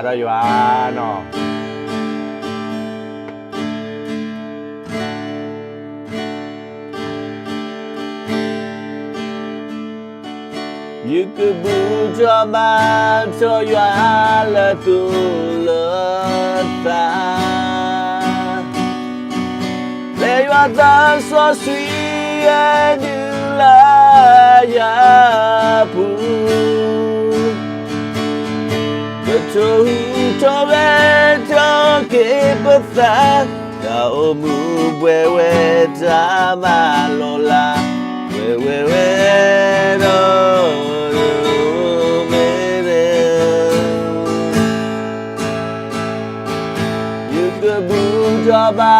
တၢ်ယွၤနီၤ. ယကဘူၣ်ထီၣ်ဘါထီၣ်ယွၤလၢသူၣ်လၢသး, လၢယွၤသးစီဆှံဟဲနုာ်လၢယပူၤ, ကထိၣ်ဟူးထိၣ်ဂဲၤထီၣ်က့ၤပသး, တၢ်အိၣ်မူပှဲၤဝဲတၢ်မၤလီၤလး, ပှဲၤဝဲဝဲဒီး ယကဘူၣ်ထီၣ်ဘါ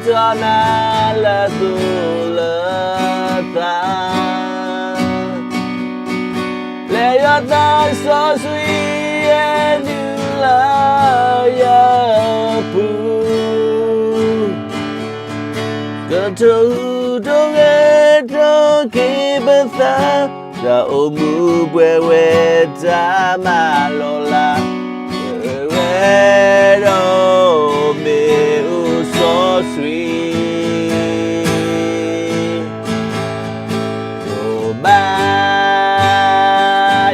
ထီၣ်နၤလၢသူၣ်လၢသး, လၢယွၤသးစီဆှံဟဲနုာ်လၢယပူၤ, ကထိၣ်ဟူးထိၣ်ဂဲၤထီၣ်က့ၤပသး, တၢ်အိၣ်မူပှဲၤဝဲတၢ်မၤလီၤလး, ပှဲၤဝဲဒီးမ့ၣ်အူစီဆှံ ထိၣ်ဘါ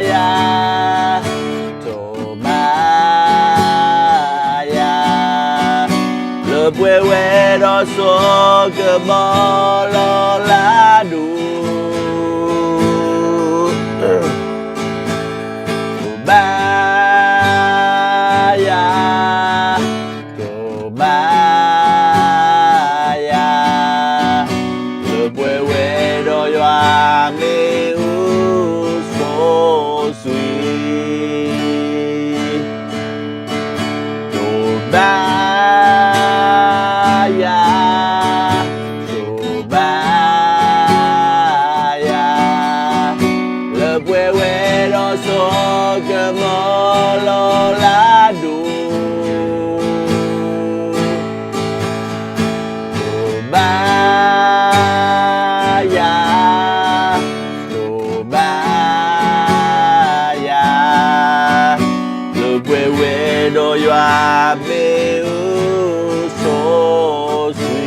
ယၤ, ထိၣ်ဘါယၤ, လၢပှဲၤဝဲဒီးစီၤကမီၤလီၤလးဒိၣ်, ထိၣ်ဘါယၤ, ထိၣ်ဘါယၤ, လၢပှဲၤဝဲဒီးယွၤမ့ၣ်အူစီဆှံ ထိၣ်ဘါယၤ, ထိၣ်ဘါယၤ, လၢပှဲၤဝဲဒီးစီၤကမီၤလီၤလးဒိၣ်, ထိၣ်ဘါယၤ, ထိၣ်ဘါယၤ, လၢပှဲၤဝဲဒီးယွၤမ့ၣ်အူစီ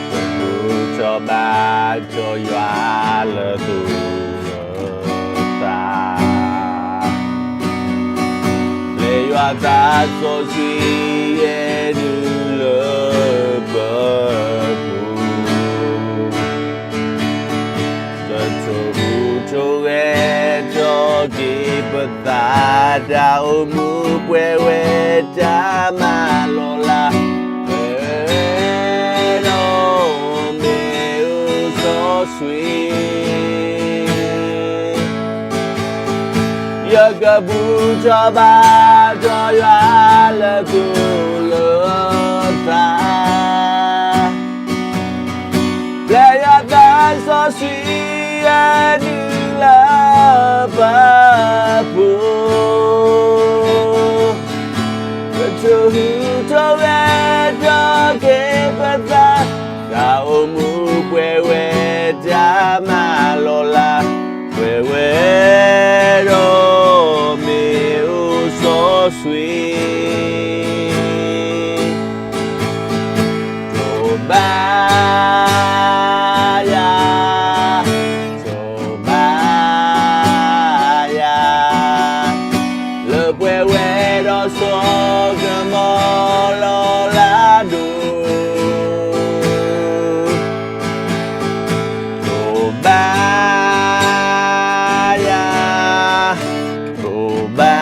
ဆှံ ဘူၣ်ထီၣ်ဘါထီၣ်ယွၤလၢသူၣ်လၢသး, လၢယွၤသးစီဆှံဟဲနုာ်လၢပပူၤ, ကထိၣ်ဟူးထိၣ်ဂဲၤထီၣ်က့ၤပသး, တၢ်အိၣ်မူပှဲၤဝဲတၢ်မၤလီၤလး, ပှဲၤဒီးမ့ၣ်အူစီဆှံ ယကဘူၣ်ထီၣ်ဘါထီၣ်ယွၤလၢသူၣ်လၢသး, လၢယွၤသးစီဆှံဟဲနုာ်လၢပပူၤ, ကထိၣ်ဟူးထိၣ်ဂဲၤထီၣ်က့ၤပသး, တၢ်အိၣ်မူပှဲၤဝဲတၢ်မၤလီၤလး, ပှဲၤဝဲဒီးမ့ၣ်အူစီဆှံ ထိၣ်ဘါယၤ, ထိၣ်ဘါယၤ, လၢပှဲၤဝဲဒီးစီၤကမီၤလီၤလးဒိၣ်, ထိၣ်ဘါယၤ, ထိၣ်ဘါ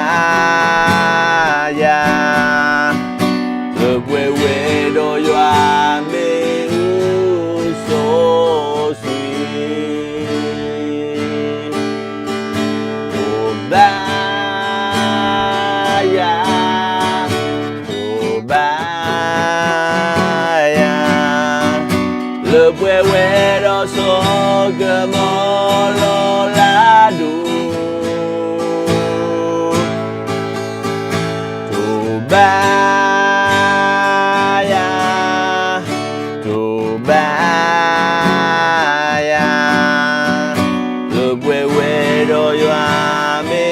ယၤ, လၢပှဲၤဝဲဒီးယွၤမ့ၣ်အူစီဆှံ ထိၣ်ဘါယၤ, ထိၣ်ဘါယၤ, လၢပှဲၤဝဲဒီးစီၤကမီၤလီၤလးဒိၣ်, ထိၣ်ဘါယၤ, ထိၣ်ဘါယၤ, လၢပှဲၤဝဲဒီးယွၤမ့ၣ်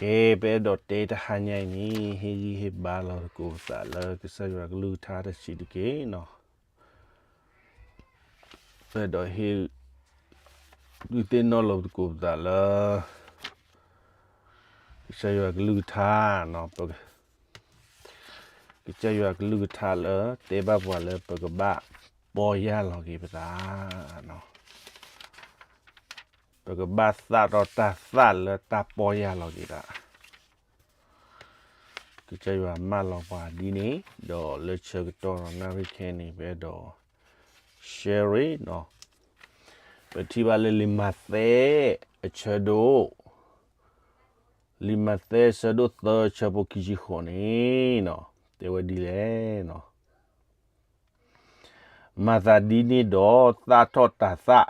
ကဲ ပအဲၣ်ဒိးတဲတဟါညါအံၤန့ၣ် ဟ့ၣ်ဂံၢ်ဟ့ၣ်ဘါလီၤသကိးပသးလၢကစၢ်ယွၤကလုၢ်ကထါတဆံးတက့ၢ်နီၤ. ပအဲၣ်ဒိးဟ့ၣ် ဒုးသ့ၣ်နီၣ်လီၤသကိးပသးလၢ ကစၢ်ယွၤကလုၢ်ကထါနီၤ, ကစၢ်ယွၤကလုၢ်ကထါလၢ တဲဘၣ်ပှၤလၢပကဘၣ်ပီၢ်ယၢ်လီၤက့ၤပသး ပကဘၣ်သၣ်ထီၣ်တၢ်သၣ်လၢတၢ်ပီၢ်ယၢ်လီၤက့ၤသး. ကစၢ်ယွၤမၢလီၤပှၤဒ်န့ၣ် ဒီးလၢဆၢကတီၢ်နၣ်ရံၣ်ခဲအံၤန့ၣ် ပအဲၣ်ဒိး share နီၤ, ပထံၣ်ဘၣ်လၢလံာ်မးသဲ အဆၢဒိၣ် လံာ်မးသဲအဆၢဒိၣ်သၢအဆၢဖိခံဆံဃိးန့ၣ်နီၤ, တဲဝဲဒ်လဲၣ်နီၤ. မၤသးဒ်န့ၣ်ဒီး သၣ်ထီၣ်တၤသၣ်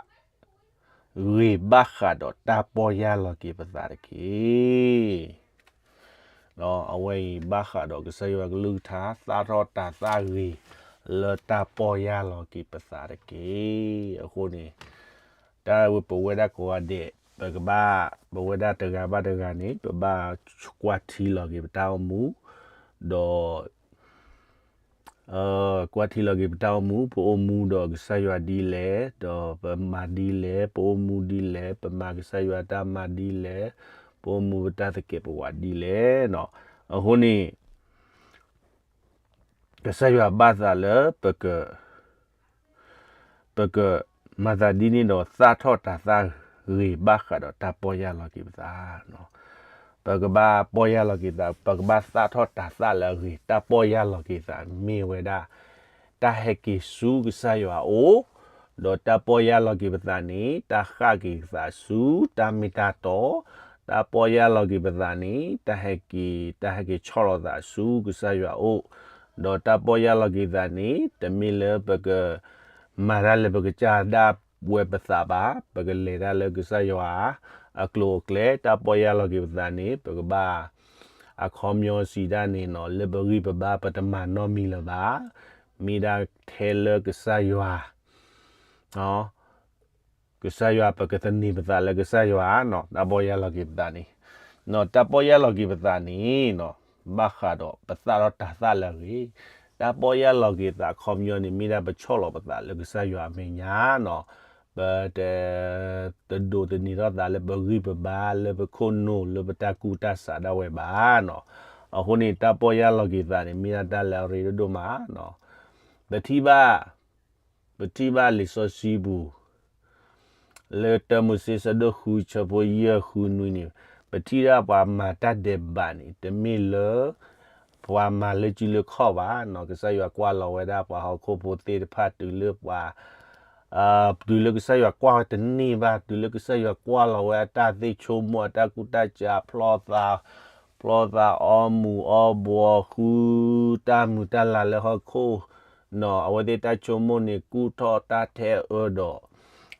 ဂ့ၤဘၣ်ဃးဒီးတၢ်ပီၢ်ယၢ်လီၤက့ၤပသးတက့ၢ်. အဝဲအံၤဘၣ်ဃးဒီးကစၢ်ယွၤကလုၢ်ကထါ သၣ်ထီၣ်တၤသၣ်ဂ့ၤလၢတၢ်ပီၢ်ယၢ်လီၤက့ၤပသးတက့ၢ်. အဃိန့ၣ် တၢ်ဝဲပဝဲဒၣ်ကိးဂၤဒဲး ပကဘၣ် ပဝဲဒၣ်တဂၤဘၣ်တဂၤန့ၣ် ပဘၣ်ကွၢ်ထံလီၤက့ၤပတၢ်အိၣ်မူ ဒီး ကွၢ်ထံလီၤက့ၤပတၢ်အိၣ်မူ, ပအိၣ်မူဒီးကစၢ်ယွၤဒ်လဲၣ်, ဒီးပမၤဒ်လဲၣ်, ပအိၣ်မူဒ်လဲၣ်, ပမၤကစၢ်ယွၤတၢ်မၤဒ်လဲၣ်, ပအိၣ်မူပတၢ်သကဲးပဝးဒ်လဲၣ်နီၤ. အဃိန့ၣ် ကစၢ်ယွၤဘၣ်သးလၢပက ပကမၤသးဒ်န့ၣ်ဒီး သၣ်ထီၣ်တၤသၣ်ဂ့ၤဘၣ်ဃးဒီးတၢ်ပီၢ်ယၢ်လီၤက့ၤပသး. ပကဘၣ်ပီၢ်ယၢ်လီၤက့ၤသး, ပကဘၣ်သၣ်ထီၣ်တၤသၣ်လၢအဂ့ၤ, တၢ်ပီၢ်ယၢ်လီၤက့ၤသး မ့ၢ်ဝဲဒၣ် တၢ်ဟဲက့ၤဆူကစၢ်ယွၤအအိၣ်, ဒီးတၢ်ပီၢ်ယၢ်လီၤက့ၤပသးန့ၣ် တၢ်ဃၣ်က့ၤသးဆူတၢ်မ့ၢ်တၢ်တီ, တၢ်ပီၢ်ယၢ်လီၤက့ၤပသးန့ၣ် တၢ်ဟဲက့ၤ တၢ်ဟဲက့ၤဆီၣ်လီၤသးဆူကစၢ်ယွၤအအိၣ်, ဒီးတၢ်ပီၢ်ယၢ်လီၤက့ၤသးန့ၣ် တမ့ၢ်လၢပက မၤတၢ်လၢပကစၢ်ဒၣ်ဝဲပသးဘၣ်, ပကလဲၤတၢ်လၢကစၢ်ယွၤအကျိၤအကျဲ, တၢ်ပီၢ်ယၢ်လီၤက့ၤပသးန့ၣ် ပကဘၣ် အခီပညီစံးဒၣ်န့ၣ်နီၤ, လၢပဂံၢ်ပဘါပတမၤနီတမံၤလၢၤဘၣ်, မ့ၢ်ဒၣ်ထဲလၢကစၢ်ယွၤ ကစၢ်ယွၤ ပကသန့ၤပသးလၢကစၢ်ယွၤနီၤ, တၢ်ပီၢ်ယၢ်လီၤက့ၤပသးန့ၣ်, တၢ်ပီၢ်ယၢ်လီၤက့ၤပသးန့ၣ်နီၤ, ဘၣ်ဃးဒီးပသၣ်ထီၣ်တၤသၣ်လၢအဂ့ၤ, တၢ်ပီၢ်ယၢ်လီၤက့ၤသးအခီပညီန့ၣ် မ့ၢ်ဒၣ်ပဆီၣ်လီၤပသးလၢကစၢ်ယွၤအမဲာ်ညါနီၤ, ပတ တဒိးသန့ၤထီၣ်သးလၢပဂံၢ်ပဘါ လၢပခိၣ်နူာ် လၢပတၢ်ကူၣ်တၢ်ဆးဒၣ်ဝဲဘၣ်နီၤ, အဃိန့ၣ် တၢ်ပီၢ်ယၢ်လီၤက့ၤသးန့ၣ် မ့ၢ်ဒၣ်တၢ်လၢအရ့ဒိၣ်ဒိၣ်မးနီၤ, ပထံၣ်ဘၣ် ပထံၣ်ဘၣ်လံာ်စီဆှံပူၤ လၢတၢမိၤၡ့ဆၢဒိၣ်ဃုဆၢဖိယဲၢ်ဃုနွံန့ၣ်, ပထံၣ်ဒၣ်ပှၤမၤတၢ်ဒဲးဘးန့ၣ် တမ့ၢ်လၢ ပှၤမၤလၢစုလၢခီၣ်ဘၣ်နီၤ, ကစၢ်ယွၤကွၢ်လီၤဝဲဒၣ်ပှၤဟီၣ်ခိၣ်ဖိသ့ၣ်တဖၣ်တုၤလၢပှၤ တုၤလၢကစၢ်ယွၤကွၢ်ဝဲတန့ၢ်ဘၣ်, တုၤလၢကစၢ်ယွၤကွၢ်လီၤဝဲအတၢ်သ့ၣ်ဆိကမိၣ် အတၢ်ကူၣ်တၢ်ဆး ဖျီသး ဖျီသးအီမူၤအီဘှီး ဃုတၢ်မုာ်တၢ်လၤလၢဟီၣ်ခိၣ်နီၤ, အဝဲသ့ၣ်တၢ်ဆိကမိၣ်န့ၣ် ကူၣ်ထီၣ်တၢ်ထဲအၢဒီး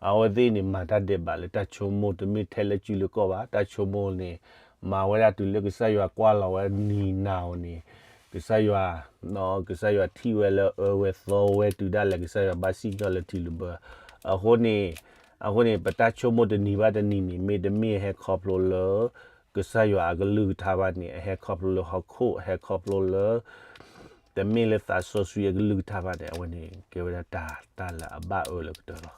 အဝဲသ့ၣ်န့ၣ် မၤတၢ်ဒဲးဘးလၢတၢ်ဆိကမိၣ် တမ့ၢ်ထဲလၢစုလၢကီၢ်ဘၣ်, တၢ်ဆိကမိၣ်န့ၣ် မၤဝဲဒၣ်တုၤလၢကစၢ်ယွၤကွၢ်လီၤဝဲနံၤနၤဧိၤန့ၣ် ကစၢ်ယွၤ ကစၢ်ယွၤထံၣ်ဝဲလၢအၢဝဲသီဝဲတုၤဒၣ်လဲာ် ကစၢ်ယွၤဘၣ်စံၣ်ညီၣ်လၢထံလုာ်ဘၢ, အဃိန့ၣ် အဃိန့ၣ် ပတၢ်ဆိကမိၣ်တနံၤဘၣ်တနံၤန့ၣ် မ့တမ့ၢ်ဟဲခီဖျိလၢ ကစၢ်ယွၤအကလုၢ်ကထါဘၣ်န့ၣ် အဟဲခီဖျိလၢဟီၣ်ခိၣ် အဟဲခီဖျိလၢ တမ့ၢ်လၢသးစီဆှံအကလုၢ်ကထါဘၣ်န့ၣ် အဝဲန့ၣ်ကဲဝဲဒၣ်တၢ် တၢ်လၢအဘၣ်အၢလၢကတၢၢ်လီၤ.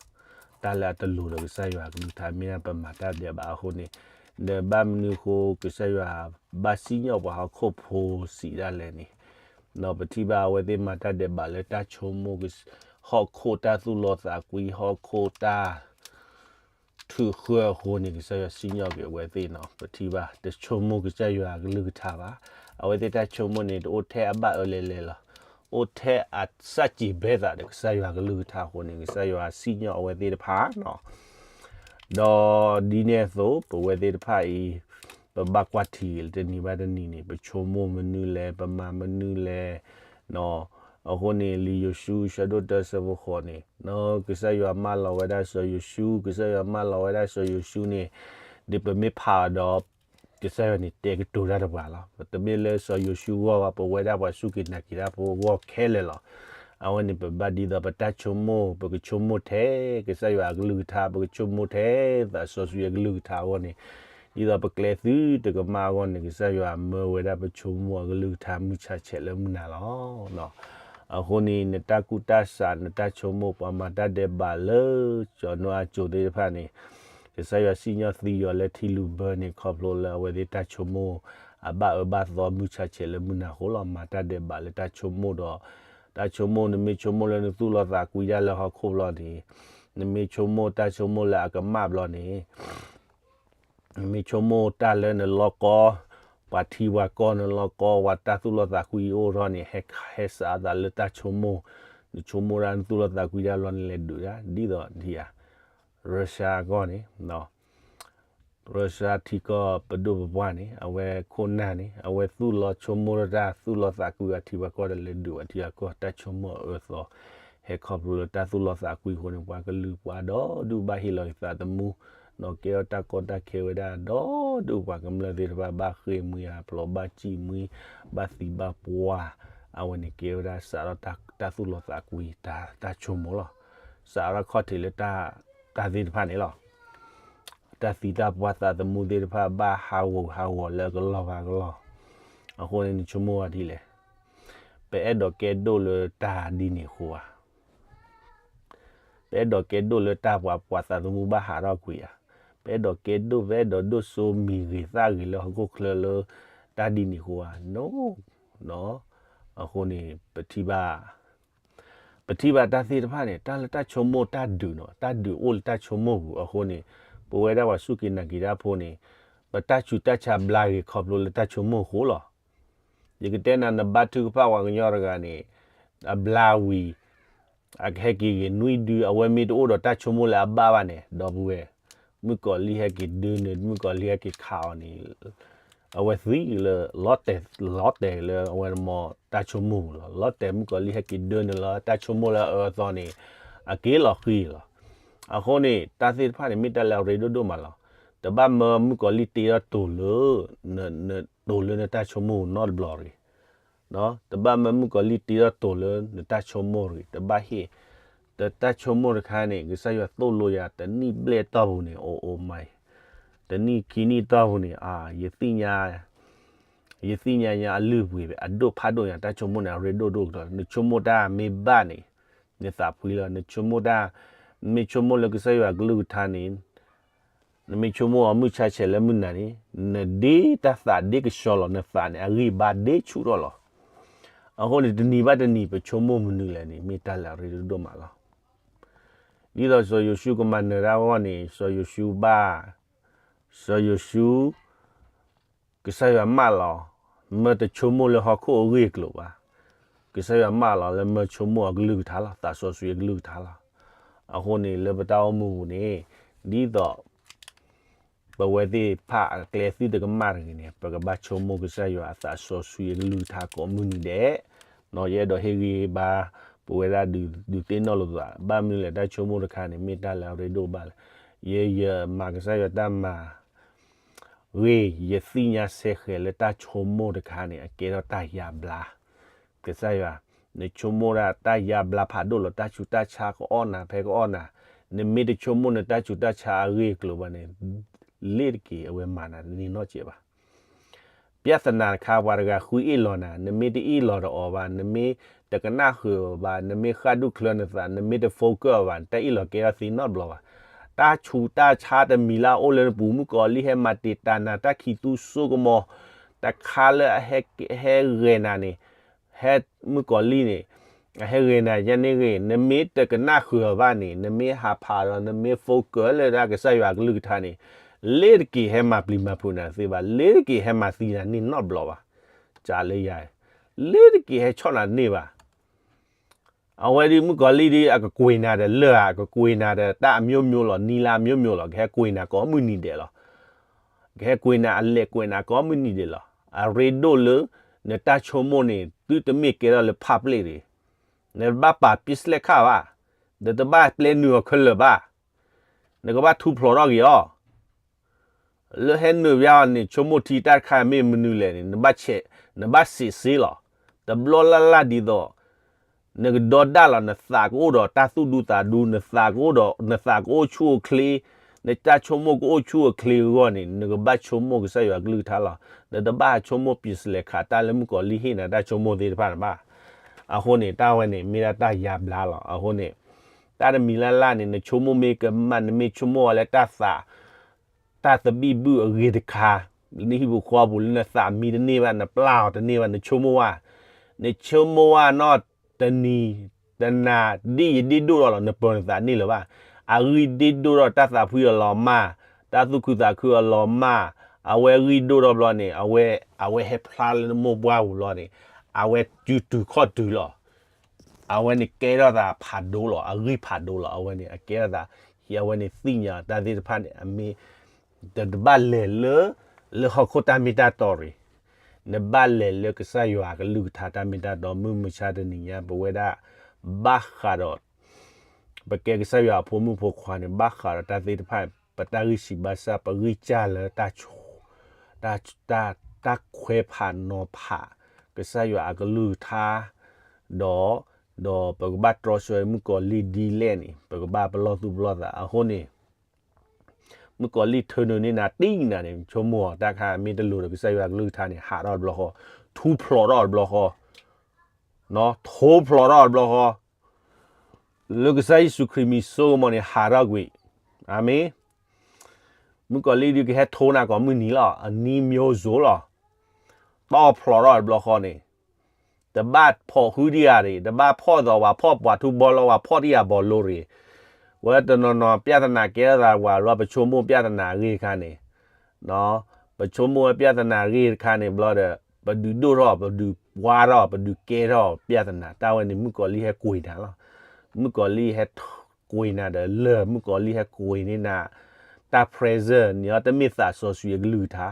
တၢ်လၢအတလိၤဒီးကစၢ်ယွၤအကလုၢ်ကထါ မ့ၢ်ဒၣ်ပမၤတၢ်ဒဲးဘးအဃိန့ၣ်, ဒီးဘၣ်မနုၤအဃိ ကစၢ်ယွၤဘၣ်စံၣ်ညီၣ်ပှၤဟီၣ်ခိၣ်ဖိစံးဒၣ်လဲာ်န့ၣ်, ဒီးပထံၣ်ဘၣ်အဝဲသ့ၣ်မၤတၢ်ဒဲးဘးလၢတၢ်ဆိကမိၣ် ဟီၣ်ခိၣ်တၢ်သူၣ်လီသးကွံ ဟီၣ်ခိၣ်တၢ် ထုးဃၢအဃိန့ၣ် ကစၢ်ယွၤစံၣ်ညီၣ်က့ၤအဝဲသ့ၣ်နီၤ. ပထံၣ်ဘၣ် တဆိကမိၣ်ကစၢ်ယွၤအကလုၢ်ကထါဘၣ်. အဝဲသ့ၣ်တၢ်ဆိကမိၣ်န့ၣ် တအိၣ်ထဲအဘၣ်အၢလဲၤလဲၤလီၤ. အိၣ်ထဲအစၢ်စံးဘဲသးဒီးကစၢ်ယွၤအကလုၢ်ကထါအဃိန့ၣ် ကစၢ်ယွၤစံၣ်ညီၣ်အဝဲသ့ၣ်တဖၣ်နီၤ. ဒီးဒ်န့ၣ်အသိး ပဝဲသ့ၣ်တဖၣ်အံၤ ပဘၣ်ကွၢ်ထံလၢတနံၤဘၣ်တနံၤန့ၣ် ပဆိကမိၣ်မနုၤလဲၣ်, ပမၤမနုၤလဲၣ်, အဃိန့ၣ် လံာ်ယိၤၡူ ဆၢဒိၣ်တၢ ဆၢဖိဃိးန့ၣ် ကစၢ်ယွၤမၢလီၤဝဲဒၣ်စီၤယိၤၡူ, ကစၢ်ယွၤမၢလီၤဝဲဒၣ်စီၤယိၤၡူန့ၣ် ဒ်ပမ့ၢ်ဖးအီၤဒီး ကစၢ်ယွၤန့ၣ်တဲကတိၤတၢ်တပှၤလီၤ. တမ့ၢ်လၢစီၤယိၤၡူဂီၢ်ဘၣ်, ပဝဲဒၣ်ပှၤစူၢ်က့ၤနာ်က့ၤတၢ်ဖိဂီၢ်ခဲလၢာ်လီၤ. အဝဲန့ၣ် ပဘၣ်ဒ်သိးပတၢ်ဆိကမိၣ်, ပကဆိကမိၣ်ထဲ ကစၢ်ယွၤအကလုၢ်ကထါ, ပကဆိကမိၣ်ထဲသးစီဆှံအကလုၢ်ကထါအဂီၢ်န့ၣ်, ဒ်သိးပကျဲသုတကမၣ်အဂီၢ်န့ၣ် ကစၢ်ယွၤမၢဝဲဒၣ်ပဆိကမိၣ်အကလုၢ်ကထါ မုၢ်ဆါဆဲးလၢမုၢ်နၤလီၤ. အဃိန့ၣ် နတၢ်ကူၣ်တၢ်ဆး နတၢ်ဆိကမိၣ် ပှၤမၤတၢ်ဒဲးဘးလၢ ကၠီၤနိအစိၤသ့ၣ်တဖၣ်န့ၣ် ကစၢ်ယွၤစံၣ်ညီၣ်သံအီၤလၢထံလုာ်ဘၢန့ၣ် ခီဖျိလၢအဝဲသ့ၣ်တၢ်ဆိကမိၣ် အဘၣ်အၢဘၣ်သီ မုၢ်ဆါဆဲးလၢမုၢ်နၤအဃိလီၤ. မၤတၢ်ဒဲးဘးလၢတၢ်ဆိကမိၣ်ဒီး တၢ်ဆိကမိၣ် နမ့ၢ်ဆိကမိၣ်လၢနသူၣ်လီသးကွံတၢ်လၢဟီၣ်ခိၣ်ဘျီန့ၣ်, နမ့ၢ်ဆိကမိၣ်တၢ်ဆိကမိၣ်လၢအကမၣ်ဘျီန့ၣ် နမ့ၢ်ဆိကမိၣ်တၢ်လၢနလီၢ်ကီ, ပှၤထံပှၤကီၢ်နလီၢ်ကီ, ပှၤတၢ်သူၣ်လီသးကွံအိၣ်ထီၣ်န့ၣ် ဟဲ ဟဲစးအသးလၢတၢ်ဆိကမိၣ်, နဆိကမိၣ်ဒၣ်နသူၣ်လီသးကွံတၢ်ဘျီန့ၣ် လဲၤဒုးဒၣ် ဒ်သိးဒ်ယၤ ရၢၡါကီၢ်န့ၣ် ရၢၡါထံကီၢ်ပဒိၣ်ပပှၢ်န့ၣ် အဝဲခိၣ်နၢ်န့ၣ် အဝဲသူၣ်လီၤဆိကမိၣ်တၢ် သူၣ်လီသးကွံပှၤထံပှၤကီၢ်ဒီးလဲၤဒုးပှၤထံပှၤကီၢ် တၢ်ဆိကမိၣ်အၢအသီ ဟဲခီဖျိလၢတၢ်သူၣ်လီသးကွံအဃိန့ၣ် ပှၤကလုာ်ပှၤဒီဒူၣ်ဘၣ်ဟ့ၣ်လီၤက့ၤသးသမူ, ဒီးကဲထီၣ်တၢ်ကီတၢ်ခဲဝဲဒၣ်ဒီဒူၣ် ပှၤကမျၢၢ်သ့ၣ်တဖၣ် ဘၣ်ဃ့ၢ်မှံဟးဖျိး ဘၣ်စံၣ်မှံ ဘၣ်သံဘၣ်ပှၢ်, အဝဲန့ၣ်ကဲဝဲဒၣ်စးထီၣ်တၢ်သူၣ်လီသးကွံ တၢ်ဆိကမိၣ်လီၤ. စးထီၣ်ခီၣ်ထံးလၢတၢ်သ့ၣ်တဖၣ်န့ၣ်လီၤ. တၢ်သံတၢ်ပှၢ် သးသမူသ့ၣ်တဖၣ် ဘၣ်ဟးဂူာ်ဟးဂီၤလၢအကလီၢ်ဘၣ်ကလီၢ်, အဃိန့ၣ် နဆိကမိၣ်ဝဲဒ်လဲၣ်. ပအဲၣ်ဒိးကဲဒိၣ်လၢတၢ်ဒ်န့ၣ်အဃိဧါ. ပအဲၣ်ဒိးကဲဒိၣ်လၢတၢ်ပှၤ ပှၤသးသမူဘၣ်ဟးထီၣ်ကွံာ်ဧါ. ပအဲၣ်ဒိးကဲဒိၣ် ပအဲၣ်ဒိးဒိၣ်စိမံၤဂ့ၤသၣ်ဂ့ၤလၢဟီၣ်ခိၣ်ချၢလၢတၢ်ဒ်န့ၣ်အဃိဧါ. No. အဃိန့ၣ် ပထံၣ်ဘၣ် ပထံၣ်ဘၣ်တၢ်သ့ၣ်တဖၣ်န့ၣ် တၢ်လၢတၢ်ဆိကမိၣ်တၢ်ဒုးနီၤ တၢ်ဒုးအိၣ်လၢတၢ်ဆိကမိၣ်ပူၤအဃိန့ၣ် ပဝဲဒၣ်ပှၤစူၢ်က့ၤနာ်က့ၤတၢ်ဖိန့ၣ် ပတၢ်ဆူးတၢ်ဆါဘျါဂ့ၤခီဖျိလၢတၢ်ဆိကမိၣ်အဃိလီၤ. ယကတဲနၤ နဘါထုကဖၣ်ပှၤကညီတဂၤန့ၣ် အဘျါဝံၤ အကဟဲက့ၤဂ့ၤနွံဒု အဝဲမ့ၢ်တအိၣ်ဒီးတၢ်ဆိကမိၣ်လၢအဘၣ်ဘၣ်န့ၣ် ဒီပုၢ်ဝဲၢ် မုၣ်ကီၤလံၢ်ဟဲက့ၤဒုန့ၣ် မုၣ်ကီၤလံၢ်ဟဲက့ၤခးအီၤန့ၣ် အဝဲသံလၢ လီၤတဲာ်လၢအဝဲမ့ၢ်တၢ်ဆိကမိၣ်ပူၤလီၤ. လီၤတဲာ်မုၣ်ကီၤလံၢ်ဟဲက့ၤဒုန့ၣ်လီၤ တၢ်ဆိကမိၣ်လၢအအၢအသီန့ၣ် အက့ၤလီၤဃံၤလီၤ. အဃိန့ၣ် တၢ်သ့ၣ်တဖၣ်န့ၣ် မ့ၢ်တၢ်လၢအရ့ဒိၣ်ဒိၣ်မးလီၤ. တဘၣ်မၢမုၣ်ကီၤလံၢ်တ့ထီၣ်တိၤလၢ တိၤလၢနတၢ်ဆိကမိၣ်နီတဘျီတဂ့ၤ. တဘၣ်မၢမုၣ်ကီၤလံၢ်တ့ထီၣ်တိၤလၢနတၢ်ဆိကမိၣ်တဂ့ၤ. တဘၣ်ဟ့ၣ် တၢ်ဆိကမိၣ်တခါန့ၣ် ကစၢ်ယွၤသိၣ်လိယၤ တနံၣ်ဘျဲၣ်တီၢ်ပူၤန့ၣ် အိၣ်အိၣ်မးအံၤ တနံၣ်ခံနံၣ်တီၢ်ပူၤန့ၣ် ယသ့ၣ်ညါ ယသ့ၣ်ညါညါအလုၢ်အပှ့ၤ အဒိၣ်ဖးဒိၣ်ညါ တၢ်ဆိကမိၣ်န့ၣ် အရ့ဒိၣ်ဒိၣ်ကတၢၢ်လီၤ. နဆိကမိၣ်တၢ်မ့ၢ်ဘၣ်န့ၣ် နသးဖှံလီၤ. နဆိကမိၣ်တၢ် မ့ၢ်ဆိကမိၣ်လၢကစၢ်ယွၤကလုၢ်ကထါန့ၣ် နမ့ၢ်ဆိကမိၣ်အီၤမုၢ်ဆါဆဲးလၢမုၢ်နၤန့ၣ် နဒ့တၢ်သးဒ့ကဆှီလီၤ. နသးန့ၣ် အဂံၢ်ဘါဒ့ဆူၣ်ထီၣ်လီၤ. အဃိန့ၣ် တနံၤဘၣ်တနံၤ ပဆိကမိၣ်မနုၤလဲၣ်န့ၣ် မ့ၢ်တၢ်လၢအရ့ဒိၣ်ဒိၣ်မးလီၤ. ဒ်သိးစီၤယိၤၡူကမၤနၢၤတၢ်အဂီၢ်န့ၣ် စီၤယိၤၡူဘၣ် စီၤယိၤၡူ ကစၢ်ယွၤမၢလီၤ မၢတဆိကမိၣ်လၢဟီၣ်ခိၣ်အဂ့ၢ်အကျိၤဘၣ်. ကစၢ်ယွၤမၢလီၤလၢမၢဆိကမိၣ်အကလုၢ်ကထါလီၤ. သးစီဆှံအကလုၢ်ကထါလီၤ. အဃိန့ၣ် လၢပတၢ်အိၣ်မူပူၤန့ၣ် ဒ်သိး ပဝဲသ့ၣ်တဖၣ်အကျဲသုတကမၣ်တဂ့ၤန့ၣ် ပကဘၣ်ဆိကမိၣ်ကစၢ်ယွၤအသးစီဆှံအကလုၢ်ကထါကိးမုၢ်နံၤဒဲး, ယအဲၣ်ဒိးဟ့ၣ်ဂံၢ်ဘါ ပဝဲဒၣ်ဒုးသ့ၣ်နီၣ်လိာ်သး ဘၣ်မနုၤလဲၣ် တၢ်ဆိကမိၣ်တခါန့ၣ် မ့ၢ်တၢ်လၢအရ့ဒိၣ်ဘၣ်လဲၣ်. ယဲယမၤကစၢ်ယွၤတၢ်မၤ ဂ့ၤ ယသ့ၣ်ညါဆဲးဃဲးလၢတၢ်ဆိကမိၣ်တခါန့ၣ် အကဲထီၣ်တၢ်ယါဘျါ ကစၢ်ယွၤ, နဆိကမိၣ်ဒၣ်တၢ်ယါဘျါဖးဒိၣ်လီၤ တၢ်ဆူးတၢ်ဆါကအီၣ်နၤဖဲကအီၣ်နၤ, နမ့ၢ်တဆိကမိ�်ၣ်နတၢ်ဆူးတၢ်ဆါအဂ့ၢ်အကျိၤဘၣ်န့ၣ်, လ့ၣ်တက့ၤ အဝဲမၤနၤတန့ၢ်နီတစဲးဘၣ်. ပြဿနာတခါ ပှၤတဂၤဃုအ့ၣ်လီၤနၤ, နမ့ၢ်တအ့ၣ်လီၤတအီၤဘၣ်, နမ့ၢ်တကနၣ်ဃုာ်အီၤဘၣ်, နမ့ၢ်ဃၣ်ဒူၣ်ချၢနသး, နမ့ၢ်တ focus အီၤဘၣ်, တၢ်အ့ၣ်လီၤကဲထီၣ်သ့နီတဘျီဘၣ်. တၢ်ဆူးတၢ်ဆါတမံၤလၢအအိၣ်လၢနပူၤ, မုၣ်ကီၤလံၢ်ဟဲမၤတံာ်တာ်နၤ တၢ်ခံးသူစိကမီၤတခါလၢအဟဲဂဲၤနၤန့ၣ်, ဟဲမုၣ်ကီၤလံၢ်န့ၣ် အဟဲဂဲၤနၤယဲန့ၣ်ဂ့ၤ, နမ့ၢ်တကနၣ်ဃုာ်အီၤဘၣ်န့ၣ်, နမ့ၢ်ဟးဖးဒီး နမ့ၢ် focus လၢတၢ်ကစၢ်ယွၤအကလုၢ်ကထါန့ၣ်, လ့ၤတက့ၤဟဲမၤပျံၤမၤဖုးနၤသ့ဘၣ်, လ့ၤတက့ၤဟဲမၤသံနၤန့ၢ်နီတဘျီဘၣ်. ကးလၢယၤ, လ့ၤတက့ၤဟဲဆီၣ်နၤန့ၢ်ဘၣ်. အဝဲဒ်မုၣ်ကီၤလံၢ်ဒ်အကကွံာ်နၤဒီးလၢၢ်ဧါ, အကကွံာ်နၤဒီးတၢ်အမျိုးမျိုးလီၤ, နံၤလၢအမျိုးမျိုးလီၤ, ကဟဲကွံာ်နၤကိးမုၢ်နံၤဒဲးလီၤ. ကဟဲကွံာ်နၤအလဲၤကွံာ်နၤကိးမုၢ်နံၤဒဲးလီၤ. အရ့ဒိၣ်လၢ နတၢ်ဆိကမိၣ်န့ၣ် သုတမ့ၢ်ကဲထီၣ်လၢ public တဂ့ၤ. နတဘၣ်ပာ်ပစ်စလဲခၣ်ဘၣ်, နတဘၣ်ပျဲနုာ်အီၤခဲလၢာ်ဘၣ်, နကဘၣ်ထူဖျိးထီၣ်က့ၤအီၤ လၢဟဲနုာ်ဘၣ်အီၤန့ၣ် ဆိကမိၣ်ထံတၢ်တခါမ့ၢ်မနုၤလဲၣ်န့ၣ် နဘၣ်ဆဲး, နဘၣ်စံးစ့လီၤ. တဘျီလၢ်လၢ်ဒ်သိး နကဒီဒၣ်လီၤ, နသးကအိၣ်ဒီးတၢ်သူၣ်ဒူသးဒူ, နသးကအိၣ်ဒီး နသးကအိၣ်ဆူၣ်အိၣ်ချ့, နတၢ်ဆိကမိၣ်ကအိၣ်ဆူၣ်အိၣ်ချ့အဂီၢ်န့ၣ် နကဘၣ်ဆိကမိၣ်ကစၢ်ယွၤကလုၢ်ကထါလီၤ. နတဘၣ်ဆိကမိၣ်ပျံၤစလဲခးတၢ်လၢမုၣ်ကီၤလံၢ်ဟ့ၣ်နၤတၢ်ဆိကမိၣ်သ့ၣ်တဖၣ်န့ၣ်ဘၣ်. အဃိန့ၣ် တၢ်ဝဲန့ၣ် မ့ၢ်ဒၣ်တၢ်ယါဘျါလီၤ. အဃိန့ၣ် တၢ်တမံၤလၢ်လၢ်န့ၣ် နဆိကမိၣ်မ့ၢ်ကမၣ်, နမ့ၢ်ဆိကမိၣ်အီၤလၢတၢ်သး တၢ်သဘံၣ်ဘုၣ်အဂ့ၤတခါ, လၢနဟံၣ်ဖိဃီဖိလၢနသးမံတန့ၢ်ဘၣ်, နပျၢ်အီၤတန့ၢ်ဘၣ်, နဆိကမိၣ်ဝဲ, နဆိကမိၣ်ဝဲနီၢ်တနံၤတနၤ ဒ်ယဒ့ဒိၣ်ထီၣ်လီၤ, နပၢၤနသးန့ၢ်လၢၤဘၣ်. အဂံၢ်ဒ့ဒိၣ်ထီၣ်တၢ်သးဖှံအလီၤမၢ်, တၢ်သူၣ်ခုသးခုအလီၤမၢ်, အဝဲအဂံၢ်ဒိၣ်ထီၣ်ဘျီန့ၣ် အဝဲ, အဝဲဟဲဖျါလၢနမိၢ်ပှၢ်ပူၤလီၤန့ၣ်, အဝဲစုတုၤခီၣ်တုၤလီၤ. အဝဲန့ၣ်ကဲထီၣ်သးဖးဒိၣ်လီၤ, အဂံၢ်ဖးဒိၣ်လီၤ. အဝဲန့ၣ် အကဲထီၣ်သး, အဝဲန့ၣ်သ့ၣ်ညါတၢ်သ့ၣ်တဖၣ်န့ၣ် အမ့ၢ် တဘၣ်လဲၤလၢ လၢဟီၣ်ခိၣ်တၢ်မ့ၢ်တၢ်တီတဂ့ၤ, နဘၣ်လဲၤလၢကစၢ်ယွၤကလုၢ်ကထါတၢ်မ့ၢ်တၢ်တီ, မုၢ်မဆါတနံၤညါ ပဝဲဒၣ် ဘၣ်ဃးဒီး ပကဲကစၢ်ယွၤအဖိမုၣ်ဖိခွါန့ၣ် ဘၣ်ဃးဒီးတၢ်သ့ၣ်တဖၣ် ပတၢ်ဂံၢ်ဆံးဘၣ်ဆၣ် ပဂံၢ်စၢ်လၢတၢ် တၢ်ခွဲးဖးနီၤဖး ကစၢ်ယွၤအကလုၢ်ကထါ, ဒီး ဒီးပကဘၣ်တြီဆၢမုၣ်ကီၤလံၢ်ဒ်လဲၣ်န့ၣ် ပကဘၣ်ပလီၢ်သူၣ်ပလီၢ်သးအဃိန့ၣ် မုၣ်ကီၤလံၢ်ထၢနုာ်န့ၢ်နၤတံၢ်နၤန့ၣ် ဆိကမိၣ်အီၤ တၢ်ခါမ့ၢ်တလိၤဒီးကစၢ်ယွၤကလုၢ်ကထါန့ၣ် ဟးထီၣ်တဘျီဃီ, ထူဖျိးထီၣ်တဘျီဃီ, ထိဖျိးထီၣ်တဘျီဃီ, လၢကစၢ်ယ့ၣ်ၡူးခရံာ်မံၤစိကမီၤန့ၣ် ဟးထီၣ်ကွံာ်, အၤမ့ၣ်. မုၣ်ကီၤလံၢ်ဒုးကဟဲထိနၤကိးမုၢ်နံၤလီၤ, အနံၤမံၤစိၤလီၤ, တီၢ်ဖျိးထီၣ်တဘျီဃီန့ၣ် တဘၣ်ဖီၣ်ဃုဒံးဧါတဂ့ၤ, တဘၣ်ဖီၣ်သိးဝဲဖီၣ်ပှၤထူဘီလီၤ ဝဲဖီၣ်တံၢ်အဘီလိတဂ့ၤ, ဝဲတနီၤနီၤ ပြဿနာကဲထီၣ်သးဝဲလီၤ ပဆိကမိၣ်ပြဿနာအဂ့ၢ်တခါန့ၣ်, ပဆိကမိၣ်ဝဲပြဿနာအဂ့ၢ်တခါန့ၣ်ဘျီဒီး ပဒုးဒိၣ်ထီၣ် ပဒုးပှါထီၣ် ပဒုးကဲထီၣ်ပြဿနာ တၢ်ဝဲန့ၣ် မုၣ်ကီၤလံၢ်ဟဲကွံာ်နၤလီၤ. မုၣ်ကီၤလံၢ်ဟဲကွံာ်နၤဒီးလၢၢ် မုၣ်ကီၤလံၢ်ဟဲကွံာ်န့ၢ်နၤ တၢ် present န့ၣ် တမ့ၢ်သးစီဆှံအကလုၢ်ကထါ,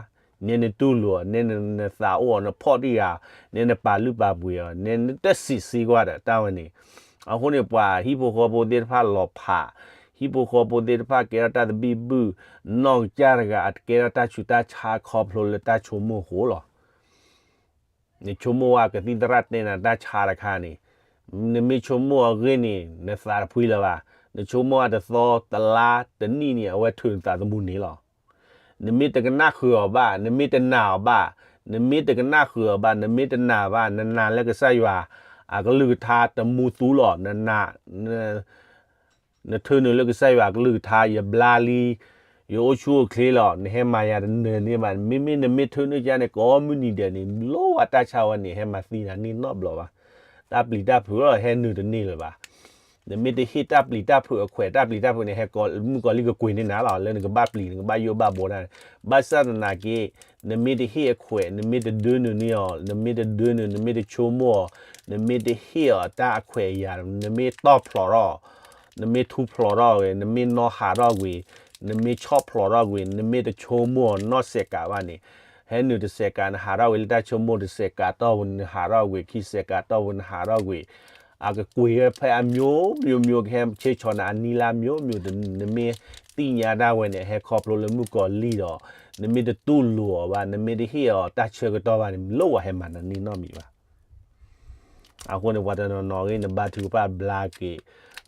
နဲနတူၢ်လိာ်အီၤ, နဲနသးအိၣ်အီၤ, နဖီၣ်တံၢ်ဧါ, နဲနပာ်လုၢ်ပာ်ပှ့ၤအီၤ, နဲနတစံးစ့ကွၢ်ဒီး တၢ်ဝဲန့ၣ်. အဃိန့ၣ် ပှၤဟံၣ်ဖိဃီဖိသ့ၣ်တဖၣ်လီၤဖး, ဟံၣ်ဖိဃီဖိသ့ၣ်တဖၣ်ကဲထီၣ်တၢ်သဘံၣ်ဘုၣ်, နီၢ်ကစၢ်တဂၤအတကဲထီၣ်တၢ်ဆူးတၢ်ဆါ ခီဖျိလၢတၢ်ဆိကမိၣ်အဃိလီၤ. နဆိကမိၣ်ဝဲကသံၣ်သရၣ်တဲနၤတၢ်ဆါတခါန့ၣ်, နမ့ၢ်ဆိကမိၣ်အဂ့ၢ်န့ၣ် နသးတဖှံလၢၤဘၣ်. နဆိကမိၣ်ဝဲတသီတလါတနံၣ်န့ၣ် အဝဲထုးနသးသမူန့ၣ်လီၤ. နမ့ၢ်တကနၣ်ဃုာ်အီၤဘၣ်, နမ့ၢ်တနာ်အီၤဘၣ်, နမ့ၢ်တကနၣ်ဃုာ်အီၤဘၣ်, နမ့ၢ်တနာ်ဘၣ်, နနာ်လၢကစၢ်ယွၤအကလုၢ်ကထါတမူသူလီၤ. နနာ် နထၢနုာ်လၢကစၢ်ယွၤအကလုၢ်ကထါ ယဘျါလံ, ယအိၣ်ဆူၣ်အိၣ်ချ့လီၤ, နဟဲမၤယၤတနၢၤန့ၣ်ဘၣ်. မ့မ့ၢ်နမ့ၢ်ထၢနုာ်ကန့ၣ် ကိးမုၢ်နံၤဒဲးန့ၣ် လိၣ်ဝဲတၢ်ဆါဝဲန့ၣ် ဟဲမၤသံနၤန့ၢ်နီတဘျီဘၣ်. တၢ်ပျံၤတၢ်ဖုးလီၤ ဟဲနုာ်တန့ၢ်လၢၤဘၣ်. နမ့ၢ်တဟ့ၣ်တၢ်ပျံၤတၢ်ဖုးအခွဲး, တၢ်ပျံၤတၢ်ဖုးန့ၣ် ဟဲကိး မုၣ်ကီၤလံၢ်ကကွံာ်န့ၢ်နၤလီၤ, လၢနကဘၣ်ပျံၤ နကဘၣ်ယိၣ်ဘၣ်ဘှီတၢ်န့ၣ်. ဘၣ်ဆၣ်သနာ်က့ နမ့ၢ်တဟ့ၣ်အခွဲး, နမ့ၢ်တဒၢနုာ်န့ၢ်အီၤ, နမ့ၢ်တဒၢနုာ်, နမ့ၢ်တဆိကမိၣ်အီၤ, နမ့ၢ်တဟ့ၣ်အီၤတၢ်အခွဲးအယာ်, နမ့ၢ်တီၢ်ဖျိးထီၣ်, နမ့ၢ်ထူဖျိးထီၣ်ဝဲ, နမ့ၢ်နီၢ်ဟးထီၣ်ကွံာ်, နမ့ၢ်ဆီၣ်ဖျိးထီၣ်ကွံာ်, နမ့ၢ်တဆိကမိၣ်အီၤနီတစဲးကးဘၣ်န့ၣ်, ဟဲနုာ်တစဲးကး နဟးထီၣ်ကွံာ်လၢတၢ်ဆိကမိၣ်, တစဲးကးတီၢ်ပူၤ နဟးထီၣ်ကွံာ်, ခံစဲးကးတီၢ်ပူၤ နဟးထီၣ်ကွံာ်. အကကွံာ်ဝဲဖဲအမျိုးမျိုးမျိုး ကဟဲဆၢဆီၣ်နၤအနံၤလၢမျိုးမျိုး, နမ့ၢ်သ့ၣ်ညါဒၣ်ဝဲန့ၣ် ဟဲခီဖျိလၢမုၣ်ကီၤလံၢ်ဒီး နမ့ၢ်တတူၢ်လိာ်အီၤဘၣ်, နမ့ၢ်တဟ့ၣ်အီၤတၢ်ဆၢကတီၢ်ဘၣ်န့ၣ် လိၣ်ဝဲဟဲမၤနၤန့ၢ်နီတမံၤဘၣ်. အဃိန့ၣ် ပှၤတနီၤနီၤဂ့ၤ နဘါထုကဖၣ်ဘျါက့ၤ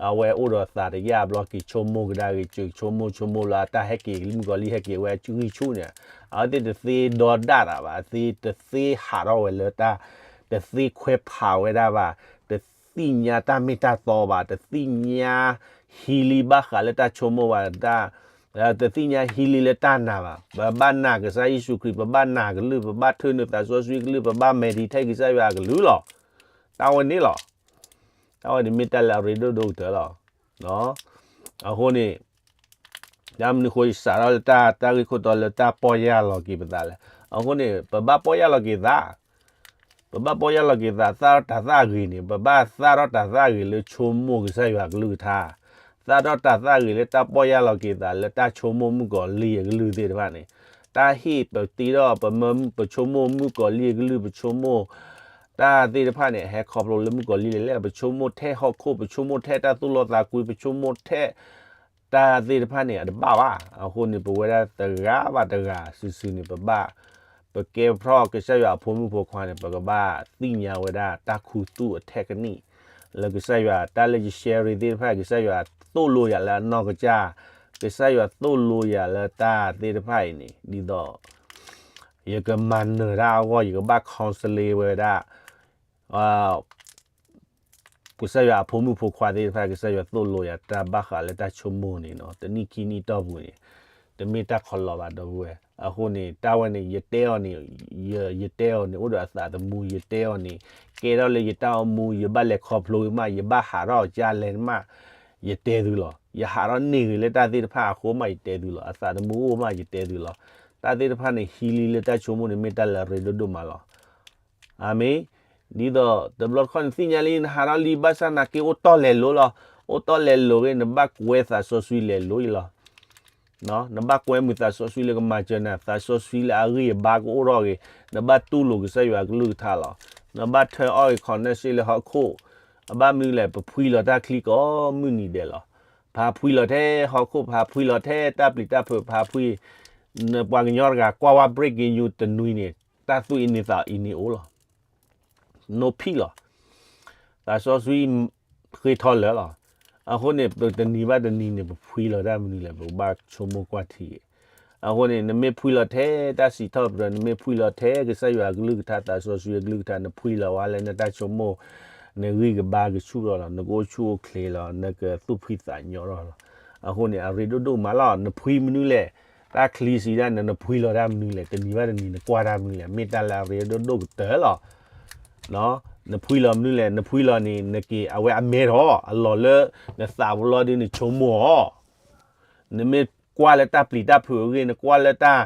အဝဲအိၣ်ဒီးသးတယၢ်ဘျီ က့ၤဆိကမိၣ်ကဒါက့ၤ က့ၤဆိကမိၣ်ဆိကမိၣ်လၢအတၢ်ဟဲက့ၤ မုၣ်ကီၤလံၢ်ဟဲက့ၤဝဲအဂံၢ်ဆူၣ်န့ၣ် အဝဲသ့ၣ်တသ့ဒီဒၣ်တၢ်ဘၣ် အဝဲသ့ၣ်တသ့ဟးထီၣ်ဝဲလၢတၢ် တသ့ခွဲးဖးဝဲဒၣ်ဘၣ်, တသ့ၣ်ညါတၢ်မ့ၢ်တၢ်တီဘၣ်, တသ့ၣ်ညါဟံးလံဘၣ်ဃးလၢတၢ်ဆိကမိၣ်ဘၣ်, တသ့ၣ်ညါဟံးလံလၢတၢ်နာ်ဘၣ်. ပဘၣ်နာ်ကစၢ်ယ့ၣ်ၡူးခရံာ်, ပဘၣ်နာ်ကလုၢ်, ပဘၣ်ထၢနုာ်သးစီဆှံကလုၢ်, ပဘၣ် meditate ကစၢ်ယွၤအကလုၢ်လီၤ. တၢ်ဝဲန့ၣ်လီၤ. တၢ်ဝဲန့ၣ်မ့ၢ်တၢ်လၢအရ့ဒိၣ်ဒိၣ်ကတၢၢ်လီၤ. အဃိန့ၣ် တၢ်မနုၤဃိယစးထီၣ်လၢတၢ် တၢ်ဂ့ၢ်ခိၣ်တီလၢတၢ်ပီၢ်ယၢ်လီၤက့ၤပသးလဲၣ်. အဃိန့ၣ် ပဘၣ်ပီၢ်ယၢ်လီၤက့ၤသး, ပဘၣ်ပီၢ်ယၢ်လီၤက့ၤသး သၣ်ထီၣ်တၤသၣ်ဂ့ၤန့ၣ် ပဘၣ်သၣ်ထီၣ်တၤသၣ်ဂ့ၤလၢဆိကမိၣ်ကစၢ်ယွၤအကလုၢ်ကထါ, သၣ်ထီၣ်တၤသၣ်ဂ့ၤလၢတၢ်ပီၢ်ယၢ်လီၤက့ၤသးလၢတၢ်ဆိကမိၣ်မုၣ်ကီၤလံၢ်အကလုၢ်သ့ၣ်တဖၣ်န့ၣ်, တၢ်ဟ့ၣ်ပတ့ထီၣ် ပမၢ ပဆိကမိၣ်မုၣ်ကီၤလံၢ်အကလုၢ် ပဆိကမိၣ် တၢ်သ့ၣ်တဖၣ်န့ၣ် ဟဲခီဖျိလၢမုၣ်ကီၤလံၢ်လဲၣ်လဲၣ်, ပဆိကမိၣ်ထဲဟီၣ်ခိၣ် ပဆိကမိၣ်ထဲတၢ်သူၣ်လီသးကွံ ပဆိကမိၣ်ထဲ တၢ်သ့ၣ်တဖၣ်န့ၣ် အတဘၣ်ဘၣ်. အဃိန့ၣ် ပဝဲဒၣ်တဂၤဘၣ်တဂၤစုာ်စုာ်န့ၣ် ပဘၣ် ပကဲထီၣ်ကစၢ်ယွၤအဖိမုၣ်ဖိခွါန့ၣ် ပကဘၣ်သ့ၣ်ညါဝဲဒၣ်တၢ်ခူသူၣ်အထဲကနံၣ် လၢကစၢ်ယွၤ တၢ်လၢယ share သ့ၣ်တဖၣ် ကစၢ်ယွၤသိၣ်လိယၤလၢအနီၢ်ကစၢ်, ကစၢ်ယွၤသိၣ်လိယၤလၢတၢ်သ့ၣ်တဖၣ်အံၤန့ၣ် ဒ်သိး ယကမၤနၢၤတၢ်အဂီၢ် ယကဘၣ် counseling ဝဲဒၣ် ကစၢ်ယွၤအဖိမုၣ်ဖိခွါသ့ၣ်တဖၣ် ကစၢ်ယွၤသိၣ်လိယၤ တၢ်ဘၣ်ဃးလၢတၢ်ဆိကမိၣ်န့ၣ်နီၤ တနံၣ်ခံနံၣ်တီၢ်ပူၤန့ၣ် တမ့ၢ်တၢ်ခီလီၤဘၣ် ဒီပုၢ်ဝဲၢ်. အဃိန့ၣ် တၢ်ဝဲန့ၣ် ယတဲအီၤန့ၣ် ယ ယတဲအီၤန့ၣ် အိၣ်ဒီးအသးသမူ ယတဲအီၤန့ၣ် ကဲထီၣ်လၢယတၢ်အိၣ်မူ ယဘၣ်လဲၤခီဖျိမး ယဘၣ်ဟးထီၣ်ကလဲၣ်မး ယတဲသုလီၤ. ယဟးထီၣ်န့ၢ်ဂ့ၤလၢတၢ်သ့ၣ်တဖၣ်အဃိမး ယတဲသုလီၤ. အသးသမူအိၣ်မး ယတဲသုလီၤ. တၢ်သ့ၣ်တဖၣ်န့ၣ် ဟံးလံလၢတၢ်ဆိကမိၣ်န့ၣ် မ့ၢ်တၢ်လၢအရ့ဒိၣ်ဒိၣ်မးလီၤ. အၤမ့ၣ်. ဒ်သိးတဘျီတခီၣ်န့ၣ် သ့ၣ်ညါလံ နဟးထီၣ်လံ ဘၣ်ဆၣ်နာ်က့အိၣ်တီၢ်လဲၤလိၤလီၤ. အိၣ်တီၢ်လဲၤလိၤဂ့ၤ နဘၣ်ကွဲသးစီဆှံလဲၤလိၤအံၤလီၤ. နဘၣ်ကွဲမုာ်သးစီဆှံလၢကမၤစၢၤနၤ သးစီဆှံလၢအဂံၢ်အဘါကအိၣ်ထီၣ်ဂ့ၤ နဘၣ်တူၢ်လိာ်ကစၢ်ယွၤအကလုၢ်ကထါလီၤ. နဘၣ်ထၢအီၣ်ဂ့ၤ connection လၢဟီၣ်ခိၣ် အဘၣ်မနုၤလဲၣ် ပဖှံလီၤတၢ်ချံကိးမုၢ်နံၤဒဲးလီၤ. ပဟးဖှံလီၤထဲဟီၣ်ခိၣ် ပဟးဖှံလီၤထဲတၢ်ပျံၤတၢ်ဖုး ပဟးဖှံ နပှၤကညီတဂၤ ကွၢ်ဝဲ breaking news တနွံန့ၣ် တၢ်သူၣ်အံၤန့ၣ်သးအံၤန့ၣ်အိၣ်လီၤ. နိဖံၣ်လီၤ. သးစီဆှံ ဃ့ထီလၢာ်လီၤ. အဃိန့ၣ် ပတနံၤဘၣ်တနံၤန့ၣ် ပဖှံလီၤတၢ်မနုၤလဲၣ် ပကဘၣ်ဆိကမိၣ်ကွၢ်ထံဂ့ၤ. အဃိန့ၣ် နမ့ၢ်ဖှံလီၤထဲတၢ်စံးထီၣ်ပတြၢၤ နမ့ၢ်ဖှံလီၤထဲကစၢ်ယွၤအကလုၢ်ကထါ သးစီဆှံအကလုၢ်ကထါ နဖှံလီၤဝဲလၢနတၢ်ဆိကမိၣ် နဂံၢ်ကဘါကဆူၣ်ထီၣ်လီၤ နကအိၣ်ဆူၣ်အိၣ်ချ့လီၤ နကသူၣ်ဖှံသးညီထီၣ်လီၤ. အဃိန့ၣ် အရ့ဒိၣ်ဒိၣ်မးလီၤ နဖှံမနုၤလဲၣ် တၢ်ချံစံးဒၣ်န နဖှံလီၤတၢ်မနုၤလဲၣ် တနံၤဘၣ်တနံၤ နကွၢ်တၢ်မနုၤလဲၣ် မ့ၢ်တၢ်လၢအရ့ဒိၣ်ဒိၣ်ကတၢၢ်လီၤ. နဖှံလီၤမနုၤလဲၣ် နဖှံလီၤန့ၣ် နက့ၤ အဝဲအမဲထီၣ် အလီၢ်လၢ နသးပူၤလီၤဒ်နဆိကမိၣ်အီၤ နမ့ၢ်ကွၢ်လၢတၢ်ပျံၤတၢ်ဖုးအဂ့ၢ် နကွၢ်လၢတၢ်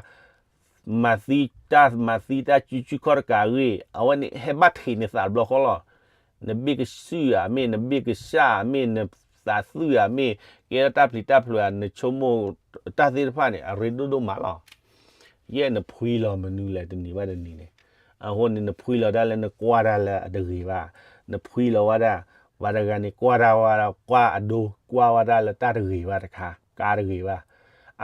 မၤသံ တၢ်မၤသံတၢ်စုဆူၣ်ခီၣ်တကးအဂ့ၢ် အဝဲန့ၣ်ဟဲဘၣ်ထံးနသးတဘျီဃီလီၤ. နဘ့ၣ်ကစုၣ်ဧါမ့ၢ် နဘ့ၣ်ကစၢ်ဧါမ့ၢ် နသးသုဧါမ့ၢ် ကဲထီၣ်တၢ်ပျံၤတၢ်ဖုးဧါ နဆိကမိၣ်တၢ်သ့ၣ်တဖၣ်န့ၣ် အရ့ဒိၣ်ဒိၣ်မးလီၤ. ယဲၢ်နဖှံလီၤမနုၤလဲၣ် တနံၤဘၣ်တနံၤန့ၣ် အဃိန့ၣ် နဖှံလီၤတၢ်လၢနကွၢ်တၢ်လၢအတဂ့ၤဘၣ် နဖှံလီၤဝဲဒၣ် ပှၤတဂၤန့ၣ် ကွၢ်တၢ်ဝဲဒၣ် ကွၢ်အဒိ ကွၢ်ဝဲဒၣ်လၢတၢ်တဂ့ၤဘၣ်တခါ ကါတဂ့ၤဘၣ်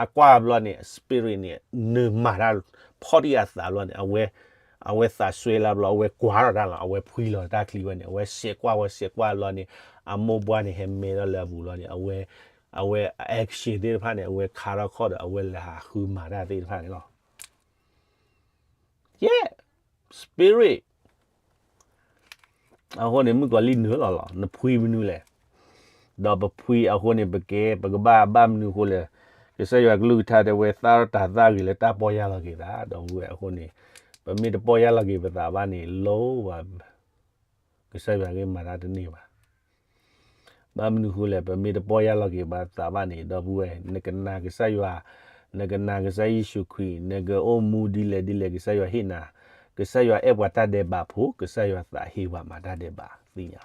အကွၢ်ဘျီန့ၣ် spirit န့ၣ် နမၤတၢ် ဖီၣ်တံၢ်အသးဘျီန့ၣ် အဝဲ အဝဲသးစွဲလၢဘျီ အဝဲကွၢ်ထီၣ်တၢ်လီၤ အဝဲဖှံလီၤတၢ်ချံဝဲန့ၣ် အဝဲစဲးကွၢ်ဝဲစဲးကွၢ်ဘျီန့ၣ် အမိၢ်ပှၢ်န့ၣ် ဟဲမဲထီၣ်လၢအပူၤဘျီန့ၣ် အဝဲ အဝဲ action သ့ၣ်တဖၣ်န့ၣ် အဝဲခါထီၣ်ခီၣ်ဒီး အဝဲလဲၤဟးဃုမၤတၢ်သ့ၣ်တဖၣ်န့ၣ်လီၤ. ယဲၢ် spirit အဃိန့ၣ် မုၣ်ကီၤလံၢ်နုာ်လီၤလီၤ နဖှံမနုၤလဲၣ် ဒီးပဖှံအဃိန့ၣ် ပကဲ ပကဘၣ်ဘၣ်မနုၤအဃိလဲၣ် ကစၢ်ယွၤကလုၢ်ကထါတဲဝဲ သၣ်ထီၣ်တၤသၣ်ဂ့ၤလၢတၢ်ပီၢ်ယၢ်လီၤက့ၤသး ဒီပုၢ်ဝဲၢ်အဃိန့ၣ် ပမ့ၢ်တပီၢ်ယၢ်လီၤက့ၤပသးဘၣ်န့ၣ် လိၣ်ဘၣ် ကစၢ်ယွၤဂ့ၢ်မၤတၢ်တန့ၢ်ဘၣ်. ဘၣ်မနုၤအဃိလဲၣ် ပမ့ၢ်တပီၢ်ယၢ်လီၤက့ၤပသးဘၣ်န့ၣ် ဒီပုၢ်ဝဲၢ် နကနာ်ကစၢ်ယွၤ နကနာ်ကစၢ်ယ့ၣ်ၡူးခရံာ် နကအိၣ်မူဒ်လဲၣ်ဒ်လဲၣ် ကစၢ်ယွၤဟ့ၣ်နၤ ကစၢ်ယွၤအဲၣ်ပှၤတၢ်ဒဲးဘးဖိ ကစၢ်ယွၤသးဟ့ပှၤမၤတၢ်ဒဲးဘး သ့ၣ်ညါ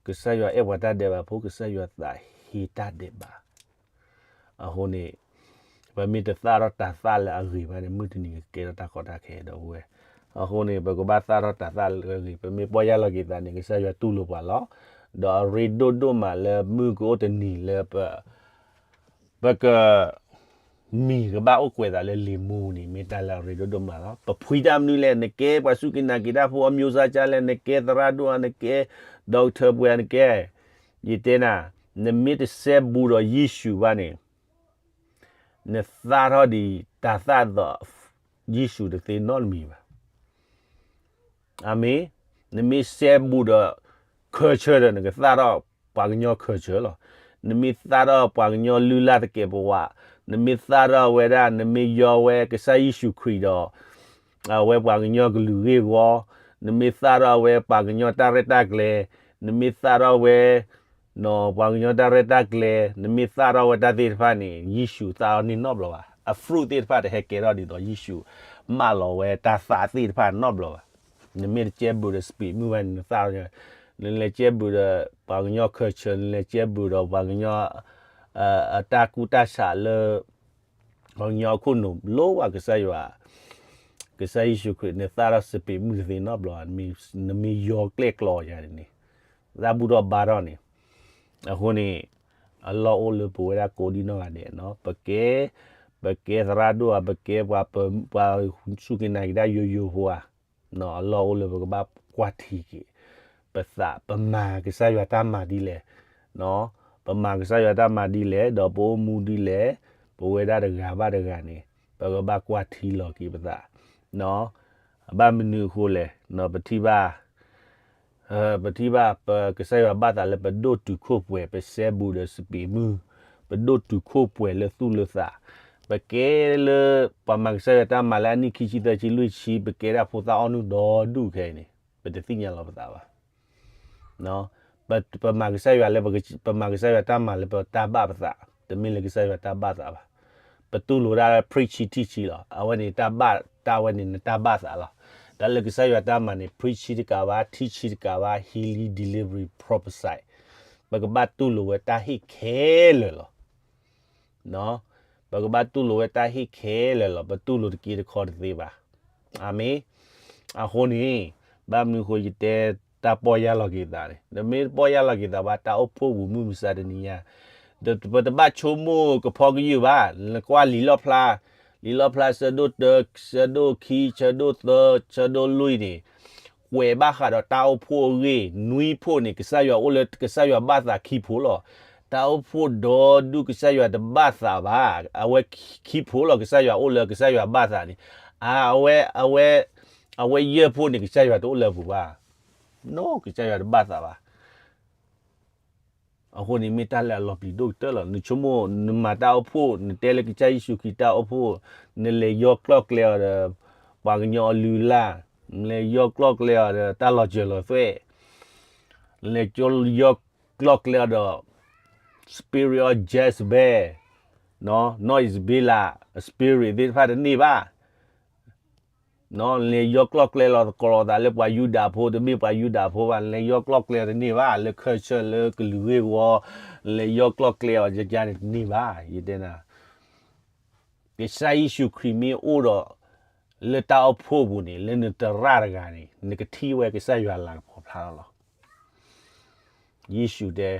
ကစၢ်ယွၤအဲၣ်ပှၤတၢ်ဒဲးဘးဖိ ကစၢ်ယွၤသးဟ့တၢ်ဒဲးဘး အဃိန့ၣ် ပမ့ၢ်တသၣ်ထီၣ်တၤသၣ်လၢအဂ့ၤဘၣ်န့ၣ် မုၢ်တနံၤကကဲထီၣ်တၢ်ကီတၢ်ခဲ ဒီပုၢ်ဝဲၢ် အဃိန့ၣ် ပကဘၣ်သၣ်ထီၣ်တၤသၣ်လၢအဂ့ၤ ပမ့ၢ်ပီၢ်ယၢ်လီၤက့ၤသးန့ၣ် ကစၢ်ယွၤတူၢ်လိာ်ပှၤလီၤ. ဒီးအရ့ဒိၣ်ဒိၣ်မးလၢမုၢ်ကအိၣ်တနံၤလၢပ ပက မံၤကဘၣ်အိၣ်ကွဲးသးလၢလံာ်မူန့ၣ် မ့ၢ်တၢ်လၢအရ့ဒိၣ်ဒိၣ်မးလီၤ. ပဖှံတၢ်မနုၤလဲၣ် နကဲပှၤစူၢ်က့ၤနာ်က့ၤတၢ်ဖိ အမျိုးသား ကလဲၣ် နကဲသရၣ်ဒိၣ်ဧါ နကဲ doctor ပှဲၤ နကဲ ယတဲနၤ, နမ့ၢ်တစဲဘူးဒီးယ့ၣ်ၡူးဘၣ်န့ၣ်, နသၣ်ထီၣ်ဒံးတၤသၣ်ဒီးယ့ၣ်ၡူးတသ့နီတမံၤဘၣ်. အၤမ့ၣ်, နမ့ၢ်စဲဘူးဒီး culture ဒီး နကသၣ်ထီၣ်ပှၤကညီ culture လီၤ. နမ့ၢ်သၣ်ထီၣ်ပှၤကညီလုၢ်လၢ်သကဲးပဝး, နမ့ၢ်သၣ်ထီၣ်ဝဲဒၣ် နမ့ၢ်ယီဝဲကစၢ်ယ့ၣ်ၡူးခရံာ်ဒီး အဝဲပှၤကညီကလုာ်ဂ့ၢ်ဝီ, နမ့ၢ်သၣ်ထီၣ်ဝဲပှၤကညီတၢ်ရဲၣ်တၢ်ကျဲၤ, နမ့ၢ်သၣ်ထီၣ်ဝဲ ပှၤကညီတၢ်ရဲၣ်တၢ်ကျဲၤ, နမ့ၢ်သၣ်ထီၣ်ဝဲတၢ်သ့ၣ်တဖၣ်န့ၣ် ယ့ၣ်ၡူးသၣ်ထီၣ်န့ၢ်နီတဘျီဘၣ်. အ fruit သ့ၣ်တဖၣ်တဟဲကဲထီၣ်ဒ်သိးယ့ၣ်ၡူး မၢလီၤဝဲတၢ်သၣ်သ့ၣ်တဖၣ်နီတဘျီဘၣ်. နမ့ၢ်တကဲဘူးဒီး spirit မုၢ်ဘၣ်န့ၣ် နသၣ်ထီၣ်, နလဲၤကဲဘူးဒီး ပှၤကညီ culture, နလဲၤကဲဘူးဒီးပှၤကညီ အတၢ်ကူၣ်တၢ်ဆးလၢ ပှၤကညီအခိၣ်နူာ်လိၣ်ဘၣ်ကစၢ်ယွၤ, ကစၢ်ယ့ၣ်ၡူးခရံာ် နသၣ်ထီၣ် spirit မုၢ်တသ့နီတဘျီ, နမ့ၢ်ယီကျဲၣ်ကျီယၤန့ၣ်, သၣ်ဘူၣ်ထီၣ်ဘါထီၣ်န့ၣ်, အဃိန့ၣ် အလီၢ်အိၣ်လၢပဝဲဒၣ်ကိးဒံနီၢ်ဂၤဒဲးနီၤ, ပကဲ, ပကဲသရၣ်ဒိၣ်ဧါ, ပကဲပှၤ, ပှၤစူၢ်က့ၤနာ်က့ၤတၢ်ယိယိဖိဧါ, အလီၢ်အိၣ်လၢပကဘၣ်ကွၢ်ထံက့ၤ ပသး, ပမၤကစၢ်ယွၤတၢ်မၤဒ်လဲၣ်, ပမၤကစၢ်ယွၤတၢ်မၤဒ်လဲၣ်, ဒီးပအိၣ်မူဒ်လဲၣ်, ပဝဲဒၣ်တဂၤဘၣ်တဂၤန့ၣ် ပကဘၣ်ကွၢ်ထံလီၤက့ၤပသး, ဘၣ်မနုၤအဃိလဲၣ်, ပထံၣ်ဘၣ် ပထံၣ်ဘၣ် ပကစၢ်ယွၤဘၣ်သးလၢပဒိၣ်တုာ်ခိၣ်ပှဲၤ, ပစဲဘူးဒီး spirit မုၢ်, ပဒိၣ်တုာ်ခိၣ်ပှဲၤလၢသူၣ်လၢသး, ပကဲလၢ ပှၤမၤကစၢ်ယွၤတၢ်မၤလၢအနံၣ်ခံဆံသၢဆံလွံၢ်ဆံ, ပကဲဒၣ်ဖိသၣ်အီၣ်နုၢ်ဒီဒူၣ်ခဲအံၤန့ၣ် ပတသ့ၣ်ညါလီၤပသးဘၣ်. ပမၤကစၢ်ယွၤလၢ, ပမၤကစၢ်ယွၤတၢ်မၤလၢပတၢ်ဘၣ်ပသး, တမ့ၢ်လၢကစၢ်ယွၤတၢ်ဘၣ်သးဘၣ်. ပတူၢ်လိာ်ဒၣ် preach ထံၣ်ဆံလီၤ. အဝဲန့ၣ်တၢ်ဘၣ်, တၢ်ဝဲန့ၣ်နတၢ်ဘၣ်သးလီၤ. တၢ်လၢကစၢ်ယွၤတၢ်မၤန့ၣ် preach တကးဘၣ်, teach တကးဘၣ်, healing, delivery, prophecy ပကဘၣ်တူၢ်လိာ်ဝဲတၢ်ဟ့ၣ်ခဲလၢာ်လီၤ. ပကဘၣ်တူၢ်လိာ်ဝဲတၢ်ဟ့ၣ်ခဲလၢာ်လီၤ. ပတူၢ်လိာ်တက့တခီတသ့ဘၣ်. အၤမ့ၣ်. အဃိန့ၣ် ဘၣ်မနုၤအဃိယတဲတၢ်ပီၢ်ယၢ်လီၤက့ၤသးန့ၣ်, နမ့ၢ်တပီၢ်ယၢ်လီၤက့ၤသးဘၣ် တၢ်အိၣ်ဖှိၣ်ပူၤမုၢ်မဆါတနံၤညါ, ပတဘၣ်ဆိကမိၣ်ကဖီကယုၢ်ဘၣ်. နကွၢ်လံာ်လီၣ်ဖျါ, လံာ်လီၣ်ဖျါဆၢဒိၣ်တၢ, ဆၢဒိၣ်ခံ, ဆၢဒိၣ်သၢ, ဆၢဒိၣ်လွံၢ်န့ၣ်, ကွဲးဘၣ်ဃးဒီးတၢ်အိၣ်ဖှိၣ်အဂ့ၢ်, နွံဖှိၣ်န့ၣ် ကစၢ်ယွၤအိၣ်လၢ ကစၢ်ယွၤဘၣ်သးခံဖှိၣ်လီၤ. တၢ်အိၣ်ဖှိၣ်ဒီဒူၣ်ကစၢ်ယွၤတဘၣ်သးဘၣ်. အဝဲခံဖှိၣ်လီၤ ကစၢ်ယွၤအိၣ်လၢကစၢ်ယွၤဘၣ်သးန့ၣ်. အဝဲ, အဝဲ, အဝဲယဲၢ်ဖှိၣ်န့ၣ် ကစၢ်ယွၤတအိၣ်လၢအပူၤဘၣ်. နီၢ် ကစၢ်ယွၤတဘၣ်သးဘၣ်. အဃိန့ၣ်မ့ၢ်တၢ်လၢအလီၤပျံၤဒိၣ်ကတၢၢ်လီၤ. နဆိကမိၣ် နမၤတၢ်အိၣ်ဖှိၣ် နတဲလၢကစၢ်ယ့ၣ်ၡူးခရံာ်တၢ်အိၣ်ဖှိၣ်, နလဲၤယီၢ်ကျီၢ်ကျဲအီၤဒီး ပှၤကညီအလုၢ်အလၢ်, နလဲၤယီၢ်ကျီၢ်ကျဲအီၤဒီးတၢ်လီၤစၢၤလီၤသွဲၣ်, နလဲၤယီၢ်ကျီၢ်ကျဲအီၤဒီး spirit of Jezebel, နီၢ် Jezebel spirit သ့ၣ်တဖၣ်တန့ၢ်ဘၣ်. နလဲၤယီၢ်ကျီၢ်ကျဲလီၤသကိးလိာ်သးလၢပှၤယူဒၤဖိ တမ့ၢ်ပှၤယူဒၤဖိဘၣ်, နလဲၤယီၢ်ကျီၢ်ကျဲအီၤတန့ၢ်ဘၣ်, လၢ culture လၢကလုာ်ဂ့ၢ်ဝီ, နလဲၤယီၢ်ကျီၢ်ကျဲအီၤယကါန့ၣ်တန့ၢ်ဘၣ်. ယတဲနၤ ကစၢ်ယ့ၣ်ၡူးခရံာ်မ့ၢ်အိၣ်ဒီး လၢတၢ်အိၣ်ဖှိၣ်ပူၤန့ၣ် လၢနသရၣ်တဂၤန့ၣ် နကထံၣ်ဝဲကစၢ်ယွၤလၤကပီၤဖျါထီၣ်လီၤ. ယ့ၣ်ၡူးတဲ,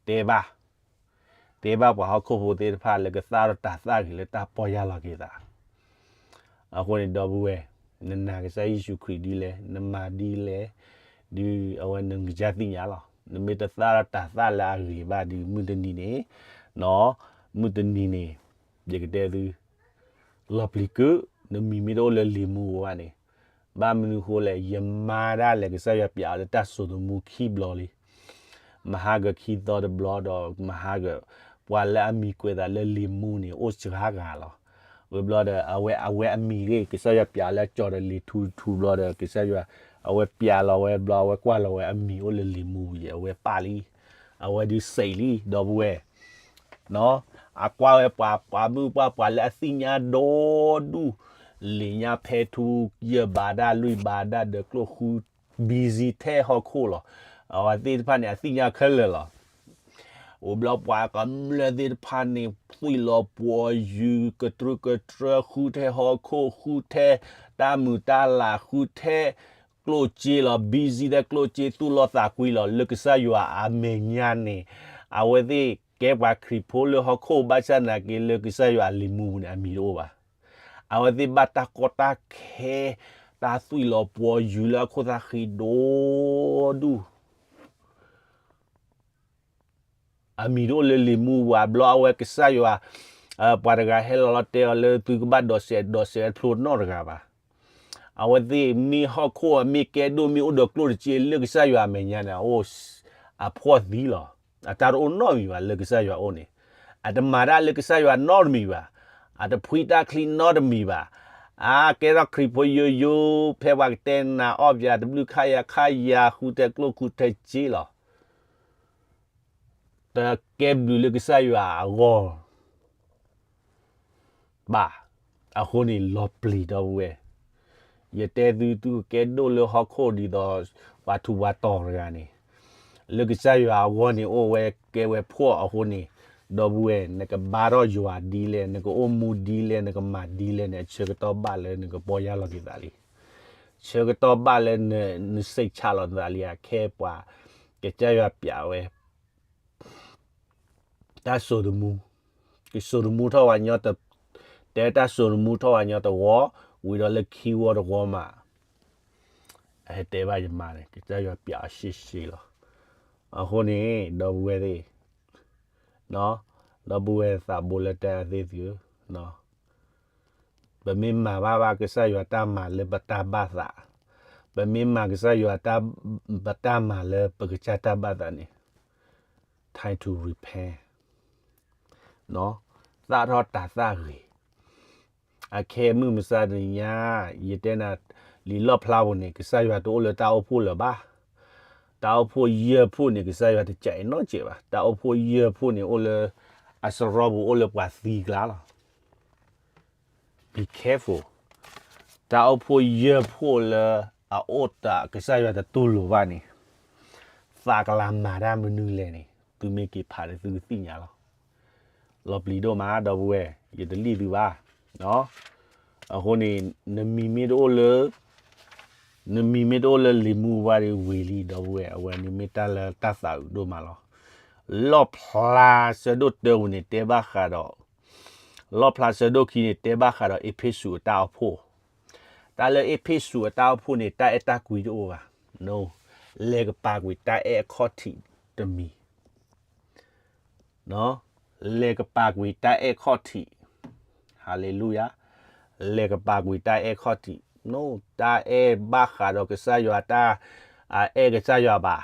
တဲဘၣ်, တဲဘၣ်ပှၤဟီၣ်ခိၣ်ဖိသ့ၣ်တဖၣ်လၢကသၣ်ထီၣ်တၤသၣ်ဂ့ၤလၢတၢ်ပီၢ်ယၢ်လီၤက့ၤသး. အဃိန့ၣ် ဒီပုၢ်ဝဲၢ်, နနာ်ကစၢ်ယ့ၣ်ၡူးခရံာ်ဒ်လဲၣ်, နမၤဒ်လဲၣ်, ဒုးအဝဲနကစၢ်သ့ၣ်ညါလီၤ. နမ့ၢ်တသၣ်ထီၣ်တၤသၣ်လၢအဂ့ၤဘၣ်ဒီး မုၢ်တနံၤန့ၣ်, နီၢ် မုၢ်တနံၤန့ၣ် ယကတဲသု လီၤပျံၤကုၢ်, နမံၤမ့ၢ်တအိၣ်လၢလံာ်မူပူၤဘၣ်န့ၣ်, ဘၣ်မနုၤအဃိလဲၣ်, ယမါဒၣ်လဲာ်ကစၢ်ယွၤပျးအီၤလၢတၢ်စိာ်သမူခံဘျီလံ. မဟါကခံသီတဘျီဒီး မဟါက ပှၤလၢအမံၤကွဲးသးလၢလံာ်မူန့ၣ် အိၣ်စှၤဂၤလီၤ. ဝံၤဘျီဒီး အဝဲ, အဝဲအမံၤဂ့ၢ် ကစၢ်ယွၤပျးလၢကၠီၤဒီးလံာ်ထူထူဘျီဒီး ကစၢ်ယွၤ အဝဲပျးလီၤဝဲဘျီ အဝဲကွၢ်လီၤဝဲအမံၤအိၣ်လၢလံာ်မူပူၤ အဝဲပာ်လံ, အဝဲဒုးစံးလံ ဒီပုၢ်ဝဲၢ် အကွၢ်ဝဲပှၤ, ပှၤမုၣ်ပှၢ်ပှၤလၢအသ့ၣ်ညါဒီဒူၣ်, လံာ်ညါဖဲထူ ယဲၢ်ဘးဒၣ်လွံၢ်ဘးဒၣ်ဒီးကျိၣ်ဃု busy ထဲဟီၣ်ခိၣ်လီၤ. အဝဲသ့ၣ်တဖၣ်န့ၣ် အသ့ၣ်ညါခဲလၢာ်လီၤ. အိၣ်ဘျီပှၤကမျၢၢ်သ့ၣ်တဖၣ်န့ၣ် သွံၣ်လီၤပှီၤယုၤ ကတြူၢ်ကတြၢ ဃုထဲဟီၣ်ခိၣ် ဃုထဲတၢ်မုာ်တၢ်လၤ ဃုထဲကျိၣ်စ့လီၤ. busy ထဲကျိၣ်စ့ သူၣ်လီၤသးကွံလီၤ လၢကစၢ်ယွၤအမဲာ်ညါန့ၣ်, အဝဲသ့ၣ်ကဲပှၤခရံာ်ဖိလၢဟီၣ်ခိၣ် ဘၣ်ဆၣ်သနာ်က့လၢကစၢ်ယွၤအလံာ်မူပူၤန့ၣ် အမံၤတအိၣ်ဘၣ်. အဝဲသ့ၣ်ဘၣ်တၢ်ကီတၢ်ခဲ, တၢ်သွံၣ်လီၤပှီၤယုၤလၢအခိၣ်သၣ်ဃံးဒီဒူၣ် အမံၤတအိၣ်လၢလံာ်မူဘၣ်. ဘျီအဝဲကစၢ်ယွၤ ပှၤတဂၤဟဲလီၤလီၤတဲအီၤလၢသုကဘၣ်ဒိးစဲး ဒိးစဲးဝဲတဖျိနီတဂၤဘၣ်. အဝဲသ့ၣ်မ့ၢ်ဟီၣ်ခိၣ်အမ့ၢ်ကဲဒိၣ်မ့ၢ်အိၣ်ဒီးကျိၣ်တစ့လၢကစၢ်ယွၤအမဲာ်ညါန့ၣ် အအိၣ် အဖှီၣ်သံလီၤ. အတၢ်တအိၣ်နီတမံၤဘၣ်လၢကစၢ်ယွၤအအိၣ်န့ၣ်, အတမၤတၢ်လၢကစၢ်ယွၤနီတမံၤဘၣ်, အတဖှံတၢ်ချံနီတမံၤဘၣ်. အကဲထီၣ်ခရံာ်ဖိယိယိ, ဖဲပှၤကတဲနၤအီၣ်ပၠးတဘျုးခါယၤခါယၤ ဃုထၢကျိၣ်ဃုထၢစ့လီၤ. တကဲဘျုးလၢကစၢ်ယွၤအဂီၢ်ဘၣ်. အဃိန့ၣ်လီၤပျံၤဒီပုၢ်ဝဲၢ်, ယတဲသု သုကကဲဒိၣ်လၢဟီၣ်ခိၣ်ဒ်သိးပှၤထူးပှၤတီၤတဂၤန့ၣ်, လၢကစၢ်ယွၤအဂီၢ်န့ၣ်အိၣ်ဝဲကဲဝဲဖှီၣ်အဃိန့ၣ်, ဒီပုၢ်ဝဲၢ် နကဘါထီၣ်ယွၤဒ်လဲၣ်, နကအိၣ်မူဒ်လဲၣ်, နကမၤဒ်လဲၣ်န့ၣ် အဆၢကတီၢ်ဘၣ်လၢနကပီၢ်ယၢ်လီၤက့ၤသးလံ. ဆၢကတီၢ်ဘၣ်လၢနစံးဆးလီၤနသးလံ. အခဲပှၤ ကစၢ်ယွၤပျးဝဲ တၢ်စိာ်သမူ, ကစိာ်သမူထီၣ်ဝဲညီ, တဲတၢ်စိာ်သမူထီၣ်ဝဲညီတဝီ, ဝံၤဒီးလၢခံဝီတဝီမး, အဟဲတဲဘၣ်ယမါန့ၣ် ကစၢ်ယွၤပျးအီၤရှဲရှဲလီၤ. အဃိန့ၣ် ဒီပုၢ်ဝဲၢ်သ့ၣ်, ဒီပုၢ်ဝဲၢ်သးဘိလၢတၢ်သ့ၣ်သုဧၢ, ပမ့ၢ်မၤဘၣ်ဘၣ်ကစၢ်ယွၤတၢ်မၤလၢပတၢ်ဘၣ်သး, ပမ့ၢ်မၤကစၢ်ယွၤ ပတၢ်မၤလၢပကစၢ်တၢ်ဘၣ်သးန့ၣ်, time to repent, သၣ်ထီၣ်တၤသၣ်ဂ့ၤ. အခဲမုၢ်မဆါတနံၤညါ, ယတဲနၤ, လံာ်လီၣ်ဖျါပူၤန့ၣ် ကစၢ်ယွၤတအိၣ်လၢတၢ်အိၣ်ဖှိၣ်လၢၤဘၣ်. တၢ်အိၣ်ဖှိၣ်ယဲၢ်ဖှိၣ်န့ၣ် ကစၢ်ယွၤတကးအံၤနီတစဲးဘၣ်. တၢ်အိၣ်ဖှိၣ်ယဲၢ်ဖှိၣ်န့ၣ် အိၣ်လၢ အစရီပူၤအိၣ်လၢပှၤသံကျါလီၤ. Be careful. တၢ်အိၣ်ဖှိၣ်ယဲၢ်ဖှိၣ်လၢအအိၣ်တၢ်ကစၢ်ယွၤတတူၢ်လိာ်ဘၣ်န့ၣ်, သးကလၤမၤတၢ်မနုၤလဲၣ်န့ၣ် သုမ့ၢ်က့ၤဖးဒီးသုကသ့ၣ်ညါလီၤ. လီၤပျံၤဒိၣ်မး ဒီပုၢ်ဝဲၢ်, ယတလံၣ်သုဘၣ်. အဃိန့ၣ် နမံၤမ့ၢ်တအိၣ်လၢ နမံၤမ့ၢ်တအိၣ်လၢလံာ်မူဘၣ်ဒီးဝံၤလံ ဒီပုၢ်ဝဲၢ်, အဝဲန့ၣ်မ့ၢ်တၢ်လၢတၢ်သးအုးဒိၣ်မးလီၤ. လီၣ်ဖျါဆၢဒိၣ်တၢပူၤန့ၣ် တဲဘၣ်ဃးဒီး, လီၣ်ဖျါဆၢဒိၣ်ခံန့ၣ် တဲဘၣ်ဃးဒီးအ့းဖ့းစူးအတၢ်အိၣ်ဖှိၣ်. တၢ်လၢအ့းဖ့းစူးအတၢ်အိၣ်ဖှိၣ်န့ၣ် တၢ်အဲၣ်တၢ်ကွံတအိၣ်ဘၣ်. လဲၤကပာ်ကွံာ်တၢ်အဲၣ်အခီၣ်ထံးတမံၤ လဲၤကပာ်ကွံာ်တၢ်အဲၣ်ခီၣ်ထံး. ဟၤလ့လူယၤ. လဲၤကပာ်ကွံာ်တၢ်အဲၣ်ခီၣ်ထံး, တၢ်အဲၣ်ဘၣ်ဃးဒီးကစၢ်ယွၤတၢ်, အအဲၣ်ကစၢ်ယွၤဘၣ်,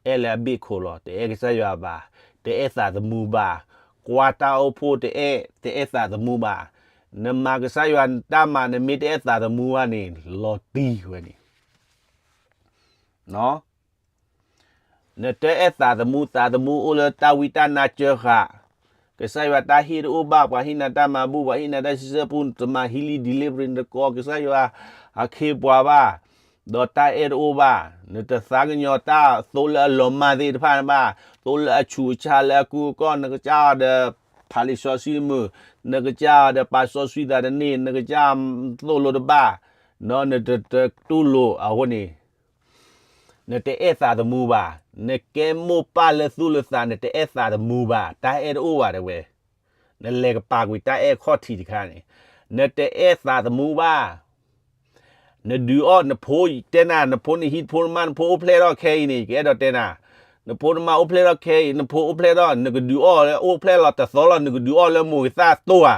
အဲၣ်လၢအဘ့ၣ်ခိၣ်လီၤ, တအဲၣ်ကစၢ်ယွၤဘၣ်, တအဲၣ်သးသမူဘၣ်, ကွၢ်တၢ်အိၣ်ဖှိၣ်တအဲၣ်, တအဲၣ်သးသမူဘၣ်. နမၤကစၢ်ယွၤတၢ်မၤ နမ့ၢ်တအဲၣ်သးသမူဘၣ်န့ၣ် လီၤတံၢ်ဝဲန့ၣ် နတအဲၣ်သးသမူ, သးသမူအိၣ်လၢတၢ်ဝံတၢ်နါစၢဃာ်, ကစၢ်ယွၤတၢ်ဟ့ၣ်တအိၣ်ဘၣ်, ပှၤဟ့ၣ်နၤတၢ်မၤဘူၣ်, ပှၤဟ့ၣ်နၤတၢ်စံးဆၢပူ, နတမၤ healing deliverance, နတကိးကစၢ်ယွၤအခ့အပှၤဘၣ်, ဒီးတၢ်အဲၣ်တအိၣ်ဘၣ်, နတသးကညီၤတၢ်သိလၢအလီၤမၢ်သ့ၣ်တဖၣ်ဘၣ်, သိလၢအဆူးအဆါလၢအကုၢ်အကီၢ်, နကစၢ်အီၤဒီးဖးလံာ်စီဆှံမုၢ်, နကစၢ်အီၤဒီးပာ်စီဆှံသးတန့ၢ်, နကစၢ်သိၣ်လိတဘၣ်, နတတူၢ်လိာ်အဃိန့ၣ် နတအဲၣ်သးသမူဘၣ်, နကဲမိၢ်ပၢ်လၢသူၣ်လၢသး နတအဲၣ်သးသမူဘၣ်, တၢ်အဲၣ်တအိၣ်ဘၣ်တဲဝဲ, နလဲၤကပာ်ကွံာ်တၢ်အဲၣ်ခီၣ်ထံးတခါန့ၣ်, နတအဲၣ်သးသမူဘၣ်, နဒုးအီၣ်နဖိ, တဲနၤ နဖိနဟံးဖိနမါ နဖိအိၣ်ဖျဲၣ်ထီၣ်ခဲအံၤန့ၣ် ယကအဲၣ်ဒိးတဲနၤ, နဖိနမါအိၣ်ဖျဲၣ်ထီၣ်ခဲအံၤ နဖိအိၣ်ဖျဲၣ်ထီၣ် နကဒုးအီၣ်လၢအိၣ်ဖျဲၣ်လီၤတသီလီၤ နကဒုးအီၣ်လၢမိၢ်ကသၣ်တိၢ်ဧါ,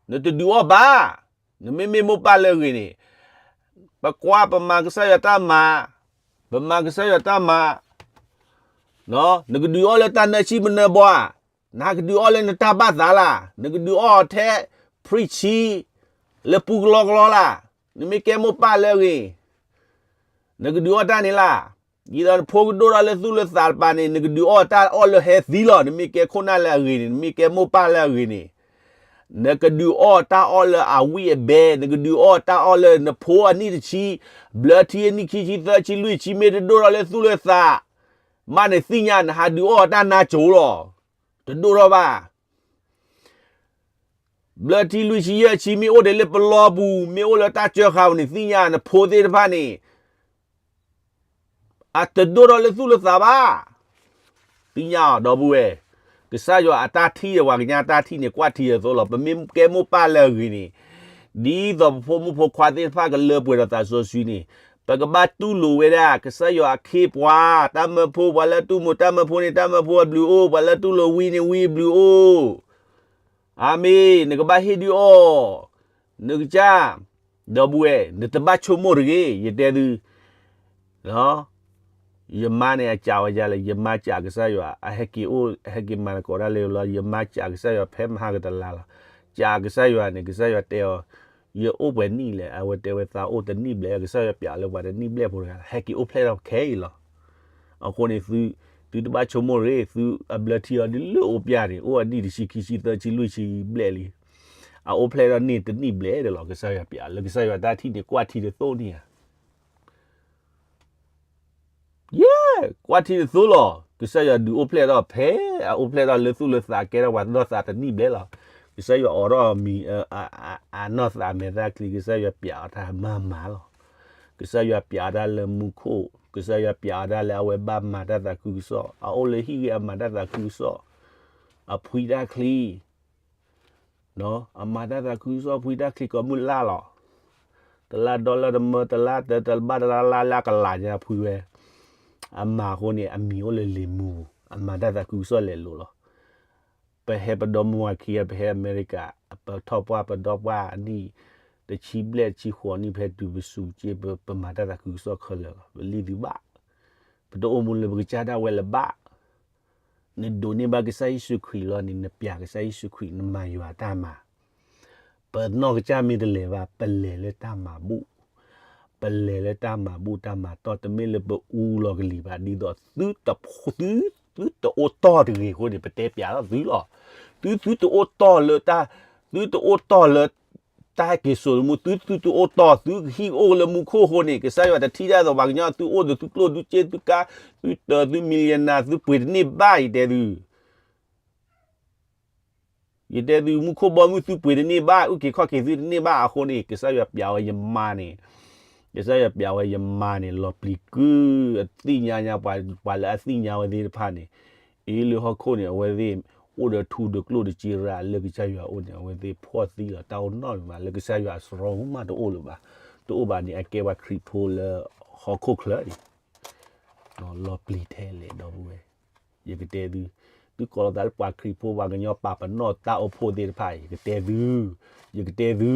နတဒုးအီၣ်ဘၣ် နမ့မ့ၢ်မိၢ်ပၢ်လၢအဂ့ၤန့ၣ်, ပကွၢ်ပမၤကစၢ်ယွၤတၢ်မၤ, ပမၤကစၢ်ယွၤတၢ်မၤ, နကဒုးအီၣ်လၢတၢ်နၢဆံၣ်ပနၢဘီဧါ, နဟးကဒုးအီၣ်လၢနတၢ်ဘၣ်သးလၢ်, နကဒုးအီၣ်ထဲ ဖှံဆံ လၢပူကလီကလီလၢ်, နမ့ၢ်ကဲမိၢ်ပၢ်လၢအဂ့ၤ, နကဒုးအီၣ်တၢ်န့ၣ်လၢ်, ဒ်သိးနဖိကဒိၣ်ထီၣ်လၢသူၣ်လၢသးတပၤန့ၣ် နကဒုးအီၣ်တၢ်အီၣ်လၢဟဲသံလီၤ, နမ့ၢ်ကဲခိၣ်နၢ်လၢအဂ့ၤန့ၣ် နမ့ၢ်ကဲမိၢ်ပၢ်လၢအဂ့ၤန့ၣ် နကဒုးအီၣ်တၢ်အီၣ်လၢအဝံၣ်အဘဲ, နကဒုးအီၣ်တၢ်အီၣ်လၢနဖိအနံၣ်တဆံ, ဘျၢထံအနံၣ်ခံဆံသၢဆံလွံၢ်ဆံ မ့ၢ်တဒိၣ်ထီၣ်လၢသူၣ်လၢသး, မ့ၢ်နသ့ၣ်ညါ နဟးဒုးအီၣ်တၢ်နါစိၤလီၤ, တဒိၣ်ထီၣ်ဘၣ်. ဘျၢထံလွံၢ်ဆံယဲၢ်ဆံ မ့ၢ်အိၣ်ဒံးလၢပလီပူၤ, မ့ၢ်အိၣ်လၢတၢ်စၢဃာ်ပူၤန့ၣ် သ့ၣ်ညါ နဖိသ့ၣ်တဖၣ်န့ၣ် အတဒိၣ်ထီၣ်လၢသူၣ်လၢသးဘၣ်. သ့ၣ်ညါအီၤ ဒီပုၢ်ဝဲၢ်, ကစၢ်ယွၤအတၢ်ထံၣ်ဒီးပှၤကညီတၢ်ထံၣ်န့ၣ် ကွၢ်ထံအသိးလီၤ. ပမ့ၢ်ကဲမိၢ်ပၢ်လၢအဂ့ၤန့ၣ်, ဒ်သိးပဖိမုၣ်ဖိခွါသ့ၣ်တဖၣ်ကလၢပှဲၤဒီးသးစီဆှံန့ၣ်, ပကဘၣ်တူၢ်လိာ်ဝဲဒၣ် ကစၢ်ယွၤအခ့အပှၤ, တၢ်မၢဖိ, ပှၤလၢတူၢ်လိာ်တၢ်မၢဖိန့ၣ် တၢ်မၢဖိအဘျုးအိၣ်, ပှၤလၢတူၢ်လိာ်ဝံန့ၣ် ဝံအဘျုးအိၣ်. အၤမ့ၣ်, နကဘၣ်ဟ့ၣ်ဒုးအီၤ, နကစၢ်, ဒီပုၢ်ဝဲၢ်, နတဘၣ်ဆိကမိၣ်တဂ့ၤ, ယတဲသု ယမါန့ၣ် အစံးဝဲဒ်လဲၣ်, ယမါစံးကစၢ်ယွၤ, အဟဲက့ၤအိၣ်, ဟဲက့ၤမၤသကိးတၢ်လၢလီၤ, ယမါစံးကစၢ်ယွၤ ဖဲမဟါကတလါလီၤ. စံးကစၢ်ယွၤန့ၣ် ကစၢ်ယွၤတဲအီၤ, ယအိၣ်ပှဲၤနံၣ်လဲၣ်, အဝဲတဲဝဲသးအိၣ်တနံၣ်ဘျဲၣ်, ကစၢ်ယွၤပျးလၢပှၤတနံၣ်ဘျဲၣ်ဖိတဂၤ, ဟဲက့ၤအိၣ်ဖျဲၣ်ထီၣ်ခဲအံၤလီၤ. အဃိန့ၣ် သုတဘၣ်ဆိကမိၣ်တဂ့ၤ, သုအဘျၢထံအီၤဒ်လၢအိၣ်ပျၢ်န့ၣ်, အိၣ်အနံၣ်တဆံခံဆံသၢဆံလွံၢ်ဆံဘျဲၣ်လံ. အအိၣ်ဖျဲၣ်ထီၣ်န့ၢ်တနံၣ်ဘျဲၣ်ဒီးလီၤ, ကစၢ်ယွၤပျးလၢကစၢ်ယွၤတၢ်ထံၣ်န့ၣ် ကွၢ်ထံတသိၣ်န့ၣ်ဧါ. ယဲ, ကွၢ်ထံတသိၣ်လီၤ. ကစၢ်ယွၤဒုးအိၣ်ဖျဲၣ်ထီၣ်ဖဲ, အအိၣ်ဖျဲၣ်ထီၣ်လၢသူၣ်လၢသးကဲထီၣ်ပှၤနီၢ်သးတနံၣ်ဘျဲၣ်လီၤ. ကစၢ်ယွၤအိးထီၣ်မံၤ, အနီၢ်သးမဲာ်သၣ်ချံ, ကစၢ်ယွၤပျးအီၤတၢ်မၤမၤလီၤ. ကစၢ်ယွၤပျးအီၤတၢ်လၢမူခိၣ်, ကစၢ်ယွၤပျးအီၤတၢ်လၢအဝဲဘၣ်မၤတၢ်သးခုကစီၣ်, အအိၣ်လၢဟံၣ်ဂ့ၤအမၤတၢ်သးခုကစီၣ်, အဖှံတၢ်ချံ အမၤတၢ်သးခုကစီၣ်ဖှံတၢ်ချံကိးမုၢ်လၢ်လီၤ. တလါဒီလၢတမၢ, တလါတ, တဘၣ်တလါလါလၢအကလးညါဖှံဝဲ. အမၤအဃိန့ၣ် အမံၤအိၣ်လၢလံာ်မူၤ, အမၤတၢ်သးခုကစီၣ်လဲၤလိၤလီၤ. ပဟဲပဒီမါဝၤခံဂၤ, ပဟဲအမဲရကၤ, ပထီၣ်ပှၢ်ပဒီပှၢ်အနံၣ်, တဆံဘျဲၣ်တဆံဃိးနံၣ် ပဟဲတုၤပစူၤက့, ပမၤတၢ်သးခုကစီၣ်ခဲလၢာ်လီၤ. ပလံသုဘၣ်, ပတအိၣ်မူလၢပကစၢ်ဒၣ်ဝဲလၢၤဘၣ်. နဒိးန့ၢ်ဘၣ်ကစၢ်ယ့ၣ်ၡူးခရံာ်လီၤန့ၣ်, နပျးကစၢ်ယ့ၣ်ၡူးခရံာ်, နမၤယွၤတၢ်မၤ. ပနီၢ်ကစၢ်မ့ၢ်တလဲၤဘၣ်, ပလဲၤလၢတၢ်မၤဘူၣ်, ပလဲၤလၢတၢ်မၤဘူၣ်တၢ်မၤတီၢ်, တမ့ၢ်လၢပအူလီၤကလံၤဘၣ်, ဒ်သိးသုတ, သု, သုတအိၣ်တီၢ်တဂ့ၤအဃိန့ၣ် ပတဲပျးထီၣ်သုလီၤ. သု, သုတအိၣ်တီၢ်လၢတၢ်, သုတအိၣ်တီၢ်လၢ တၢ်ဟဲက့ၤစိာ်လၢမူ, သု, သုတအိၣ်တီၢ်, သုဟံၣ်အိၣ်လၢမူခိၣ်အဃိန့ၣ် ကစၢ်ယွၤတထံၣ်တၢ်သိးပှၤကညီ, သုအိၣ်ဒီးသုကျိၣ်သုစ့သုကါ, သုတၢၤသု millionaire, သုပှ့ၤတန့ၢ်ဘၣ်, ယတဲသု ယတဲသု မူခိၣ်ဘီမုၢ်သုပှ့ၤတန့ၢ်ဘၣ်, အုၣ်က့ၤခီၣ်က့ၤသုတန့ၢ်ဘၣ်အဃိန့ၣ် ကစၢ်ယွၤပျးဝဲယမါန့ၣ်, ကစၢ်ယွၤပျးဝဲယမါန့ၣ် လီၤပျံၤကုၢ်, အသ့ၣ်ညါညါပှၤ, ပှၤလၢအသ့ၣ်ညါဝဲသ့ၣ်တဖၣ်န့ၣ်, အ့လၢဟီၣ်ခိၣ်န့ၣ် အဝဲသ့ၣ်အိၣ်ဒီးထူဒီးကျိၣ်တက့ရၢ်လၢကစၢ်ယွၤအအိၣ်န့ၣ် အဝဲသ့ၣ်ဖှီၣ်သံလီၤ, တၢ်အိၣ်နီတမံၤဘၣ်, လၢကစၢ်ယွၤအစရီပူၤမးတအိၣ်လၢၤဘၣ်, တအိၣ်ဘၣ်န့ၣ် အကဲပှၤခရံာ်ဖိလၢဟီၣ်ခိၣ်ချၢန့ၣ် လီၤပျံၤထဲလဲၣ် ဒီပုၢ်ဝဲၢ်, ယကတဲသု, သုကိးလီၤသးလၢပှၤခရံာ်ဖိ ပှၤကညီပာ်ပနီၣ်တၢ်အိၣ်ဖှိၣ်သ့ၣ်တဖၣ်အံၤ ယကတဲသု, ယကတဲသု,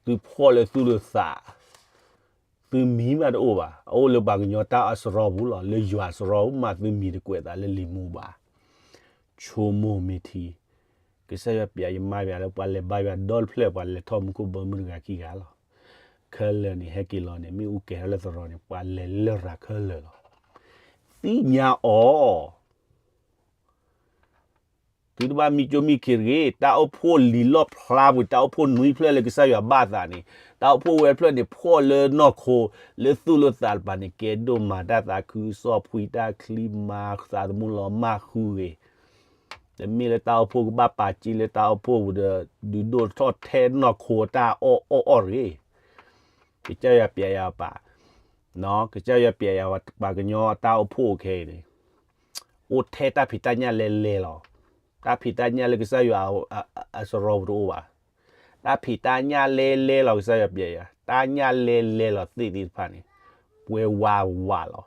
သုဖှီၣ်လၢသူၣ်လၢသး, သုမံၤမးတအိၣ်ဘၣ်, အအိၣ်လၢပှၤကညီတၢ်အစရီပူၤလီၤ, လၢယွၤအစရီပူၤမး သုမံၤတကွဲးသးလၢလံာ်မူၤဘၣ်, ဆိကမိၣ်မ့ၢ်ထံ ကစၢ်ယွၤပျးယမါပျးလၢပှၤလဲၤဘါယွၤဒီတဖျၢၣ် ပှၤလဲၤထီၣ်မူခိၣ်ဘီမုၢ်တဂၤခံဂၤလီၤ. ခဲလၢာ်န့ၣ် ဟဲက့ၤလီၤန့ၣ် မ့ၣ်အူကဲၤထီၣ်လၢသရိာ်န့ၣ် ပှၤလဲၤလၢရၤခဲလၢာ်လီၤ. သ့ၣ်ညါအီၤ သုတဘၣ်မံကၠိမံခ့တဂ့ၤ, တၢ်အိၣ်ဖှိၣ်လံာ်လီၣ်ဖျါပူၤ တၢ်အိၣ်ဖှိၣ်နွံဖျၢၣ်လၢကစၢ်ယွၤဘၣ်သးန့ၣ်, တၢ်အိၣ်ဖှိၣ်ဝဲတဖျၢၣ်န့ၣ် ဖှီၣ်လၢနီၢ်ခိ လၢသူၣ်လၢသးတပၤန့ၣ် ကဲဒိၣ်မၤတၢ်သးခုကစီၣ် ဖှံတၢ်ချံ မၤသးသမူလီၤမၢ်ဃုဂ့ၤ, တမ့ၢ်လၢတၢ်အိၣ်ဖှိၣ်ကဘၣ်ပာ်စ့လၢတၢ်အိၣ်ဖှိၣ်ပူၤဒီး ဒုးဒိၣ်ထီၣ်ထဲနီၢ်ခိတၢ်အီၣ်အီၣ်အီၣ်တဂ့ၤ. ကစၢ်ယွၤပျးယၤပာ်, ကစၢ်ယွၤပျးယၤပှၤကညီတၢ်အိၣ်ဖှိၣ်ခဲအံၤန့ၣ် အိၣ်ထဲတၢ်ဖံးတၢ်ညၣ်လဲၤလဲၤလီၤ. တၢ်ဖံးတၢ်ညၣ်လၢကစၢ်ယွၤအစရီပူၤတအိၣ်ဘၣ်. တၢ်ဖံးတၢ်ညၣ်လဲၤလဲၤလီၤ ကစၢ်ယွၤပျးယၤ, တၢ်ညၣ်လဲၤလဲၤလီၤသ့ၣ်သ့ၣ်တဖၣ်န့ၣ် ပှဲၤဝးဝးလီၤ.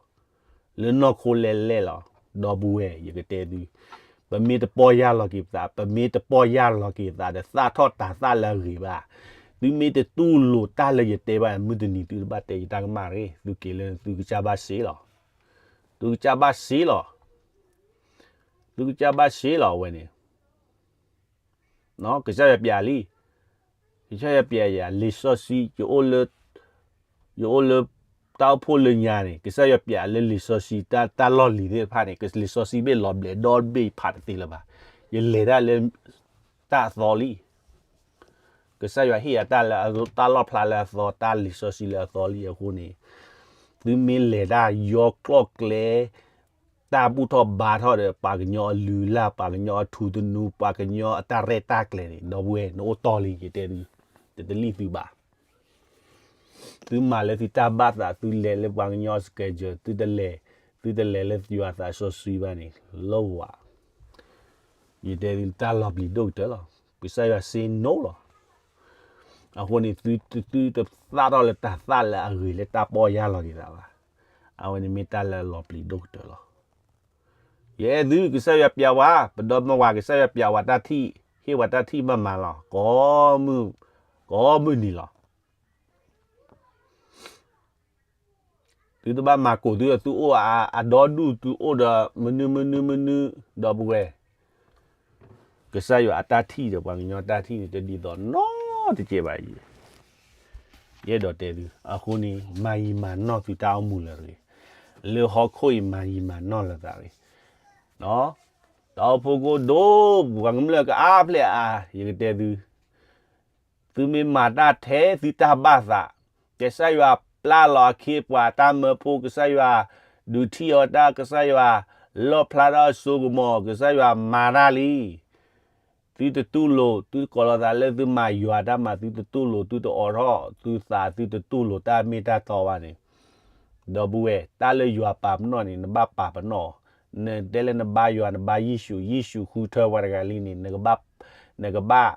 လၢနီၢ်ခိလဲၤလဲၤလီၤ. ဒီပုၢ်ဝဲၢ် ယကတဲသု, ပမ့ၢ်တပီၢ်ယၢ်လီၤက့ၤပသး, ပမ့ၢ်တပီၢ်ယၢ်လီၤက့ၤသးဒီး သၣ်ထီၣ်တၤသၣ်လၢအဂ့ၤဘၣ်, သုမ့ၢ်တတူၢ်လိာ်တၢ်လၢယတဲဘၣ် မုၢ်တနံၤသုတဘၣ်တဲယတၢ်ကမၣ်ရ့, သုက့ၤလၢသုကစၢ်ဘၣ်စ့လီၤ. သုကစၢ်ဘၣ်စ့လီၤ. သုကစၢ်ဘၣ်စ့လီၤ အဝဲန့ၣ် ကစၢ်ယွၤပျးလံ, ကစၢ်ယွၤပျးယၤ လံာ်စီဆှံ, ယအိၣ်လၢတၢ်အိၣ်ဖှိၣ်လၢညါန့ၣ် ကစၢ်ယွၤပျးလၢလံာ်စီဆှံ တၢ်လီၢ်လံၤသ့ၣ်တဖၣ်န့ၣ် လံာ်စီဆှံဘ့ၣ်လီၤဘျဲးဒီဘ့ၣ်ဖးတသ့လၢၤဘၣ်. ယလဲၤတၢ်လၢတၢ်အသီလံ. ကစၢ်ယွၤဟ့ၣ်ယၤတၢ်လၢတၢ်လီၣ်ဖျါလၢအသီ တၢ်လံာ်စီဆှံလၢအသီလံအဃိန့ၣ် သုမ့ၢ်လဲၤတၢ်ယီကျီၣ်ကျဲ တၢ်ဘူၣ်ထီၣ်ဘါထီၣ်ဒီး ပှၤကညီအလုၢ်အလၢ် ပှၤကညီအထူသနူ ပှၤကညီအတၢ်ရဲၣ်တၢ်ကျဲၤန့ၣ် ဒီပုၢ်ဝဲၢ် နအိၣ်တီၢ်လံ ယတဲသု, တတလံၣ်သုဘၣ်. သုမၤလၢသုတၢ်ဘၣ်သး သုလဲၤလၢပှၤကညီအ schedule သုတလဲၤ, သုတလဲၤလၢယွၤသးစီဆှံဘၣ်န့ၣ် လီၤဝဲ. ယတဲသုတၢ်လီၤပျံၤဒိၣ်ကတၢၢ်လီၤ. ကစၢ်ယွၤ say no လီၤ. အဃိန့ၣ် သုတသၣ်ထီၣ်လၢတၢ်သၣ်လၢအဂ့ၤလၢတၢ်ပီၢ်ယၢ်လီၤဒံးသးဘၣ်. အဝဲန့ၣ်မ့ၢ်တၢ်လၢအလီၤပျံၤဒိၣ်ကတၢၢ်လီၤ. ယအဲၣ်သု ကစၢ်ယွၤပျးဝဲ, ပဒီမါဝၤ ကစၢ်ယွၤပျးဝဲတၢ်ထံၣ်, ဟ့ၣ်ဝဲတၢ်ထံၣ်မးမးလီၤ. ကိးမုၢ်နံၤလီၤ. သုတဘၣ်မၤကိာ်သုဒီးသုအိၣ်အဒီဒူၣ် သုအိၣ်ဒီးမနုၤမနုၤမနုၤ ဒီပုၢ်ဝဲၢ်, ကစၢ်ယွၤအတၢ်ထံၣ်ဒီးပှၤကညီတၢ်ထံၣ်န့ၣ် တဒ်သိးနီတကဲးဘၣ်အံၤ. ယအဲၣ်ဒိးတဲသု အဃိန့ၣ် မၤယံာ်မၤနီၢ်သုတၢ်အိၣ်မူလၢာ်တဂ့ၤ. လၢဟီၣ်ခိၣ်အံၤ မၤယံာ်မၤနီၢ်လၢာ်သးတဂ့ၤ. တၢ်အိၣ်ဖှိၣ်ကိၣ်ဒိၣ် ပှၤကမျၢၢ်ကအါဖျဲၣ်အါ, ယကတဲသု သုမ့ၢ်မၤတၢ်ထဲသုတၢ်ဘၣ်သး, ကစၢ်ယွၤပျၢ်လီၤအခ့အပှၤတၢ်မၢဖိ, ကစၢ်ယွၤဒုးထံၣ်အီၤတၢ်, ကစၢ်ယွၤလီၣ်ဖျါထီၣ်အစိကမီၤ, ကစၢ်ယွၤမၤတၢ်လံ. သုတတူၢ်လိာ်, သုတကိးလီၤသးလၢသုမၤယွၤတၢ်မၤ, သုတတူၢ်လိာ်, သုတအိးထီၣ်သုသး, သုတတူၢ်လိာ်တၢ်မ့ၢ်တၢ်တီဘၣ်န့ၣ်, ဒီပုၢ်ဝဲၢ်, တၢ်လၢယွၤပာ်ပနီၣ်န့ၣ် နဘၣ်ပာ်ပနီၣ်. နတဲလၢနဘါယွၤ နဘါယ့ၣ်ၡူး, ယ့ၣ်ၡူးဃုထၢပှၤတဂၤလံန့ၣ် နကဘၣ်, နကဘၣ်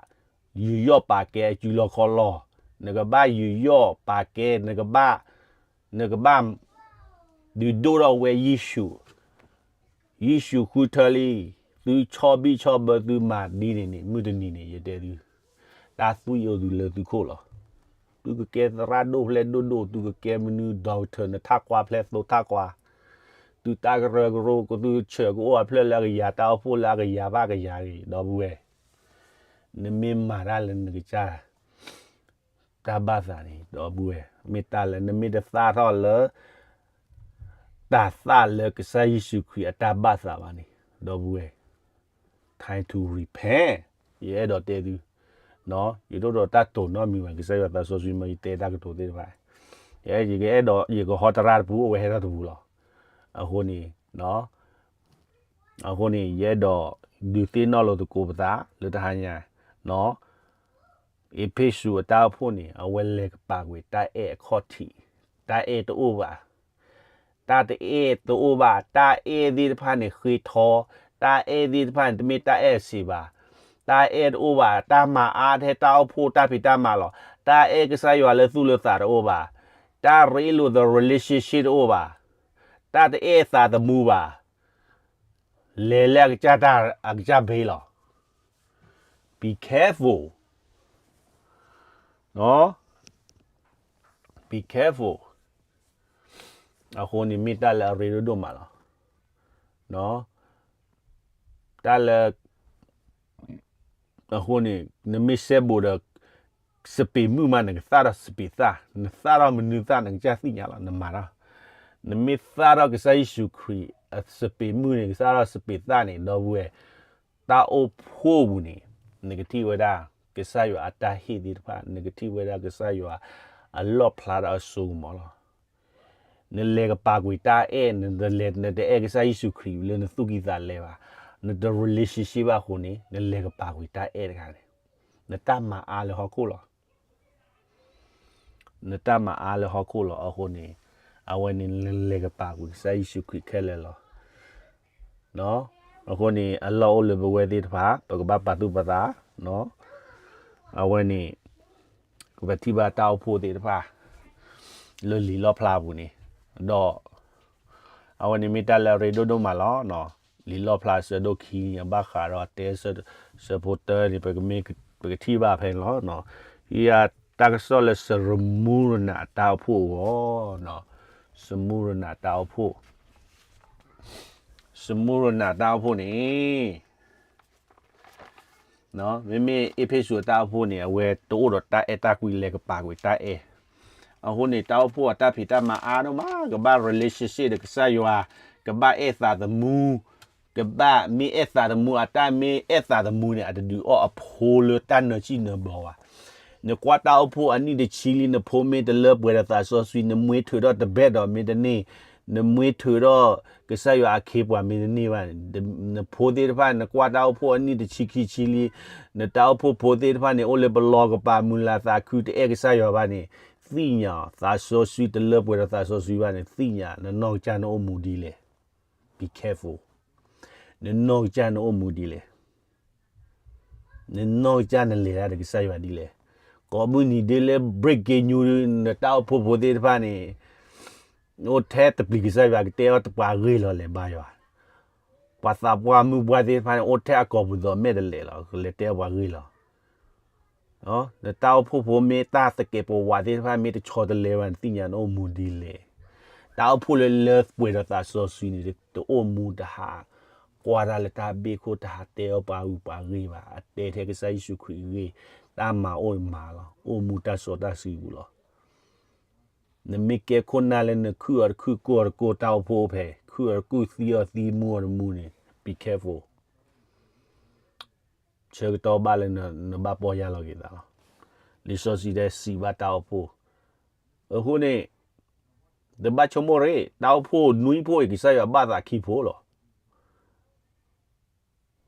ယူးယီၣ်ပာ်ကဲအစုလီၢ်ခီၣ်လီၢ်, နကဘၣ်ယူးယီၣ်ပာ်ကဲ, နကဘၣ်, နကဘၣ် ဒုးဒိၣ်ထီၣ်ဝဲယ့ၣ်ၡူး, ယ့ၣ်ၡူးဃုထၢလံ, သုဆီဘံၣ်ဆီဘၢသုမၤဒ်န့ၣ်န့ၣ် မုၢ်တနံၤန့ၣ် ယတဲသု, တၢ်သွံၣ်အိၣ်သုလၢသုခိၣ်လီၤ. သုကကဲသရၣ်ဒိၣ်ဖျဲၣ်ဒိၣ်ဒိၣ်, သုကကဲမနုၤ doctor နထးကွၢ်ဖျဲၣ်သိထးကွၢ်, သုတၢ်ကရၢကရိ ကသုဆၢကအိၣ်အဖျၢၣ်လၢအကယၤ, တၢ်အိၣ်ဖှိၣ်လၢအကယၤဘၣ်ကယၤဂ့ၤ, ဒီပုၢ်ဝဲၢ်, နမ့ၢ်မၤတၢ်လၢနကစၢ် တၢ်ဘၣ်သးန့ၣ် ဒီပုၢ်ဝဲၢ်, မ့ၢ်တၢ်လၢနမ့ၢ်တသၣ်ထီၣ်လၢ တၢ်သၣ်လၢကစၢ်ယ့ၣ်ၡူးခရံာ်အတၢ်ဘၣ်သးဘၣ်န့ၣ် ဒီပုၢ်ဝဲၢ်, time to repent, ယအဲၣ်ဒိးတဲသု, ယဒိၣ်ဒီးတၢ်တိာ်နီတမံၤဘၣ်, ကစၢ်ယွၤသးစီဆှံမ့ၢ်ယတဲတၢ်ကတိၤသ့ၣ်တဖၣ်, ယကအဲၣ်ဒိး ယကဟီတရၣ်တပူၤ အိၣ်ဝဲဟဲထီၣ်တပူၤလီၤ. အဃိန့ၣ် အဃိန့ၣ် ယအဲၣ်ဒိးဒုးသ့ၣ်နီၣ်လိာ်သကိးပသးလၢတဟါညါ, အ့းဖ့းစူးအတၢ်အိၣ်ဖှိၣ်န့ၣ် အဝဲလဲၤကပာ်ကွံာ်တၢ်အဲၣ်အခီၣ်ထံး, တၢ်အဲၣ်တအိၣ်ဘၣ်, တၢ်တအဲၣ်တအိၣ်ဘၣ်, တၢ်အဲၣ်သ့ၣ်တဖၣ်န့ၣ်ဃ့ထီ, တၢ်အဲၣ်သ့ၣ်တဖၣ်န့ၣ် တမ့ၢ်တၢ်အဲၣ်စ့းဘၣ်, တၢ်အဲၣ်တအိၣ်ဘၣ်, တၢ်မၤအါထဲတၢ်အိၣ်ဖှိၣ်တၢ်ဖံးတၢ်မၤလီၤ, တၢ်အဲၣ်ကစၢ်ယွၤလၢသူၣ်လၢသးတအိၣ်ဘၣ်, တၢ်ရ့လိာ်သး relationship တအိၣ်ဘၣ်, တၢ်တအဲၣ်သးသမူဘၣ်, လဲၤလၢအကစၢ်တၢ် အကစၢ်ဘ့လီၤ. Be careful, be careful. အဃိန့ၣ်မ့ၢ်တၢ်လၢအရ့ဒိၣ်ဒိၣ်မးလီၤ. တၢ်လၢ အဃိန့ၣ် နမ့ၢ်စဲဘူးဒီး စပံးမုၢ်မး နကသၣ်ထီၣ်စပံးသၣ်, နသၣ်ထီၣ်မနုၤသၣ် နကစၢ်သ့ၣ်ညါလီၤ, နမၤထီၣ်, နမ့ၢ်သၣ်ထီၣ်ကစၢ်ယ့ၣ်ၡူးခရံာ်အစပံးမုၢ်န့ၣ် ကသၣ်ထီၣ်စပံးသၣ်န့ၣ် ဒီပုၢ်ဝဲၢ်, တၢ်အိၣ်ဖှိၣ်ပူၤန့ၣ် နကထံၣ်ဝဲဒၣ် ကစၢ်ယွၤအတၢ်ဟ့ၣ်သ့ၣ်တဖၣ်, နကထံၣ်ဝဲဒၣ်ကစၢ်ယွၤအလီၣ်ဖျါထီၣ်အစိကမီၤလီၤ. နလဲၤကပာ်ကွံာ်တၢ်အဲၣ်, နတအဲၣ်ကစၢ်ယ့ၣ်ၡူးခရံာ်လၢနသူၣ်ကံၢ်သးလဲဘၣ်, နတ relationship ဘၣ်အဃိန့ၣ် နလဲၤကပာ်ကွံာ်တၢ်အဲၣ်တခါန့ၣ်, နတၢ်မၤအါလၢဟီၣ်ခိၣ်လီၤ. နတၢ်မၤအါလၢဟီၣ်ခိၣ်လီၤ. အဃိန့ၣ် အဝဲန့ၣ်နလဲၤကပာ်ကွံာ်ကစၢ်ယ့ၣ်ၡူးခရံာ်ခဲလၢာ်လီၤ. အဃိန့ၣ် အလီၢ်အိၣ်လၢပဝဲသ့ၣ်တဖၣ် ပကဘၣ်ပာ်သူၣ်ပာ်သး, အဝဲန့ၣ် ပကထံၣ်ဘၣ်တၢ်အိၣ်ဖှိၣ်သ့ၣ်တဖၣ် လၢလံာ်လီၣ်ဖျါပူၤန့ၣ်, ဒီး အဝဲန့ၣ်မ့ၢ်တၢ်လၢအရ့ဒိၣ်ဒိၣ်မးလီၤ. လံာ်လီၣ်ဖျါအဆၢဒိၣ်ခံန့ၣ် အဘၣ်ဃးဒီးတဲဆၢဖိတၢန့ၣ် ပကထံၣ်ဘၣ်ဖဲန့ၣ်လီၤ. ယတၢ်ကစီၣ်လၢစရမူရနၤအတၢ်အိၣ်ဖှိၣ်အဂီၢ်, စမူရနၤတၢ်အိၣ်ဖှိၣ်, စမူရနၤတၢ်အိၣ်ဖှိၣ်န့ၣ် မ့မ့ၢ်အ့းဖ့းစူးအတၢ်အိၣ်ဖှိၣ်န့ၣ် အဝဲတအိၣ်ဒီးတၢ်အဲၣ်တၢ်ကွံ လဲၤကပာ်ကွံာ်တၢ်အဲၣ်, အဃိန့ၣ် တၢ်အိၣ်ဖှိၣ်အတၢ်ဖံးတၢ်မၤအါဒိၣ်မး ကဘၣ် relationship ဒီးကစၢ်ယွၤ, ကဘၣ်အဲၣ်သးသမူ, ကဘၣ်မ့ၢ်အဲၣ်သးသမူ, အတၢ်မ့ၢ်အဲၣ်သးသမူန့ၣ် အတဒုးအီၣ်အဖိလၢတၢ်နၢၤဆံၣ်နၢၤဘျီဘၣ်. နကွၢ်တၢ်အိၣ်ဖှိၣ်အနံၣ်တဆံလံ နဖိမ့ၢ်တလၢပှဲၤဒီးသးစီဆှံ နမှ့ထုးထီၣ်တဘ့ၣ်ဒီးမ့ၢ်တန့ၢ်, နမှ့ထုးထီၣ်ကစၢ်ယွၤအခ့အပှၤမ့ၢ်တန့ၢ်ဘၣ်န့ၣ်, နဖိသ့ၣ်တဖၣ် နကွၢ်တၢ်အိၣ်ဖှိၣ်အနံၣ်တဆံခံဆံလံ, နတၢ်အိၣ်ဖှိၣ်ဖိသ့ၣ်တဖၣ်န့ၣ် အိၣ်လၢပလီၢ်ကပၤ မုာ်လၤသးခု တအဲၣ်ကစၢ်ယွၤဘၣ်န့ၣ်, သ့ၣ်ညါ သးစီဆှံတလၢပှဲၤဒီးသးစီဆှံဘၣ်န့ၣ် သ့ၣ်ညါ နနီၢ်ကစၢ်နအိၣ်မူဒ်လဲၣ်. Be careful. နနီၢ်ကစၢ်နအိၣ်မူဒ်လဲၣ်. နနီၢ်ကစၢ်နလဲၤတၢ်ဒီးကစၢ်ယွၤဒ်လဲၣ်. ကိးမုၢ်နံၤဒ်လၢ breaking news နတၢ်အိၣ်ဖှိၣ်ဖိသ့ၣ်တဖၣ်န့ၣ် အိၣ်ထဲတပျံၤကစၢ်ယွၤကတဲအီၤတပှၤဂ့ၢ်လီၤ လဲၤဘါယွၤ, ပှၤသးပှၢ်မုၢ်ပှၢ်သ့ၣ်တဖၣ်န့ၣ် အိၣ်ထဲအကိာ်ပူၤသိးမဲာ်တလဲးလီၤ ကလဲၤတဲအီၤပှၤဂ့ၢ်လီၤ. နတၢ်အိၣ်ဖှိၣ်ဖိမ့ၢ်တၢ်သကဲးပဝးသ့ၣ်တဖၣ်မ့ၢ်တဆီတလဲဘၣ် နသ့ၣ်ညါနအိၣ်မူဒ်လဲၣ်. တၢ်အိၣ်ဖှိၣ်လၢလၢပှဲၤဒီးသးစီဆှံန့ၣ် တအိၣ်မူတဟး ကွၢ်တၢ်လၢတၢ်ဘ့ၣ်ခိၣ် တဟးတဲအီၤပှၤဂုၤပှၤဂ့ၤဘၣ်, အတဲထဲကစၢ်ယ့ၣ်ၡူးခရံာ်အဂ့ၢ်, တၢ်မၤအိၣ်မၤလီၤ, အိၣ်မူတၢ်စီတၢ်ဆှံပူၤလီၤ. နမ့ၢ်ကဲခိၣ်နၢ်လၢနခုၣ်အီၤတခုၣ်ကိၢ်အီၤတကိၢ် တၢ်အိၣ်ဖှိၣ်အိၣ်ဖဲ ခုၣ်အီၤတခုၣ်သံအီၤသံမူအီၤတမူန့ၣ် be careful. ဆၢကတီၢ်ဘၣ်လၢနဘၣ်ပီၢ်ယၢ်လီၤက့ၤသးလီၤ. လံာ်စီဆှံတဲစံးဘၣ်တၢ်အိၣ်ဖှိၣ်, အဃိန့ၣ် တဘၣ်ဆိကမိၣ်ရ့ၣ် တၢ်အိၣ်ဖှိၣ်နွံဖှိၣ်အံၤ ကစၢ်ယွၤဘၣ်သးခံဖှိၣ်လီၤ.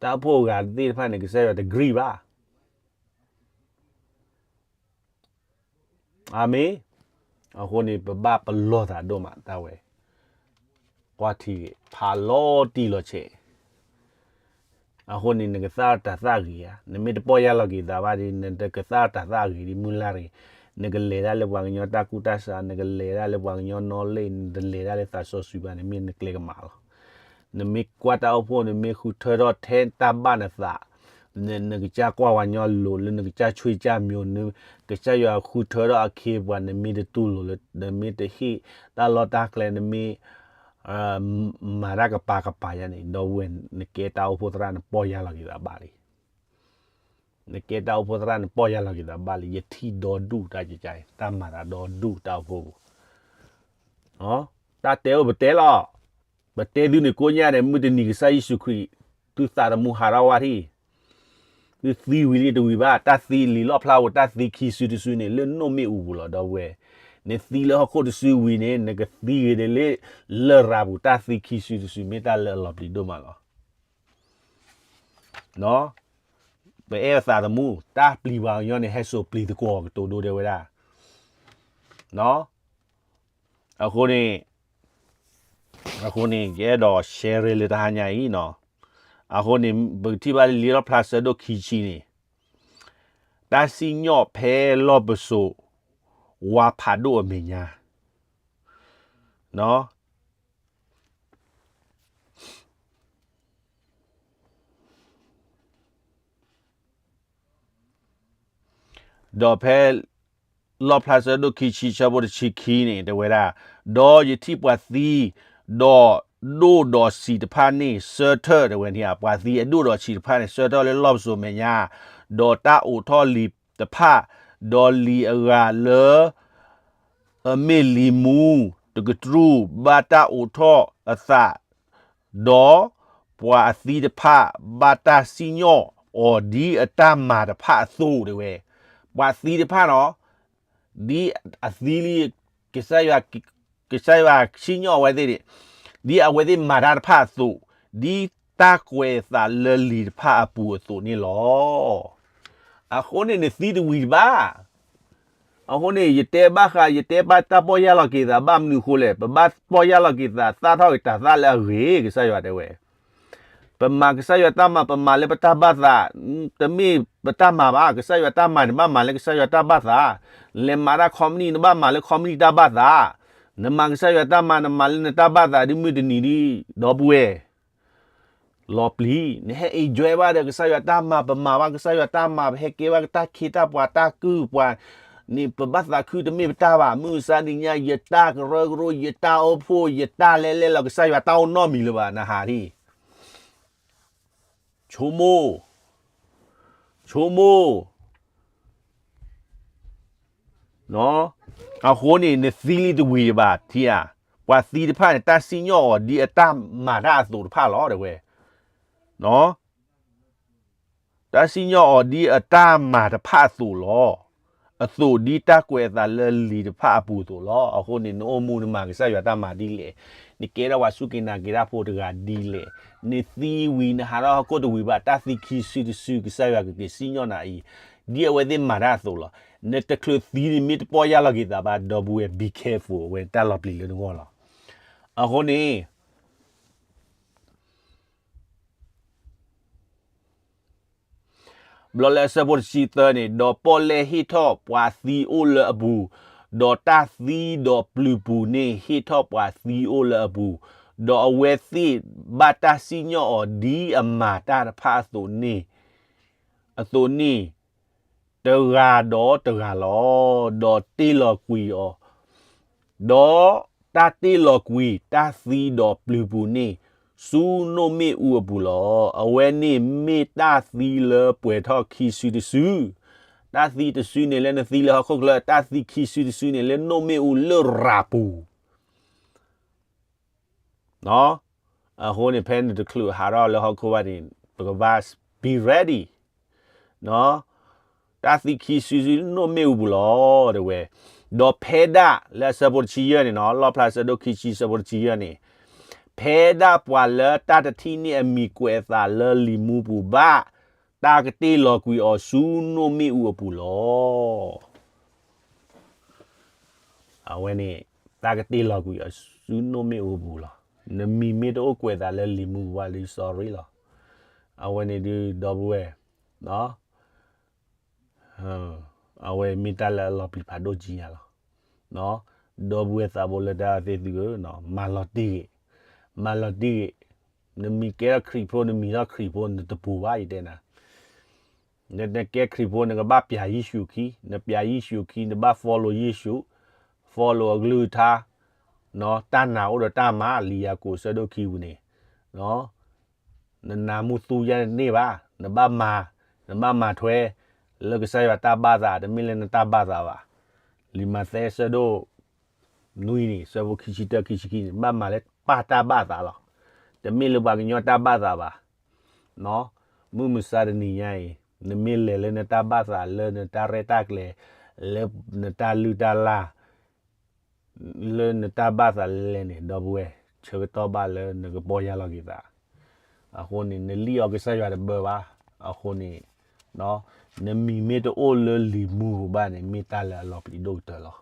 တၢ်အိၣ်ဖှိၣ်အဂၤသ့ၣ်တဖၣ်န့ၣ် ကစၢ်ယွၤတagreeဘၣ်. အၤမ့ၣ်. အဃိန့ၣ် ပဘၣ်ပလီၢ်သးဒိၣ်မး တၢ်ဝဲ ကွၢ်ထံဂ့ၤ ဖးလီၤတံၢ်လီၤဆဲး. အဃိန့ၣ် နကသၣ်တၤသၣ်ဂ့ၤဧါ, နမ့ၢ်တပီၢ်ယၢ်လီၤက့ၤသးဘၣ်ဒီး နတကသၣ်တၤသၣ်ဂ့ၤဒ်မုၢ်လၢ်တဂ့ၤ, နကလဲၤဒၣ်လၢပှၤကညီတၢ်ကူၣ်တၢ်ဆး, နကလဲၤဒၣ်လၢပှၤကညီ knowledge, နတလဲၤဒၣ်လၢသးစီဆှံဘၣ်န့ၣ် မ့ၢ်နကျဲကမၣ်လီၤ. နမ့ၢ်ကွၢ်တၢ်အိၣ်ဖှိၣ် နမ့ၢ်ဃုထၢထီၣ်ထဲတၢ်ဘၣ်နသး, နကစၢ်ကွၢ်ပှၤကညီလိၤ လၢနကစၢ်ဆွံကစၢ်မိၤ နကစၢ်ယွၤဃုထၢထီၣ်အခ့အပှၤ နမ့ၢ်တတူၢ်လိာ်လၢ နမ့ၢ်တဟ့ၣ်တၢ်လီၢ်တၢ်ကျဲ နမ့ၢ် မၤတၢ်ကပၤကပၤယါန့ၣ် ဒီပုၢ်ဝဲၢ် နကဲတၢ်အိၣ်ဖှိၣ်သရၣ် နပီၢ်ယၢ်လီၤက့ၤသးဘၣ်လံ. နကဲတၢ်အိၣ်ဖှိၣ်သရၣ် နပီၢ်ယၢ်လီၤက့ၤသးဘၣ်လံ. ယထံၣ်ဒီဒူၣ်တၢ်ကကါအံၤ တၢ်မၤသးဒီဒူၣ်တၢ်အိၣ်ဖှိၣ်ပူၤ, တၢ်တဲအိၣ်ပတဲလီၤ. ပတဲသုန့ၣ်ကိးညါဒီး မုၢ်တနံၤကစၢ်ယ့ၣ်ၡူးခရံာ် သုသးသမူဟးထီၣ်ဝါထံၣ်, သုသံဝံၤလံတဝံၤဘၣ်, တၢ်သံလံာ်လီၣ်ဖျါဧိၤ တၢ်သံခံစုတစုန့ၣ် လၢနိၣ်မ့ၣ်အူပူၤလီၤ ဒီပုၢ်ဝဲၢ်. နသံလၢဟီၣ်ခိၣ်တစုဝံၤန့ၣ် နကသံဂ့ၤဒ်လၢ လရာ်ပူၤ တၢ်သံခံစုတစု မ့ၢ်တၢ်လၢအလီၤပျံၤဒိၣ်မးလီၤ. ပအဲၣ်အသးသမူ တၢ်ပျံၤပှၤကညီန့ၣ် ဟဲစိာ်ပျံၤသကိးကတိၤဒိတဲဝဲဒၣ်. အဃိန့ၣ်, အဃိန့ၣ် ယအဲၣ်ဒိး share လၢတဟါညါအံၤနီၤ. အဃိန့ၣ် ပကထံၣ်ဘၣ်လၢလံာ်လီၣ်ဖျါဆၢဒိၣ်ခံဆံန့ၣ်, တၢ်စံၣ်ညီၣ်ဖဲလီၢ်ပစိာ် ဝါဖးဒိၣ်အမဲာ်ညါ ဒီးဖဲ လီၣ်ဖျါဆၢဒိၣ်ခံဆံဆၢဖိတဆံခံန့ၣ် တဲဝဲဒၣ်, ဒီးယထံၣ်ပှၤသံ ဒီးဒိၣ်ဒီးဆံးတဖၣ်န့ၣ် ဆၢထၢၣ် တဲဝဲန့ၣ်ဧါ, ပှၤသံအဒိၣ်ဒီးဆံးတဖၣ်န့ၣ် ဆၢထၢၣ်လၢလီၢ်ပစိာ်မဲာ်ညါ, ဒီးတၢ်အိးထီၣ်လံာ်တဖၣ်, ဒီးလံာ်အဂၤလၢ အမ့ၢ်လံာ်မူ တကတြူၢ် ဘၣ်တၢ်အိးထီၣ်အသး, ဒီးပှၤအသံတဖၣ် ဘၣ်တၢ်စံၣ်ညီၣ်အီၤ ဒ်အတၢ်မၤတဖၣ်အသိး တဲဝဲ. ပှၤသံတဖၣ်နီၤ, ဒ်အသံလံ, ကစၢ်ယွၤ, ကစၢ်ယွၤစံၣ်ညီၣ်အဝဲသ့ၣ်န့ၣ်, ဒ်အဝဲသ့ၣ်မၤတၢ်တဖၣ်အသိး, ဒ်တၢ်ကွဲးအသးလၢလံာ်တဖၣ်အပူၤအသိးန့ၣ်လီၤ. အဃိန့ၣ် နသံတဝံၤတဘၣ်. အဃိန့ၣ် ယတဲဘၣ်ဃး ယတဲဘၣ်တၢ်ပီၢ်ယၢ်လီၤက့ၤသး ဘၣ်မနုၤအဃိလဲၣ်, ပဘၣ်ပီၢ်ယၢ်လီၤက့ၤသး သၣ်ထီၣ်က့ၤတၤသၣ်လၢအဂ့ၤ ကစၢ်ယွၤတဲဝဲ. ပမၤကစၢ်ယွၤတၢ်မၤ ပမၤလၢပတၢ်ဘၣ်သး, တမ့ၢ်ပတၢ်မၤဘၣ်, ကစၢ်ယွၤတၢ်မၤန့ၣ် ဘၣ်မၤလၢကစၢ်ယွၤတၢ်ဘၣ်သး, လဲၤမၤတၢ်ခီမနံၣ် နဘၣ်မၤလၢခီမနံၣ်တၢ်ဘၣ်သး, နမၤကစၢ်ယွၤတၢ်မၤ နမၤလၢနတၢ်ဘၣ်သး ဒ်မုၢ်တနံၤဒ် ဒီပုၢ်ဝဲၢ် လီၤပျံၤ, နဟဲ enjoy ဘၣ်ဒီးကစၢ်ယွၤတၢ်မၤ, ပမၤဘၣ်ကစၢ်ယွၤတၢ်မၤ, ပဟဲကဲဘၣ်တၢ်ခ့တၢ်ပှၤတၢ်ကုၢ်ပှၤ, န့ၣ်ပဘၣ်သးခုတမ့ၢ်ပတၢ်ဘၣ်, မုၢ်မဆါတနံၤညါ ယတၢ်ကရၢကရိ ယတၢ်အိၣ်ဖှိၣ် ယတၢ်လဲၤလဲၤလီၤ ကစၢ်ယွၤတၢ်အိၣ်နီတမံၤလၢၤဘၣ် နဟးထံၣ် ဆိကမိၣ်, ဆိကမိၣ် အဃိန့ၣ် နသံလံတဝံၤဘၣ် ထံၣ်ဧါ, ပှၤသံတဖၣ်န့ၣ် တၢ်စံၣ်ညီၣ်အီၤဒ်အတၢ်မၤတၢ်အသိးတဖၣ်လီၤ တဲဝဲ. တၢ်စံၣ်ညီၣ်အီၤဒ်အတၢ်မၤတဖၣ်အသိးလီၤ. အသိးဒ်တၢ်ကွဲးအသးလၢလံာ်တဖၣ်အပူၤအသိးလီၤ. အဃိန့ၣ် နအိၣ်မူနမၤကစၢ်ယွၤတၢ်မၤဒ်လဲၣ်, နကဲထီၣ်ပှၤစူၢ်က့ၤနာ်က့ၤတၢ်ဖိတဂၤဒ်လဲၣ်, နသံဝံၤ နဟးထီၣ်ဟီၣ်ခိၣ်တဝံၤဘၣ် တၢ်သံခံစုတစု ကစၢ်ယွၤကက့ၤစံၣ်ညီၣ်နၤအံၤ, ဒ်အဝဲသ့ၣ်မၤတၢ်အသိးလီၤ. နတချုးသံန့ၣ် မ့ၢ်တပီၢ်ယၢ်လီၤက့ၤသးဘၣ် ဒီပုၢ်ဝဲၢ် be careful အဝဲတၢ်လီၤပျံၤလၢနဂီၢ်လီၤ. အဃိန့ၣ် ဘျီလၢအဆၢဖိတဆံသၢန့ၣ်, ဒီးပီၣ်လဲၣ်ဟ့ၣ်ထီၣ်ပှၤသံအိၣ်လၢအပူၤ, ဒီးတၢ်သံဒီးပျုၤပူၤန့ၣ်ဟ့ၣ်ထီၣ်ပှၤသံအိၣ်လၢအပူၤ, ဒီးအဝဲသ့ၣ်ဘၣ်တၢ်စံၣ်ညီၣ်အီၤဒ်အမၤတၢ်တဖၣ်အသိးန့ၣ်, အသိးန့ၣ်, တဂၤဒီးတဂၤလီၤ. ဒီးတ့ၢ်လီၤကွံာ်အီၤ, ဒီးတၢ်တ့ၢ်လီၤကွံာ်တၢ်သံဒီးပျုၤပူၤန့ၣ် ဆူနိၣ်မ့ၣ်အူအပူၤလီၤ. အဝဲန့ၣ်မ့ၢ်တၢ်သံလၢပှဲၤထီၣ်ခံစုတစု, တၢ်သံတစုန့ၣ်လၢနသံလၢဟီၣ်ခိၣ်ချၢ, တၢ်သံခံစုတစုန့ၣ်လၢနိၣ်မ့ၣ်အူလၢရၤပူၤ အဃိန့ၣ် ဖဲနတချုးဟးထီၣ်လၢဟီၣ်ခိၣ်ဘၣ်န့ၣ် ပကဘၣ် be ready, တၢ်သံခံစုစုနိၣ်မ့ၣ်အူပူၤလီၤ တဲဝဲ, ဒီးဖဲဒၣ်လၢအဆၢဖိတဆံယဲၢ်န့ၣ်နီၤ, လီၣ်ဖျါဆၢဒိၣ်ခံဆံဆၢဖိတဆံယဲၢ်န့ၣ်, ဖဲဒၣ်ပှၤလၢတၢ်တထံၣ်န့ၢ်အမံၤကွဲးအသးလၢလံာ်မူပူၤဘၣ်, တၢ်ကတ့ၢ်လီၤကွံာ်အီၤဆူနိၣ်မ့ၣ်အူအပူၤလီၤ. အဝဲန့ၣ် တၢ်ကတ့ၢ်လီၤကွံာ်အီၤဆူနိၣ်မ့ၣ်အူအပူၤလီၤ. နမံၤမ့ၢ်တအိၣ်ကွဲးသးလၢလံာ်မူပူၤဘၣ်ဒီး sorry လီၤ. အဝဲန့ၣ်ဒုး ဒီပုၢ်ဝဲၢ်, အဝဲမ့ၢ်တၢ်လၢအလီၤပျံၤဖးဒိၣ်ကံညါလီၤ. ဒီပုၢ်ဝဲၢ်သးဘိလၢတၢ်သ့ၣ်သုဧၢ, မၤလီၤတံၢ်ဂ့ၤ, မၤလီၤတံၢ်ဂ့ၤ, နမ့ၢ်ကဲထီၣ်ခရံာ်ဖိ နမံၤထီၣ်ခရံာ်ဖိ နတပူၤဘၣ် ယတဲနၤ, နကဲခရံာ်ဖိ နကဘၣ်ပျးယ့ၣ်ၡူးခံ, နပျးယ့ၣ်ၡူးခံ နဘၣ် follow ယ့ၣ်ၡူး, follow အကလုၢ်ကထါ, တၢ်နာ်အိၣ်ဒီးတၢ်မၤ လံာ်ယၤကိာ်ဆၢဒိၣ်ခံပူၤန့ၣ် နနၢ်မူသူယါတန့ၢ်ဘၣ်, နဘၣ်မၤ, နဘၣ်မၤထွဲ, လၢကစၢ်ယွၤတၢ်ဘၣ်သး တမ့ၢ်လၢနတၢ်ဘၣ်သးဘၣ်. လံာ်မးသဲဆၢဒိၣ်နွံန့ၣ် ဆၢဖိခံဆံတၢ ခံဆံခံန့ၣ် ဘၣ်မၤလၢပၢ်တၢ်ဘၣ်သးလီၤ. တမ့ၢ်လၢပှၤကညီတၢ်ဘၣ်သးဘၣ်. မုၢ်မဆါတနံၤညါအံၤ နမ့ၢ်လဲၤလၢနတၢ်ဘၣ်သး လၢနတၢ်ရဲၣ်တၢ်ကျဲၤ, လၢနတၢ်လုၢ်တၢ်လၢ် လၢနတၢ်ဘၣ်သးလဲၣ်န့ၣ် ဒီပုၢ်ဝဲၢ်, ဆၢကတီၢ်ဘၣ်လၢနကပီၢ်ယၢ်လီၤက့ၤသး. အဃိန့ၣ် နလံၣ်အီၤကစၢ်ယွၤတဘၢဘၣ်. အဃိန့ၣ် နမံၤမ့ၢ်တအိၣ်လၢလံာ်မူပူၤဘၣ်န့ၣ် မ့ၢ်တၢ်လၢအလီၤပျံၤဒိၣ်ကတၢၢ်လီၤ.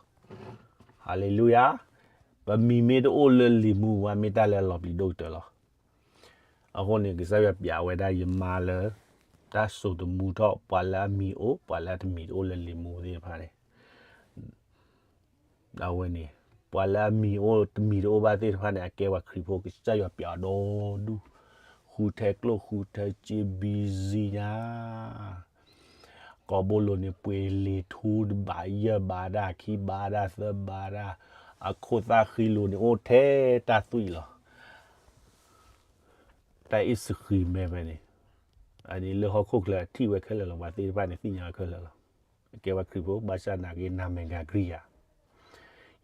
ဟၤလ့လူယၤ. ပမံၤမ့ၢ်တအိၣ်လၢလံာ်မူပူၤဘၣ် မ့ၢ်တၢ်လၢအလီၤပျံၤဒိၣ်ကတၢၢ်လီၤ. အဃိန့ၣ် ကစၢ်ယွၤပျးဝဲဒၣ်ယမါလၢ တၢ်စိာ်သမူထီၣ် ပှၤလၢအမံၤအိၣ် ပှၤလၢအတမံၤတအိၣ်လၢလံာ်မူသ့ၣ်တဖၣ်န့ၣ် အဝဲန့ၣ် ပှၤလၢအမံၤအိၣ်တမံၤတအိၣ်ဘၣ်သ့ၣ်တဖၣ်န့ၣ် အကဲပှၤခရံာ်ဖိ ကစၢ်ယွၤပျးအီၤဒီဒူၣ်, ဃုထဲကျိၣ်ဃုထဲစ့ busy ညါ ကိးဘိလိၤန့ၣ် ပှ့ၤလံာ်ထူတဘး ယဲၢ်ဘးဒၣ် ခံဘးဒၣ် သၢဘးဒၣ်, အခိၣ်သၣ်ဃံလိၤန့ၣ် အိၣ်ထဲတၢ်သွံၣ်လီၤ. တၢ်အ့ၣ်စဃံမဲဖဲန့ၣ်, အန့ၣ်လၢဟီၣ်ခိၣ်ချၢထံၣ်ဝဲခဲလၢာ်လီၤ. ပှၤသ့ၣ်တဖၣ်န့ၣ် သ့ၣ်ညါဝဲခဲလၢာ်လီၤ. အကဲဝဲခရံာ်ဖိ ဘၣ်ဆၣ်နာ်က့ နာမည်ခံဂ့ၤယၤ,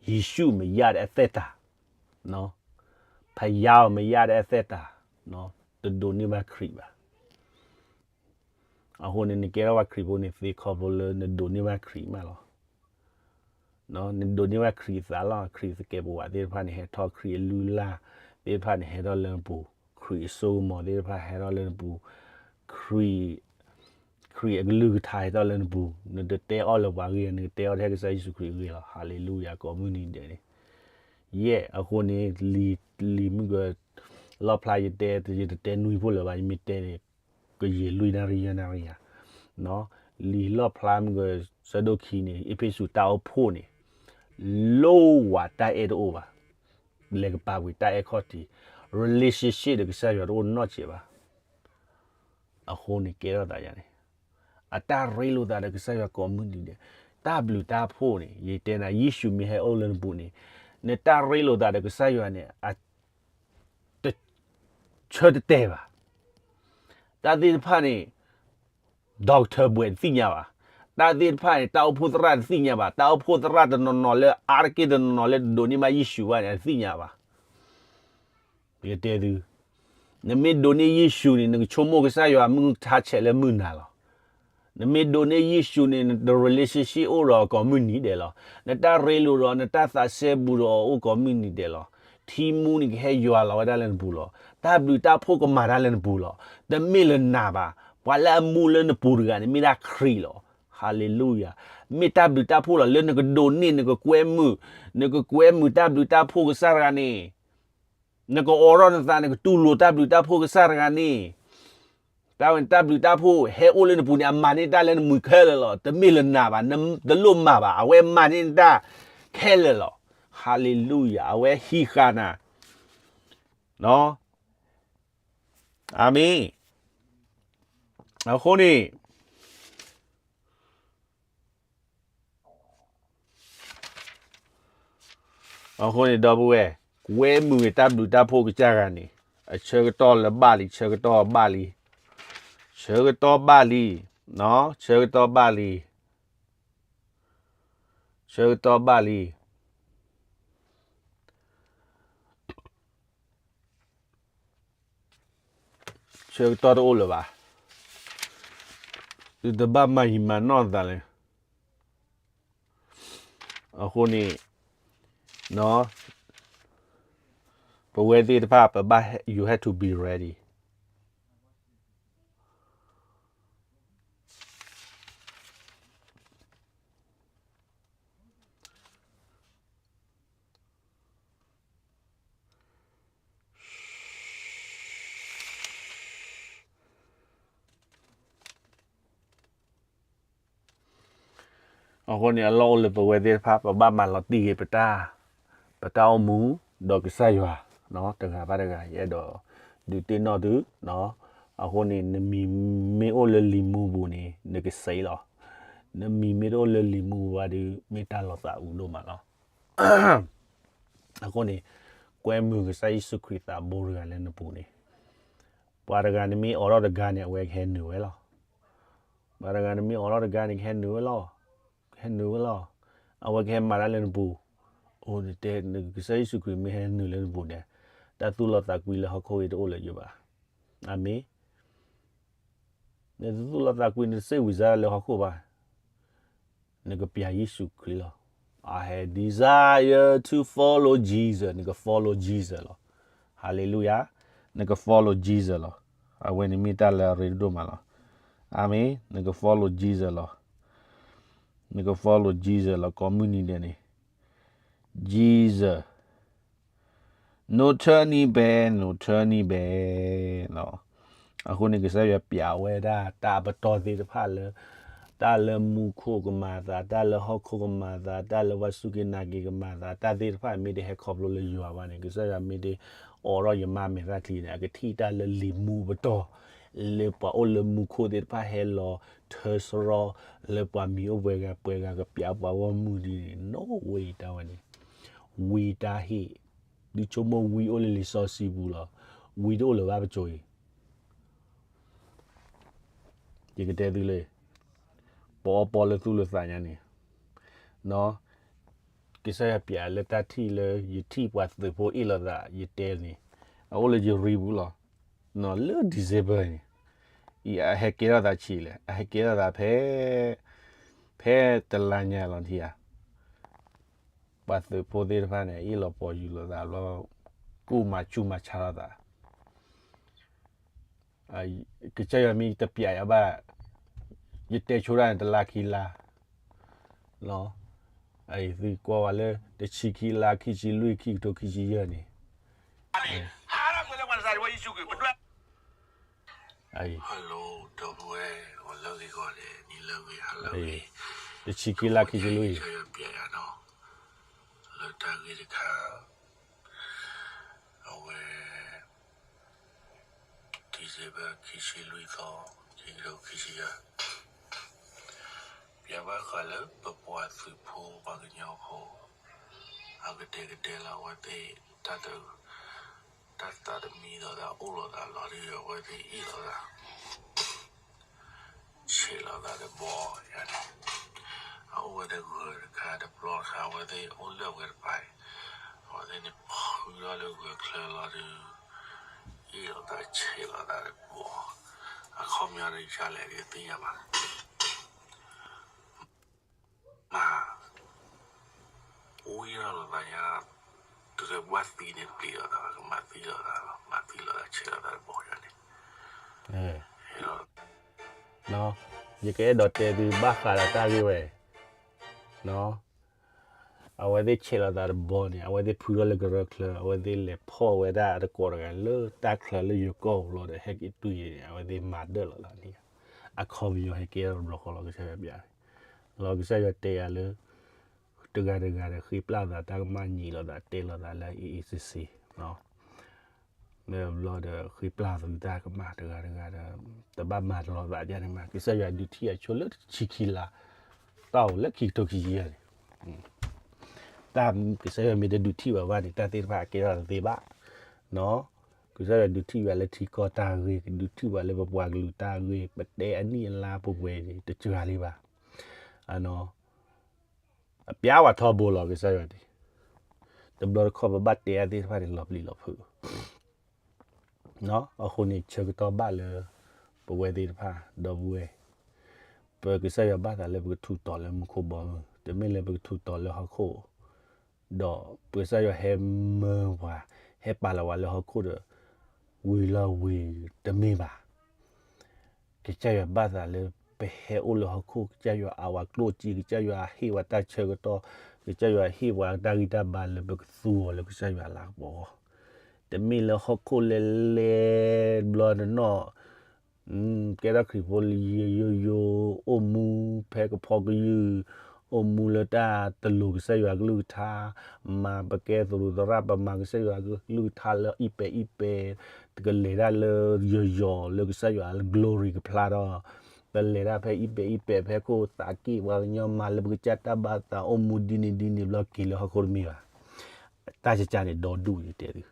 ယ့ၣ်ၡူးမယါဒၣ်အသက်တာ, ဖယါမယါဒၣ်အသက်တာ, တဒိးန့ၢ်ဘၣ်ခရံာ်ဘၣ်. အဃိန့ၣ် နကဲထီၣ်ဝဲခရံာ်ဖိန့ၣ် သ့ခီဖျိလၢနဒိးန့ၢ်ဘၣ်ခရံာ်မးလီၤ. နဒိးန့ၢ်ဘၣ်ခရံာ်အသးလီၤ. ခရံာ်သကဲးပဝးသ့ၣ်တဖၣ်န့ၣ် ဟဲထီၣ်, ခရံာ်အလုၢ်အလၢ်သ့ၣ်တဖၣ်န့ၣ် ဟဲထီၣ်လၢနပူၤ, ခရံာ်အစိကမီၤသ့ၣ်တဖၣ်ဟဲထီၣ်လၢနပူၤ, ခရံာ် ခရံာ်အကလုၢ်ကထါဟဲထီၣ်လၢနပူၤ, နတတဲအီၣ်လၢပှၤဂ့ၢ်, နကတဲအီၣ်ထဲကစၢ်ယ့ၣ်ၡူးခရံာ်အဂ့ၢ်လီၤ. ဟၤလ့လူယၤ, ကိးမုၢ်နံၤဒဲးန့ၣ်, ယဲၢ်, အဃိန့ၣ် လံာ်, လံာ်မုၢ်က, လီၣ်ဖျါယတဲ, ယတတဲနွံဖိလၢၤဘၣ်, ယမ့ၢ်တဲန့ၣ် ကယံာ်လွံၢ်နၣ်ရံၣ်ယဲၢ်နၣ်ရံၣ်ဧါ. လံာ်လီၣ်ဖျါမုၢ်က, ဆၢဒိၣ်ခံန့ၣ် အ့းဖ့းစူးတၢ်အိၣ်ဖှိၣ်န့ၣ် လိၣ်ဝးတၢ်အဲၣ်တအိၣ်ဘၣ်. လဲၤကပၤကွံာ်တၢ်အဲၣ်ခီၣ်ထံး, relationship ဒီးကစၢ်ယွၤတအိၣ်နီတစဲးဘၣ်. အဃိန့ၣ်ကဲထီၣ်သးယၤန့ၣ်, အတၢ်ရ့လိာ်သးဒီးကစၢ်ယွၤကိးမုၢ်နံၤဒဲး, တၢ်ဘျုးတၢ်ဖှိၣ်န့ၣ် ယတဲနၤ ယ့ၣ်ၡူးမ့ၢ်ဟဲအိၣ်လၢနပူၤန့ၣ်, နတၢ်ရ့လိာ်သးဒီးကစၢ်ယွၤန့ၣ် အ, တ, ဆၢတတဲာ်ဘၣ်. တၢ်သ့ၣ်တဖၣ်န့ၣ် doctor ဘှဲးတသ့ၣ်ညါဘၣ်. တၢ်သ့ၣ်တဖၣ်န့ၣ် တၢ်အိၣ်ဖှိၣ်သရၣ်တသ့ၣ်ညါဘၣ်. တၢ်အိၣ်ဖှိၣ်သရၣ်တနီၤနီၤလၢအါတက့ၢ်တနီၤနီၤလၢတဒိးန့ၢ်ဘၣ်ယ့ၣ်ၡူးဘၣ်န့ၣ် အတသ့ၣ်ညါဘၣ်. ယတဲသု, နမ့ၢ်ဒိးန့ၢ်ယ့ၣ်ၡူးန့ၣ် နကဆိကမိၣ်ကစၢ်ယွၤမုၢ်ထါဆဲးလၢမုၢ်နၤလီၤ. နမ့ၢ်ဒိးန့ၢ်ယ့ၣ်ၡူးန့ၣ် နတ relationship အိၣ်ဒီးအီၤကိးမုၢ်နံၤဒဲးလီၤ. နတၢ်ရ့လိာ်ဒီးနတၢ်သးစဲဘူးဒီးအီၤအိၣ်ကိးမုၢ်နံၤဒဲးလီၤ. ထံမူန့ၣ်ကဟဲယွၤလီၤဝဲဒၣ်လၢနပူၤလီၤ. တၢ်ဘျုးတၢ်ဖှိၣ်ကမၤတၢ်လၢနပူၤလီၤ. တမ့ၢ်လၢနၤဘၣ်. ပှၤလၢအမူလၢနပူၤတဂၤန့ၣ် မ့ၢ်ဒၣ်ခရံာ်လီၤ. ဟၤလ့လူယၤ. မ့ၢ်တၢ်ဘျုးတၢ်ဖှိၣ်လီၤ လၢနကဒိးန့ၢ် နကကွဲမုာ်, နကကွဲမုာ်တၢ်ဘျုးတၢ်ဖှိၣ်ကစၢ်တဂၤန့ၣ် နကအိးထီၣ်နသး နကတူၢ်လိာ်တၢ်ဘျုးတၢ်ဖှိၣ်ကစၢ်တဂၤန့ၣ်, တၢ် တၢ်ဝဲန့ၣ်တၢ်ဘျုးတၢ်ဖှိၣ်ဟဲအိၣ်လၢနပူၤန့ၣ် အမၤန့ၢ်တၢ်လၢနမုာ်ခဲလၢာ်လီၤ. တမ့ၢ်လၢနၤဘၣ်, တလိၣ်မၤဘၣ်, အဝဲမၤန့ၢ်နတၢ်ခဲလၢာ်လီၤ. Hallelujah. အဝဲဟံးဃာ်နၤ, အၤမ့ၣ်. အဃိန့ၣ် အဃိန့ၣ် ဒီပုၢ်ဝဲၢ်, ကွဲမုာ်ဂ့ၤတၢ်ဘျုးတၢ်ဖှိၣ်ကစၢ်ဂၤန့ၣ်, အဆၢကတီၢ်လၢဘၣ်လံ, ဆၢကတီၢ်ဘၣ်လံ, ဆၢကတီၢ်ဘၣ်လံ, ဆၢကတီၢ်ဘၣ်လံ, ဆၢကတီၢ်ဘၣ်လံ. ဆၢကတီၢ်တအိၣ်လၢၤဘၣ်. သုတဘၣ်မၤယံာ်မၤနီၢ်သးလဲၣ်. အဃိန့ၣ် ပဝဲသ့ၣ်တဖၣ် ပဘၣ် you have to be ready. အဃိန့ၣ် အလီၢ်အိၣ်လၢပဝဲသ့ၣ်တဖၣ် ပဘၣ်မၤလီၤတံၢ်ဂ့ၤပတၢ်, ပတၢ်အိၣ်မူ ဒီးကစၢ်ယွၤ, တဂၤဘၣ်တဂၤ ယအဲၣ်ဒိးဒုးသ့ၣ်နီၣ်သု, အဃိန့ၣ် နမံၤမ့ၢ်အိၣ်လၢလံာ်မူပူၤန့ၣ် နကစ့လီၤ. နမံၤမ့ၢ်တအိၣ်လၢလံာ်မူပူၤဘၣ်ဒီး မ့ၢ်တၢ်လီၤသးအုးဒိၣ်မးလီၤ. အဃိန့ၣ် ကွဲမုာ်ကစၢ်ယ့ၣ်ၡူးခရံာ်သးဘိတဂၤလၢနပူၤန့ၣ်, ပှၤတဂၤနမ့ၢ်အိးထီၣ်တဂၤန့ၣ် အဝဲကဟဲနုာ်ဝဲလီၤ. ပှၤတဂၤနမ့ၢ်အိးထီၣ်တဂၤန့ၣ် ကဟဲနုာ်ဝဲလီၤ. ကဟဲနုာ်ဝဲလီၤ. အဝဲကဟဲမၤတၢ်လၢနပူၤ. အိၣ်နတဲ ကစၢ်ယ့ၣ်ၡူးခရံာ်မ့ၢ်ဟဲနုာ်လၢနပူၤန့ၣ်, တၢ်သူၣ်လီၤသးကွံလၢဟီၣ်ခိၣ်ဂ့ၤတအိၣ်လၢၤဘၣ်. အၤမ့ၣ်. နတသူၣ်လီၤသးကွံ နတစ့ဝံၤစါလၢဟီၣ်ခိၣ်ဘၣ်. နကပျးယ့ၣ်ၡူးခရံာ်လီၤ. I have desire to follow Jesus. နက follow Jesus လီၤ. Hallelujah. နက follow Jesus လီၤ. အဝဲန့ၣ်မ့ၢ်တၢ်လၢအရ့ဒိၣ်မးလီၤ. အၤမ့ၣ်. နက follow Jesus လီၤ. နက follow Jesus လီၤ. ကိးမုၢ်နံၤဒဲးန့ၣ် Jesus. No turning back, no turning back. အဃိန့ၣ် ကစၢ်ယွၤပျးဝဲဒၣ် တၢ်အပတီၢ်သ့ၣ်တဖၣ်လၢ တၢ်လၢမူခိၣ်ကမၤသး, တၢ်လၢဟီၣ်ခိၣ်ကမၤသး, တၢ်လၢပှၤစူၢ်က့ၤနာ်က့ၤကမၤသး, တၢ်သ့ၣ်တဖၣ်မ့ၢ်တဟဲခီဖျိလၢယွၤဘၣ်န့ၣ်, ကစၢ်ယွၤမ့ၢ်တအိးထီၣ်ယမါမဲာ်ချံန့ၣ်, အကထံၣ်တၢ်လၢလံာ်မူပတီၢ် လၢပှၤအိၣ်လၢမူခိၣ်သ့ၣ်တဖၣ်ဟဲလီၤထၢစရီ, လၢပှၤမံၤအိၣ်ပှဲၤဂၤပှဲၤဂၤကပျးပှၤဂီၢ်မုၢ်ဒ်န့ၣ်, နီၣ်ဝဲအံၤတၢ်ဝဲန့ၣ်, ဝံတၢ်ဟ့ၣ်, ဒုးဆိကမိၣ်ဝံအိၣ်လၢလံာ်စီဆှံပူၤလီၤ. ဝံတအိၣ်လၢၤဘၣ်ပစိၤအံၤ ယကတဲသုလၢ ပအီပီလၢသူၣ်လၢသးညါန့ၣ်, ကစၢ်ယွၤပျးလၢတၢ်ထံၣ်လၢ ယထံၣ်ပှၤသုးဖိအ့ၣ်လိာ်သး ယတဲန့ၣ်, အအိၣ်လၢယရံပူၤလီၤ. လၢ December န့ၣ်, အဟဲကဲထီၣ်သးဆံးလဲၣ်, အဟဲကဲထီၣ်သးဖဲ ဖဲတလါညါလီၤထံဧါ. ပှၤသုးဖိသ့ၣ်တဖၣ်န့ၣ် အ့ၣ်လိာ်ပိာ်ယူၤလိာ်သးဘျီ, ကူၣ်မၤဆူၣ်မၤဆါလိာ်သး ကစၢ်ယွၤမ့ၢ်တပျးယၤဘၣ်, ယတဲဆိဒၣ်န့ၣ် တလါခံလါလီၤ. သုကွၢ်ဝဲလၢ တဆံခံလါ ခံဆံလွံၢ် ခံကထိခံဆံယဲၢ်န့ၣ်, Hello ဒီပုၢ်ဝဲၢ် ဂီၤလၢဂ့ၤဂီၤလၢ နံၤလၢဂ့ၤ ဟါလၢဂ့ၤ, တဆံခံလါ ခံဆံလွံၢ် ကစၢ်ယွၤပျးယၤနီၤ, လၢတၢ်ဂ့ၢ်တခါ အဝဲ December ခံဆံလွံၢ်သီ, ခံကထိခံဆံယဲၢ်, ပျးဘၣ်ဃးလၢပပှၤသုးဖိပှၤကညီဖိ အကတဲာ်ကတီၤလီၤအဝဲသ့ၣ် တၢ်သးတမံၤလိာ်သး အိၣ်လိာ်သးလီၤဒီး အဝဲသ့ၣ်အ့ၣ်လိာ်သး ဆဲးလိာ်သးတဘီယၤန့ၣ်, အအိၣ်ဝဲတဂၢၢ်တခါတဘျီတခါ အဝဲသ့ၣ်အိၣ်လၢအဝဲတပၤ, အဝဲသ့ၣ်န့ၣ်ဖုထီၣ်လၢဂၢၢ်ချၢလီၤဒီး အ့ၣ်လိာ်သးဆဲးလိာ်သးတဘီ, အခီပညီတခါလဲၣ် ဒ်သ့ၣ်ညါဘၣ် မၤ ဝံထီၣ်လိာ်သးညါ, တဂၤဘၣ်သံန့ၣ်ပျံၤလိာ်သး ကမၤသံလိာ်သးလီၤ, မၤသံလိာ်သးဆဲးလိာ်သးတဘီယၤန့ၣ်, ယကအဲၣ်ဒိးတဲသုဘၣ်ဃးဒီးတၢ်ဂ့ၢ်ဝဲ, နီၤ, အဝဲသ့ၣ်ဆဲးလီၤသးတဘီန့ၣ် အဝဲသ့ၣ်ဖုထီၣ်လၢကရၢချၢ အဝဲသ့ၣ်လဲၤဖီၣ်ဝဲဒၣ်တကိးတဂၤလၢတၢ်ချၢလၢယိၤကီၢ်အလီၢ်ဒီး ဟဲက့ၤတုၤန့ၣ် အဝဲသ့ၣ်မၤဒၢၣ်လီၤသးန့ၣ် အခီပညီဟဲကဲထီၣ်တဘျီဃီလီၤ ကစၢ်ယွၤပျးန့ၣ် လီၤကစၢ်ယွၤတဲယၤလၢ တဂၤတဂၤဒီးဃ့ပျၢ်သးတၢ်ကမၣ် ညံးလိာ်သးတဲလိာ်သးလၢအအံၤအံၤစ့စ့ မ့ၢ်ဘျီဒီးဃ့ပျၢ်သုတၢ်ကမၣ်တဂၤတဂၤဒီး တဘၣ်မၤတလိာ်သးဒ်န့ၣ်မး ကစၢ်ယွၤဒုးထံၣ်အဆိလၢတဆံခံလါ တၢ်အိၣ်လၢခံကထိခံဆံယဲၢ်န့ၣ် တၢ်ကစၢ်ယွၤမ့ၢ်တဒုးထံၣ်ဘၣ်ဘၣ်န့ၣ် တၢ်သ့ၣ်တဖၣ်အကဲထီၣ်တသ့ဘၣ် ကစၢ်ယွၤဒုးထံၣ်ဘၣ်လၢထံကီၢ်တၢ်ဂ့ၢ် ကဒုးထံၣ်ဘၣ်လၢပပှၤကလုာ်တၢ်ဂ့ၢ် ပတဲအနံၣ်အလါပှဲၤပှဲၤန့ၣ် တစှၤလံဘၣ် အပျးဝဲထီဘိလီၤ ကစၢ်ယွၤန့ၣ် တဘျီတခီၣ်ပဘၣ်တဲအသ့ၣ်တဖၣ်န့ၣ် လီၤပျံၤလီၤဖုး အဃိန့ၣ် ဆၢကတီၢ်ဘၣ်လၢ ပဝဲသ့ၣ်တဖၣ် ဒီပုၢ်ဝဲၢ် ပကစၢ်ယွၤဘၣ်သးလၢပကထူးတီၤလၢမူခိၣ်ဘီမုၢ် တမ့ၢ်လၢပကထူးတီၤလၢဟီၣ်ခိၣ် ဒီးပကစၢ်ယွၤဟဲမၢပှၤ ဟဲပာ်လီၤဝဲလၢဟီၣ်ခိၣ်ဒီး ဝံၤလီၤဝံၤတမ့ၢ်ဘၣ် ကစၢ်ယွၤဘၣ်သးလၢ ပဟဲအိၣ်လၢဟီၣ်ခိၣ် ကစၢ်ယွၤအဝဲကျိၣ်စ့ ကစၢ်ယွၤဟ့ၣ်ဝဲတၢ်ဆၢကတီၢ် ကစၢ်ယွၤဟ့ၣ်ပှၤတၢ်ဂံၢ်တၢ်ဘါလၢပကသူအီၤလၢကစၢ်ယွၤလၤကပီၤအဂီၢ် တမ့ၢ်လၢဟီၣ်ခိၣ်လဲၤလဲၤဘျီတနီၣ် ကဲထီၣ်ခရံာ်ဖိလံယိယိ အိၣ်မူဖဲကဖီကယုၢ် အိၣ်မူလၢတၢ်တလိၤကစၢ်ယွၤကလုၢ်ကထါ မၤပကဲသရူးသရၣ် ပမၤကစၢ်ယွၤကလုၢ်ကထါလၢအံၣ်ပဲာ်အံၣ်ပဲာ် ကလဲၤတၢ်လၢယိာ်ယိာ်လၢကစၢ်ယွၤ glory ကဖျါထီၣ် ပလဲၤတၢ်ဖဲအံၣ်ပဲာ်အံၣ်ပဲာ် ဖဲခိၣ်သးက့ၣ် ပှၤကညီမၤလၢပကစၢ်တၢ်ဘၣ်သး အိၣ်မူဒ်န့ၣ်ဒ်န့ၣ်ဘျီက့ၤလၢဟီၣ်ခိၣ်တမ့ၢ်ဘၣ် တၢ်ကကါန့ၣ်ဒီဒူၣ်ယတဲသု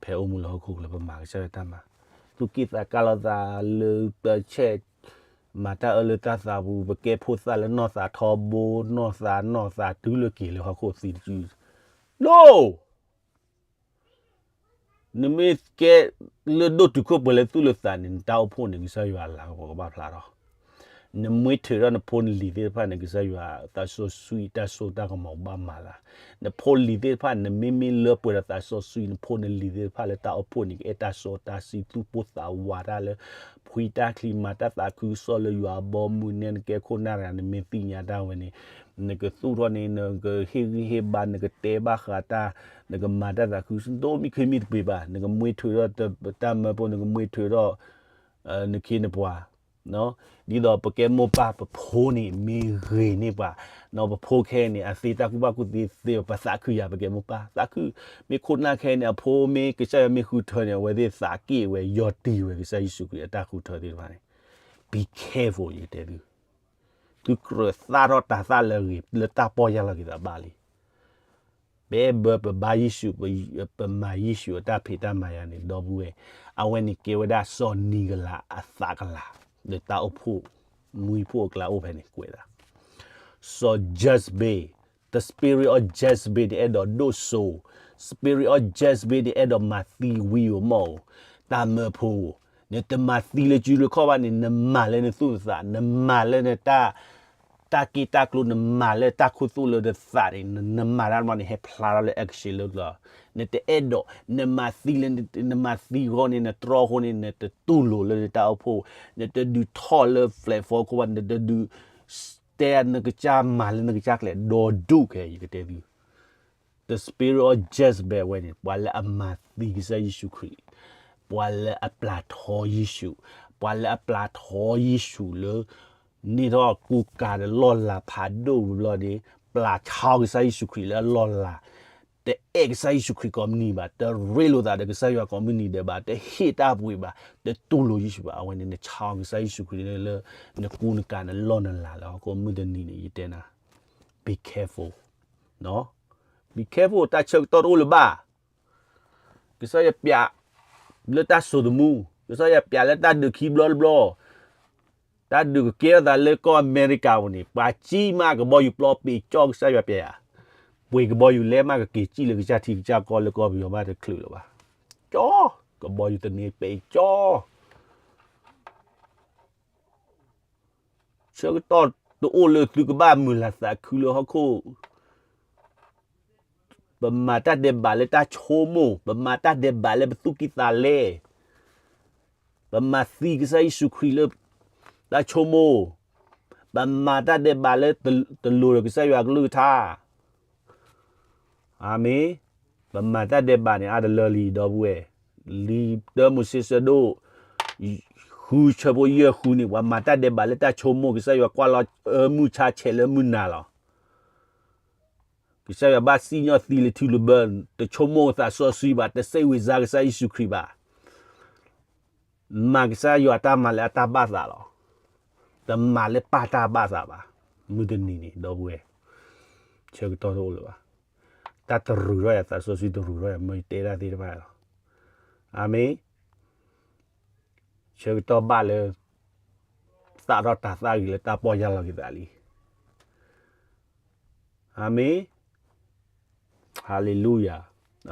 ဖဲအိၣ်မူလၢဟီၣ်ခိၣ်ချၢ ပမၤကစၢ်ယွၤတၢ်မၤ, သူၣ်က့ၣ်သးကါလိာ်သးလၢပဆဲး, မၤတၢ်အၢလၢတၢ်သးပူၤ, ပကဲဖိသၣ်လၢနီၢ်သးထီဘိ, နီၢ်သးနီၢ်သးတုၤလၢက့ၤလၢဟီၣ်ခိၣ်သံတစု, ဒိၣ် နမ့ၢ်ကဲလၢဒိၣ်တုာ်ခိၣ်ပှဲၤလၢသူၣ်လၢသးန့ၣ် နတၢ်အိၣ်ဖှိၣ်န့ၣ် ကစၢ်ယွၤအလၤကပီၤကဘၣ်ဖျါထီၣ်, နမှ့ထုးထီၣ်နဖိနလံၤသ့ၣ်တဖၣ်န့ၣ် ကစၢ်ယွၤသးစီဆှံတၢ်စိတၢ်ကမီၤကဘၣ်မၤလၤ, နဖိလံၤသ့ၣ်တဖၣ် နမ့မ့ၢ်လၢပှဲၤဒီးသးစီဆှံ နဖိနလံၤသ့ၣ်တဖၣ်လၢတၢ်အိၣ်ဖှိၣ်န့ၣ် ကအဲၣ်တၢ်စီတၢ်ဆှံ သူၣ်ပိၢ်သးဝးတၢ်လၢ ဖှံတၢ်ချံ မၤတၢ်သးခုကစီၣ်လၢယွၤအဘီအမုၢ် နဲနကဲခိၣ်နၢ်တဂၤ နမ့ၢ်သ့ၣ်ညါတၢ်ဝဲန့ၣ် နကသူၣ်ထီၣ်န့ၣ် နကဟ့ၣ်ဂံၢ်ဟ့ၣ်ဘါ နကတဲဘၣ်ဃးတၢ် နကမၤတၢ်သးခုကစီၣ် ဒိၣ်မံခ့မံတပှ့ၤဘၣ် နကမှ့ထုးထီၣ်တၢ်မၢဖိ နကမှ့ထုးထီၣ် နခ့နပှၤ, ဒ်သိးပကဲမိၢ်ပၢ် ပဖိန့ၣ် မ့ၢ်ဂ့ၤန့ၢ်ပှၤ, ပဖိခဲအံၤန့ၣ် အသ့တၢ်ကူၣ်ဘၣ်ကူၣ်သ့သ့ ပသးခုယၤ ပကဲမိၢ်ပၢ် သးခု, မ့ၢ်ခိၣ်နၢ်ခဲအံၤန့ၣ် အဖိမ့ၢ်ကစၢ်ယွၤမ့ၢ်ဃုထၢန့ၣ် အဝဲသ့ၣ်သးက့ၣ်ဝဲ ယီၤတံၢ်ဝဲ ကစၢ်ယ့ၣ်ၡူးခရံာ်အတၢ်ဃုထၢသ့ၣ်တဖၣ်န့ၣ်, be careful ယတဲသု, သုကြၢးသၣ်ထီၣ်တၤသၣ်လၢအဂ့ၤ လၢတၢ်ပီၢ်ယၢ်လီၤက့ၤသးဘၣ်လံ. ပအဲၣ်ဘၢပဘါယ့ၣ်ၡူး, ပမၤယ့ၣ်ၡူးအတၢ်ဖံးတၢ်မၤယၤန့ၣ် ဒီပုၢ်ဝဲၢ်, အဝဲန့ၣ်ကဲဝဲဒၣ်စီၤနံၤကလးအသးကလၤ, ဒီးတၢ်အိၣ်ဖှိၣ်, မူဖှိၣ်အကျါအိၣ်ဖဲန့ၣ်ကွဲးဒၣ်, စီၤ Jezebel, the spirit of Jezebel န့ၣ် အဲၣ်ဒိးဒိၣ်စိ, spirit of Jezebel န့ၣ် အဲၣ်ဒိးမၤသံဝံဧိၤမီၢ်ဧိၤ, တၢ်မၢဖိဧိၤ, နတမၤသံလၢစုလၢခီၣ်ဘၣ်န့ၣ် နမၤလၢနသူၣ်နသး, နမၤလၢနတၢ် တၢ်က့ၣ်တၢ်ကျိ နမၤလၢတၢ်ခူသူၣ်လၢနသးန့ၣ် နမၤတၢ်တဘျီန့ၣ် ဟဲဖျါထီၣ်လၢ action လၢကျီ, နတအဲၣ်ဒိး, နမၤသံလၢ, နမၤသံအဃိန့ၣ် နတြီအဃိန့ၣ် နတတူၢ်လိာ်လၢနတၢ်အိၣ်ဖှိၣ်, နတဒုးထီၣ်လၢ platform ခိၣ်ဘၣ်, နတဒုးတဲနကစၢ်မၤလၢနကစၢ်ကျဲ ဒီဒူၣ်ခဲအံၤ ယကတဲသု the spirit of Jezebel ဝဲန့ၣ် ပှၤလၢအမၤသံကစၢ်ယ့ၣ်ၡူးခရံာ်, ပှၤလၢအပျၢ်ထီယ့ၣ်ၡူး, ပှၤလၢအပျၢ်ထီယ့ၣ်ၡူးလၢ န့ၢ်ထီၣ်ကူကၤဒီးလီၢ်လၤဖးဒိၣ်ဘျီန့ၣ် ပျၢ်ဆါကစၢ်ယ့ၣ်ၡူးခရံာ်လၢအလီၢ်လၤ, တအဲၣ်ကစၢ်ယ့ၣ်ၡူးခရံာ်ကိးမုၢ်နံၤဘၣ်, တရ့လိာ်သးဒီးကစၢ်ယွၤကိးမုၢ်နံၤဒဲးဘၣ်, တဟ့ၣ်တၢ်ပှ့ၤဘၣ်, တတူၢ်လိာ်ယ့ၣ်ၡူးဘၣ်, အဝဲန့ၣ်နဆါကစၢ်ယ့ၣ်ၡူးခရံာ်လၢ နကူနကၤနလီၢ်နလၤလၢဟီၣ်ခိၣ်မုၢ်တနံၤန့ၣ် ယတဲနၤ be careful, be careful တၢ်ဆၢကတီၢ်တအိၣ်လၢၤဘၣ်. ကစၢ်ယွၤပျးလၢတၢ်စိာ်သမူ, ကစၢ်ယွၤပျးလၢတၢ်ဒုးခံဘျီတဘျီ, တၢ်ဒုးကကဲထီၣ်သးလၢကီၢ်အမဲရကၤပူၤန့ၣ် ပှၤစံၣ်မးကဘီယူၤပျီပံာ်ကၠီ ကစၢ်ယွၤပျးယၤ, ပှ့ၤကဘီယူၤလဲမးကက့ၤစံၣ်လၢကစၢ်ထံကစၢ်ကီၢ်လၢကီၢ်ပယီၤမးတချုးလၢၤဘၣ်, ကၠီ, ကဘီယူၤသန့ပံာ်ကၠီ ဆၢကတီၢ်တအိၣ်လၢသုကဘၣ်မုာ်လၤသးခုလၢဟီၣ်ခိၣ်, ပမၤတၢ်ဒဲးဘးလၢတၢ်ဆိကမိၣ်, ပမၤတၢ်ဒဲးဘးလၢပသူၣ်ကံၢ်သးလဲ, ပမၤသံကစၢ်ယ့ၣ်ၡူးခရံာ်လၢ တၢ်ဆိကမိၣ်, ပမၤတၢ်ဒဲးဘးလၢတလိၤဒီးကစၢ်ယွၤအကလုၢ်ကထါ. အၤမ့ၣ်. ပမၤတၢ်ဒဲးဘးန့ၣ် အါတလၢလံ ဒီပုၢ်ဝဲၢ်, လံာ်တၢမိၤၡ့ဆၢဒိၣ် ဃုဆၢဖိယဲၢ်ဃုန့ၣ် ပှၤမၤတၢ်ဒဲးဘးလၢတၢ်ဆိကမိၣ် ကစၢ်ယွၤကွၢ်လီၤအၢမုၢ်ဆါဆဲးလၢမုၢ်နၤလီၤ. ကစၢ်ယွၤဘၣ်စံၣ်ညီၣ်သံလၢထံလုၢ်ဘၢ, တဆိကမိၣ်သးစီဆှံဘၣ်, တစဲးဝံၤစါကစၢ်ယ့ၣ်ၡူးခရံာ်ဘၣ်. မၤကစၢ်ယွၤတၢ်မၤလၢအတၢ်ဘၣ်သးလီၤ. တမၤလၢပၢ်တၢ်ဘၣ်သးဘၣ်. မုၢ်တနံၤန့ၣ် ဒီပုၢ်ဝဲၢ်, ဆၢကတီၢ်တအိၣ်လၢၤဘၣ်. တၢ်တရူးထီၣ်ယၤ သးစီဆှံတရူးထီၣ်ယၤ မ့ၢ်ယတဲဒၣ်သ့ၣ်တဖၣ်လီၤ. အၤမ့ၣ်. ဆၢကတီၢ်ဘၣ်လၢ သၣ်ထီၣ်တၤသၣ်ဂ့ၤလၢတၢ်ပီၢ်ယၢ်လီၤက့ၤသးလံ. အၤမ့ၣ်. Hallelujah.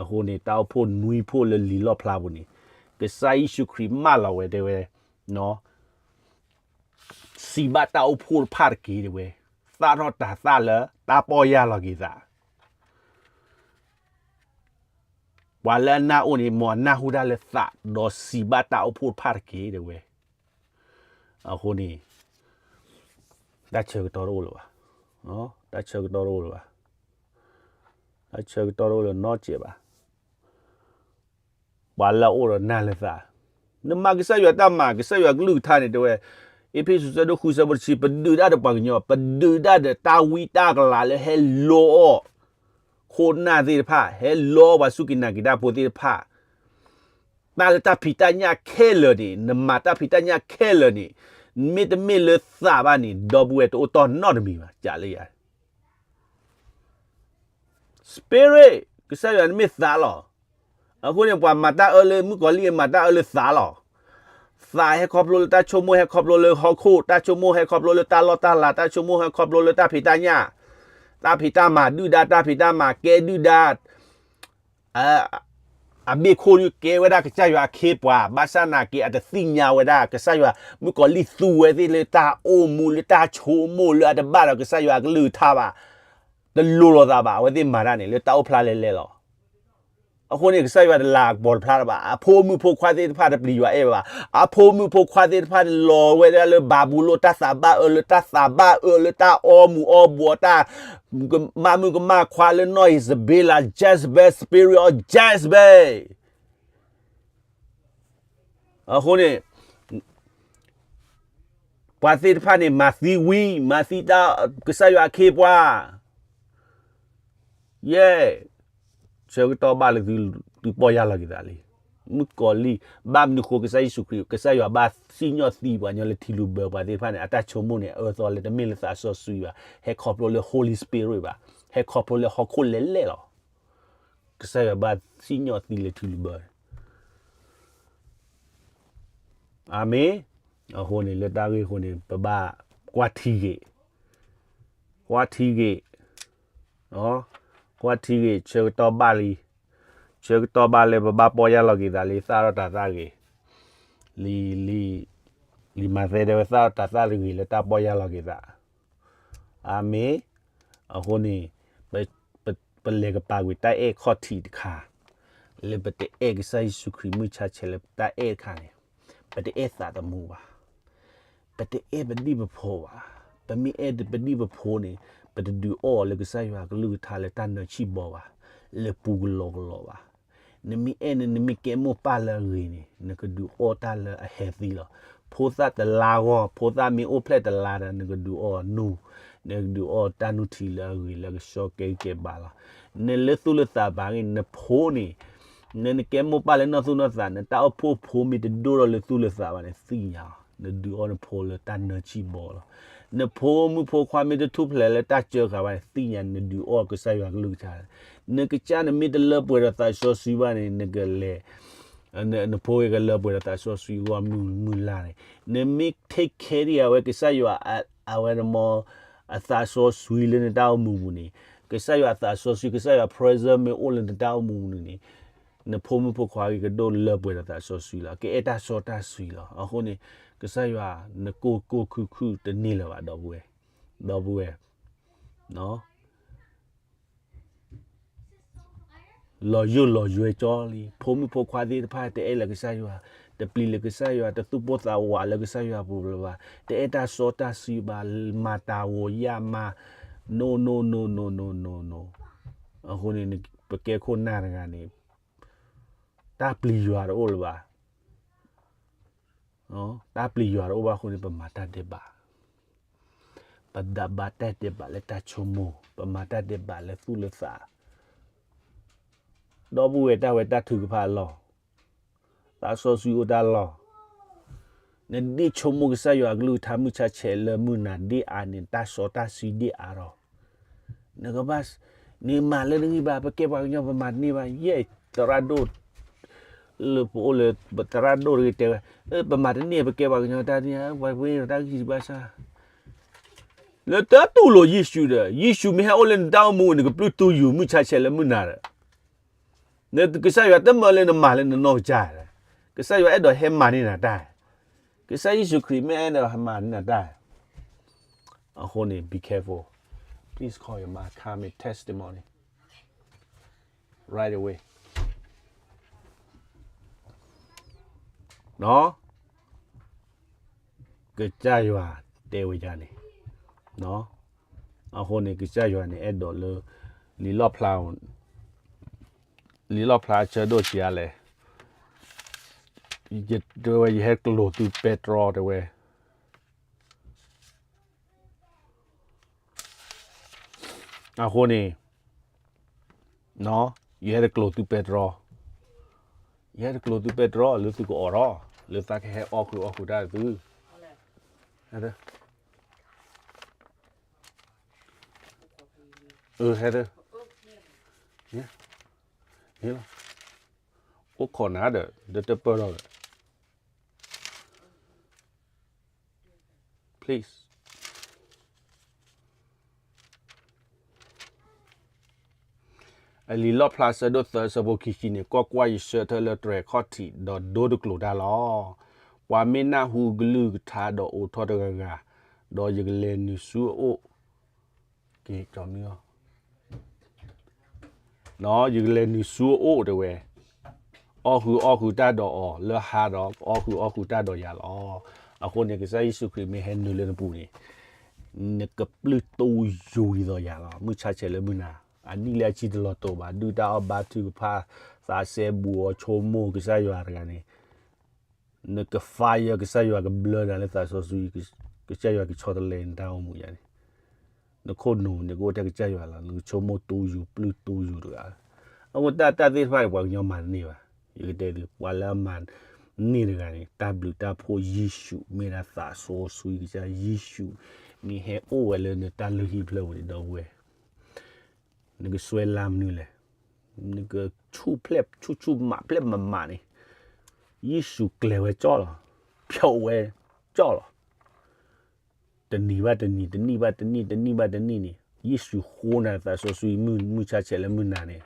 အဃိန့ၣ် တၢ်အိၣ်ဖှိၣ်နွံဖှိၣ်လၢလံာ်လီၣ်ဖျါပူၤန့ၣ် ကစၢ်ယ့ၣ်ၡူးခရံာ်မၢလီၤဝဲတဲဝဲ, စံးဘၣ်တၢ်အိၣ်ဖှိၣ်တဖၣ်တက့ၢ်တဲဝဲ, သၣ်ထီၣ်တၤသၣ်လၢတၢ်ပီၢ်ယၢ်လီၤက့ၤသး ပှၤလၢအနၢ်အိၣ်န့ၣ် မ်အနၢ်ဟူတၢ်လၢသး ဒီးစံးဘၣ်တၢ်အိၣ်ဖှိၣ်တဖၣ်တက့ၢ်တဲဝဲ. အဃိန့ၣ် တၢ်ဆၢကတီၢ်တအိၣ်လၢၤဘၣ်. တၢ်ဆၢကတီၢ်တအိၣ်လၢၤဘၣ်. တၢ်ဆၢကတီၢ်တအိၣ်လၢၤနီတစဲးဘၣ်. ပှၤလၢအအိၣ်ဒီးနၢ်လၢသး, နမၤကစၢ်ယွၤတၢ်မၤ ကစၢ်ယွၤကလုၢ်ကထါန့ၣ်တဲဝဲ, အ့းဖ့းစူးဆၢဒိၣ်ဃုဆၢဖိတဆံ ပဒုးတၢ်ဒီးပှၤကညီ, ပဒုးတၢ်ဒီးတၢ်ဝံတၢ်ကလၤလၢဟဲလီအီၣ် ခိၣ်နၢ်သ့ၣ်တဖၣ်, ဟဲလီအီၣ်ပှၤစူၢ်က့ၤနာ်က့ၤတၢ်ဖိသ့ၣ်တဖၣ်, တၢ်လၢတၢ်ဖံးတၢ်ညၣ်ခဲလၢာ်န့ၣ်, နမၤတၢ်ဖံးတၢ်ညၣ်ခဲလၢာ်န့ၣ်, မ့တမ့ၢ်လၢသးဘၣ်န့ၣ် ဒီပုၢ်ဝဲၢ်တအိၣ်တီၢ်နီတမံၤဘၣ်, ကးလၢယၤ spirit, ကစၢ်ယွၤန့ၣ်မ့ၢ်သးလီၤ. အဃိန့ၣ် ပှၤမၤတၢ်အၢလၢမုၣ်ကီၤလံၢ်အမၤတၢ်အၢလၢသးလီၤ. သးဟဲခီဖျိလၢတၢ်ဆိကမိၣ်, ဟဲခီဖျိလၢဟီၣ်ခိၣ်, တၢ်ဆိကမိၣ်ဟဲခီဖျိလၢတၢ်လီၢ်တၢ်လၤ, တၢ်ဆိကမိၣ်ဟဲခီဖျိလၢတၢ်ဖံးတၢ်ညၣ်, တၢ်ဖံးတၢ်မၤဒုၣ်ဒါ, တၢ်ဖံးတၢ်မၤကဲဒုၣ်ဒါ အဘ့ၣ်ခိၣ်ကဲဝဲဒၣ်ကစၢ်ယွၤအခ့အပှၤ, ဘၣ်ဆၣ်နာ်က့ အတသ့ၣ်ညါဝဲဒၣ် ကစၢ်ယွၤ, မုၣ်ကီၤလံၢ်သူဝဲသ့ၣ်လၢတၢ်အိၣ်မူလၢတၢ်ဆိကမိၣ်လၢအတဘၣ်ဒီးကစၢ်ယွၤအကလုၢ်ကထါဘၣ်, တလိၤလိာ်သးဘၣ်, အဝဲသ့ၣ်မၤတၢ်န့ၣ် လၢတၢ်အိၣ်ဖျါလဲၣ်လဲၣ်လီၤ. အဃိန့ၣ် ကစၢ်ယွၤတလၤကပီၤတဖျါတဘၣ်, အဖိမုၣ်ဖိခွါသ့ၣ်တဖၣ်တပျံၤယွၤအဲၣ်ဘၣ်, အဖိမုၣ်ဖိခွါသ့ၣ်တဖၣ်န့ၣ်လီၤဝဲဒၣ်လၢဘၤဘူလိၣ် တၢ်သးဘၣ်အၢလၢတၢ်သးဘၣ်အၢလၢတၢ်အီမူၤအီဘှီး တၢ်ကမၣ်မုၣ်ကမၣ်ခွါလၢနီၢ်အံၤစဘ့လး Jezebel, spirit of Jezebel. အဃိန့ၣ် ပှၤသ့ၣ်တဖၣ်န့ၣ် မၤသံဝံ, မၤသံတၢ်ကစၢ်ယွၤအခ့အပှၤ, ယဲၢ်, ဆၢကတီၢ်ဘၣ်လၢသုပီၢ်ယၢ်လီၤက့ၤသးလံ. မုၣ်ကီၤလံၢ်, ဘၣ်မနုၤဃိကစၢ်ယ့ၣ်ၡူးခရံာ်, ကစၢ်ယွၤဘၣ်စံၣ်ညီၣ်သံပှၤကညီလၢထံလုၢ်ဘၢပှၤသ့ၣ်တဖၣ်န့ၣ် အတၢ်ဆိကမိၣ်န့ၣ် အၢသီလၢတမ့ၢ်လၢသးစီဆှံဘၣ်, ဟဲခီဖျိလၢ Holy Spirit ဘၣ်, ဟဲခီဖျိလၢဟီၣ်ခိၣ်လဲၣ်လဲၣ်လီၤ. ကစၢ်ယွၤဘၣ်စံၣ်ညီၣ်သံလၢထံလုၢ်ဘၢ အၤမ့ၣ်. အဃိန့ၣ် လၢတၢ်ဂ့ၢ်အဃိန့ၣ် ပဘၣ်ကွၢ်ထံဂ့ၤ, ကွၢ်ထံဂ့ၤ, ကွၢ်ထံဂ့ၤ ဆၢကတီၢ်ဘၣ်လံ, ဆၢကတီၢ်ဘၣ်လၢပဘၣ်ပီၢ်ယၢ်လီၤက့ၤသးလံ သၣ်ထီၣ်တၤသၣ်ဂ့ၤ, လံာ်, လံာ်မးသဲတဲဝဲ သၣ်ထီၣ်တၤသၣ်ဂ့ၤလၢတၢ်ပီၢ်ယၢ်လီၤက့ၤသး, အၤမ့ၣ်. အဃိန့ၣ် ပ, ပ, ပလဲၤကပာ်ကွံာ်တၢ်အဲၣ်ခီၣ်ထံးတခါ, လၢပတအဲၣ်ကစၢ်ယ့ၣ်ၡူးခရံာ်မုၢ်ဆါဆဲးလၢတၢ်အဲၣ်တခါန့ၣ်, ပတအဲၣ်သးသမူဘၣ်, ပတအဲၣ်ပဒံၣ်ပဖိဘၣ်. ပမ့ၢ်အဲၣ်ပဒံၣ်ပဖိန့ၣ် ပတဒုးအီၣ်လၢကစၢ်ယွၤအကလုၢ်ကထါလၢတၢ်နၢၤဆံၣ်ဘီဘၣ်, လၢပူၤကလီကလီဘၣ်. နမ့ၢ်အဲၣ်န့ၣ် နမ့ၢ်ကဲမိၢ်ပၢ်လၢအဂ့ၤန့ၣ် နကဒုးအီၣ်တၢ်လၢအဟဲသံလီၤ. ဖိသၣ်တလါဂီၢ်, ဖိသၣ်မ့ၢ်အိၣ်ဖျဲၣ်တလါဒီး နကဒုးအီၣ်နူၢ်, နကဒုးအီၣ်တၢ်နုၢ်ထံလၢအဂ့ၤလၢကဆှီကဲဂံၢ်ကဲဘါလီၤ. နလၢသူၣ်လၢသးဘၣ်ဂ့ၤ နဖိန့ၣ်, န, နကဲမိၢ်ပၢ်လၢနီၢ်သူၣ်နီၢ်သး နတၢ်အိၣ်ဖှိၣ်ဖိမ့ၢ်တဒိၣ်ထီၣ်လၢသူၣ်လၢသးဘၣ်န့ၣ် သ့ၣ်ညါလီၤ. နဒုးအီၣ်နဖိလၢတၢ်နၢၤဆံၣ်ဘီလီၤ. နဖိမုၣ်ဖိခွါမ့ၢ်တထူၣ်ဖျဲးလၢတၢ်စၢဃာ်ဘၣ်န့ၣ် သ့ၣ်ညါ နဒုးအီၣ်ကစၢ်ယွၤကလုၢ်ကထါလီၤ. နကစၢ်န့ၣ်မ့ၢ်တလၢပှဲၤဒီးသးစီဆှံဘၣ်န့ၣ် နကလဲၤ နဖိကလၢပှဲၤဒီးသးစီဆှံအဂီၢ်မုၢ်မုၢ်လၢ်န့ၣ်, နမ့ၢ် take care အဝဲကစၢ်ယွၤ, အဝဲန့ၣ်မ့ၢ် အသးစီဆှံလၢနတၢ်အိၣ်မူပူၤန့ၣ်, ကစၢ်ယွၤအသးစီဆှံ, ကစၢ်ယွၤ presence မ့ၢ်အိၣ်လၢနတၢ်အိၣ်မူပူၤန့ၣ်, နဖိမုၣ်ဖိခွါကဒိၣ်လၢပှဲၤဒီးသးစီဆှံလီၤ. ကအဲၣ်တၢ်စီတၢ်ဆှံလီၤ. အဃိန့ၣ် ကစၢ်ယွၤ နကိၢ်ကိၢ်ခုၣ်ခုၣ်တန့ၢ်လၢၤဘၣ် ဒီပုၢ်ဝဲၢ်, ဒီပုၢ်ဝဲၢ် လီၤယိၣ်လီၤယွဲကၠီလံ. ဖိမုၣ်ဖိခွါသ့ၣ်တဖၣ်တအဲၣ်လၢကစၢ်ယွၤ, တပျံၤလၢကစၢ်ယွၤ, တသူၣ်ပိၢ်သးဝးလၢကစၢ်ယွၤပူၤလၢၤဘၣ်, တအဲၣ်တၢ်စီတၢ်ဆှံဘၣ်, မၤတၢ်ဂီၤယၢ်မး, no no no no no no no. အဃိန့ၣ် ပကဲခိၣ်နၢ်တဂၤန့ၣ် တၢ်ပျံၤယွၤတအိၣ်လၢၤဘၣ်. တၢ်ပျံၤယွၤတအိၣ်ဘၣ်အဃိန့ၣ် ပမၤတၢ်ဒဲးဘး, ပဒးဘးတၢ်ဒဲးဘးလၢတၢ်ဆိကမိၣ်, ပမၤတၢ်ဒဲးဘးလၢသူၣ်လၢသး, ဒီပုၢ်ဝဲၢ်တၢ်ဝဲတၢ်ထုကဖၣ်အလီၢ်, သးစီဆှံအိၣ်တၢ်လီၢ်, နဒ်ဆိကမိၣ်ကစၢ်ယွၤအကလုၢ်ကထါမုၢ်ဆါဆဲးလၢမုၢ်နၤဒ်အါန့ၣ် တၢ်စီတၢ်ဆှံဒ်အါဒီး နကဘၣ်, နမၤလၢနဂံၢ်ဘါ, ပကဲပှၤကညီပမၤတန့ၢ်ဘၣ်, ယဲၢ်သရၣ်ဒိၣ်, လၢပအိၣ်လၢသရၣ်ဒိၣ်တဂၤတဲဝဲ, ပမၤတန့ၢ် ပကဲပှၤကညီတၢ်န့ၣ်, ပှၤဝဲတၢ်ဂံၢ်ဘါစၢ်, နတတူၢ်လိာ်ယ့ၣ်ၡူးဒီး, ယ့ၣ်ၡူးမ့ၢ်ဟဲအိၣ်လၢနတၢ်အိၣ်မူ နကပျုၢ်တူၢ်ယူၤမုၢ်ဆါဆဲးလၢမုၢ်နၤဒီး, ကစၢ်ယွၤတမၢလၢနမၤလၢနနီၢ်ကစၢ်, ကစၢ်ယွၤအဲၣ်ဒိးဟဲမၤန့ၢ်နၤတၢ်, ကစၢ်ယ့ၣ်ၡူးခရံာ်မ့ၢ်အဲၣ်ဒိးဟဲမၤန့ၢ်နၤတၢ်, အဃိန့ၣ် be careful, please call your mom, come and testimony right away. ကစၢ်ယွၤတဲဝဲဒ်န့ၣ်, အဃိန့ၣ် ကစၢ်ယွၤန့ၣ်အဲၣ်ဒိးလၢ လံာ်လီၣ်ဖျါ, လံာ်လီၣ်ဖျါအဆၢဒိၣ်ဆံးအါလဲၣ်, တဲဝဲ ယဟဲကျိၣ်သုပဲတြီတဲဝဲ အဃိန့ၣ်, ယဟဲတကျိၣ်သုပဲတြီ, ယဟဲတကျိၣ်သုပဲတြီ လၢသုကအီၣ်ထီၣ်, လၢသးကဟဲအီၣ်ဃုာ်အီၣ်ဃုာ်တၢ်သု, ဟဲ, အိၣ်ခိးနၤဒီး တပၢၢ်ထီၣ်ဒီး please. အလံာ်လီၣ်ဖျါဆၢဒိၣ်သၢဆၢဖိခံဆံန့ၣ်, ကွၢ်ကွၢ်, ယဆှၢထၢၣ်လၢတြဲၤခီၣ်ထံး ဒီးဒိတကျိၤတၢ်လီၤ. ပှၤမ့ၢ်နၢ်ဟူကလုၢ်ကထါဒီးအိးထီၣ်တဂၤဂၤ, ဒီးယကလဲၤနုာ်ဆူအအိၣ်, က့ၤကီမုၢ်အီၤ ယကလဲၤနုာ်ဆူအအိၣ်တဲဝဲ, အီၣ်ဃုာ်အီၣ်ဃုာ်တၢ်ဒီးအီၤလၢဟါဒီး အီၣ်ဃုာ်အီၣ်ဃုာ်တၢ်ဒီးယၤလီၤ. အဃိန့ၣ် ကစၢ်ယ့ၣ်ၡူးခရံာ်မ့ၢ်ဟဲနုာ်လၢနပူၤန့ၣ်, နကပျုၢ်တူၢ်ယူၤဒ်သိးယၤလီၤ. မုၢ်ဆါဆဲးလၢမုၢ်နၤ, အနံၣ်လၢအဆံတလီၤတိာ်ဘၣ်, ဒုၣ်တၢ်အီၣ်ဘါထုကဖၣ်, သးစဲဘူးအီၤ, ဆိကမိၣ်ကစၢ်ယွၤတဂၤန့ၣ် နက fire ကစၢ်ယွၤကဘျၢနၤလၢသးစီဆှံ, ကစၢ်ယွၤကဆီတလဲနတၢ်အိၣ်မူယၤန့ၣ်, နခိၣ်နူာ်န့ၣ်ကအိၣ်ထဲကစၢ်ယွၤလီၤ. နကဆိကမိၣ်တူၢ်ယူၤပျုၢ်တူၢ်ယူၤတဂၤ, အဃိတၢ်သ့ၣ်တဖၣ်န့ၣ် ပှၤကညီမၤတန့ၢ်ဘၣ်. ယကတဲသု, ပှၤလၢအမၤန့ၢ်တဂၤန့ၣ် တၢ်ဘျုးတၢ်ဖှိၣ်ယ့ၣ်ၡူး, မ့ၢ်ဒၣ်သးစီဆှံကစၢ်ယ့ၣ်ၡူး, မ့ၢ်ဟဲအိၣ်ဝဲလၢနတၢ်လုၢ်ဟံၣ်ဖျၢၣ်ပူၤန့ၣ် ဒီပုၢ်ဝဲၢ် နကစွဲလၢ်မနုၤလဲၣ်, နကဆူၣ်ဖျဲၣ်ဆူၣ်ဆူၣ်မးဖျဲၣ်မးမးန့ၣ်, ယ့ၣ်ၡူးကျဲၤဝဲကၠီၣ်လီၤ, ဖျိးဝဲကၠီၣ်လီၤ. တနံၤဘၣ်တနံၤ, တနံၣ်ဘၣ်တနံၣ်, တနံၣ်ဘၣ်တနံၣ်န့ၣ်, ယ့ၣ်ၡူးဃိနၤသးစီဆှံ, မုၢ်ဆါဆဲးလၢမုၢ်နၤန့ၣ်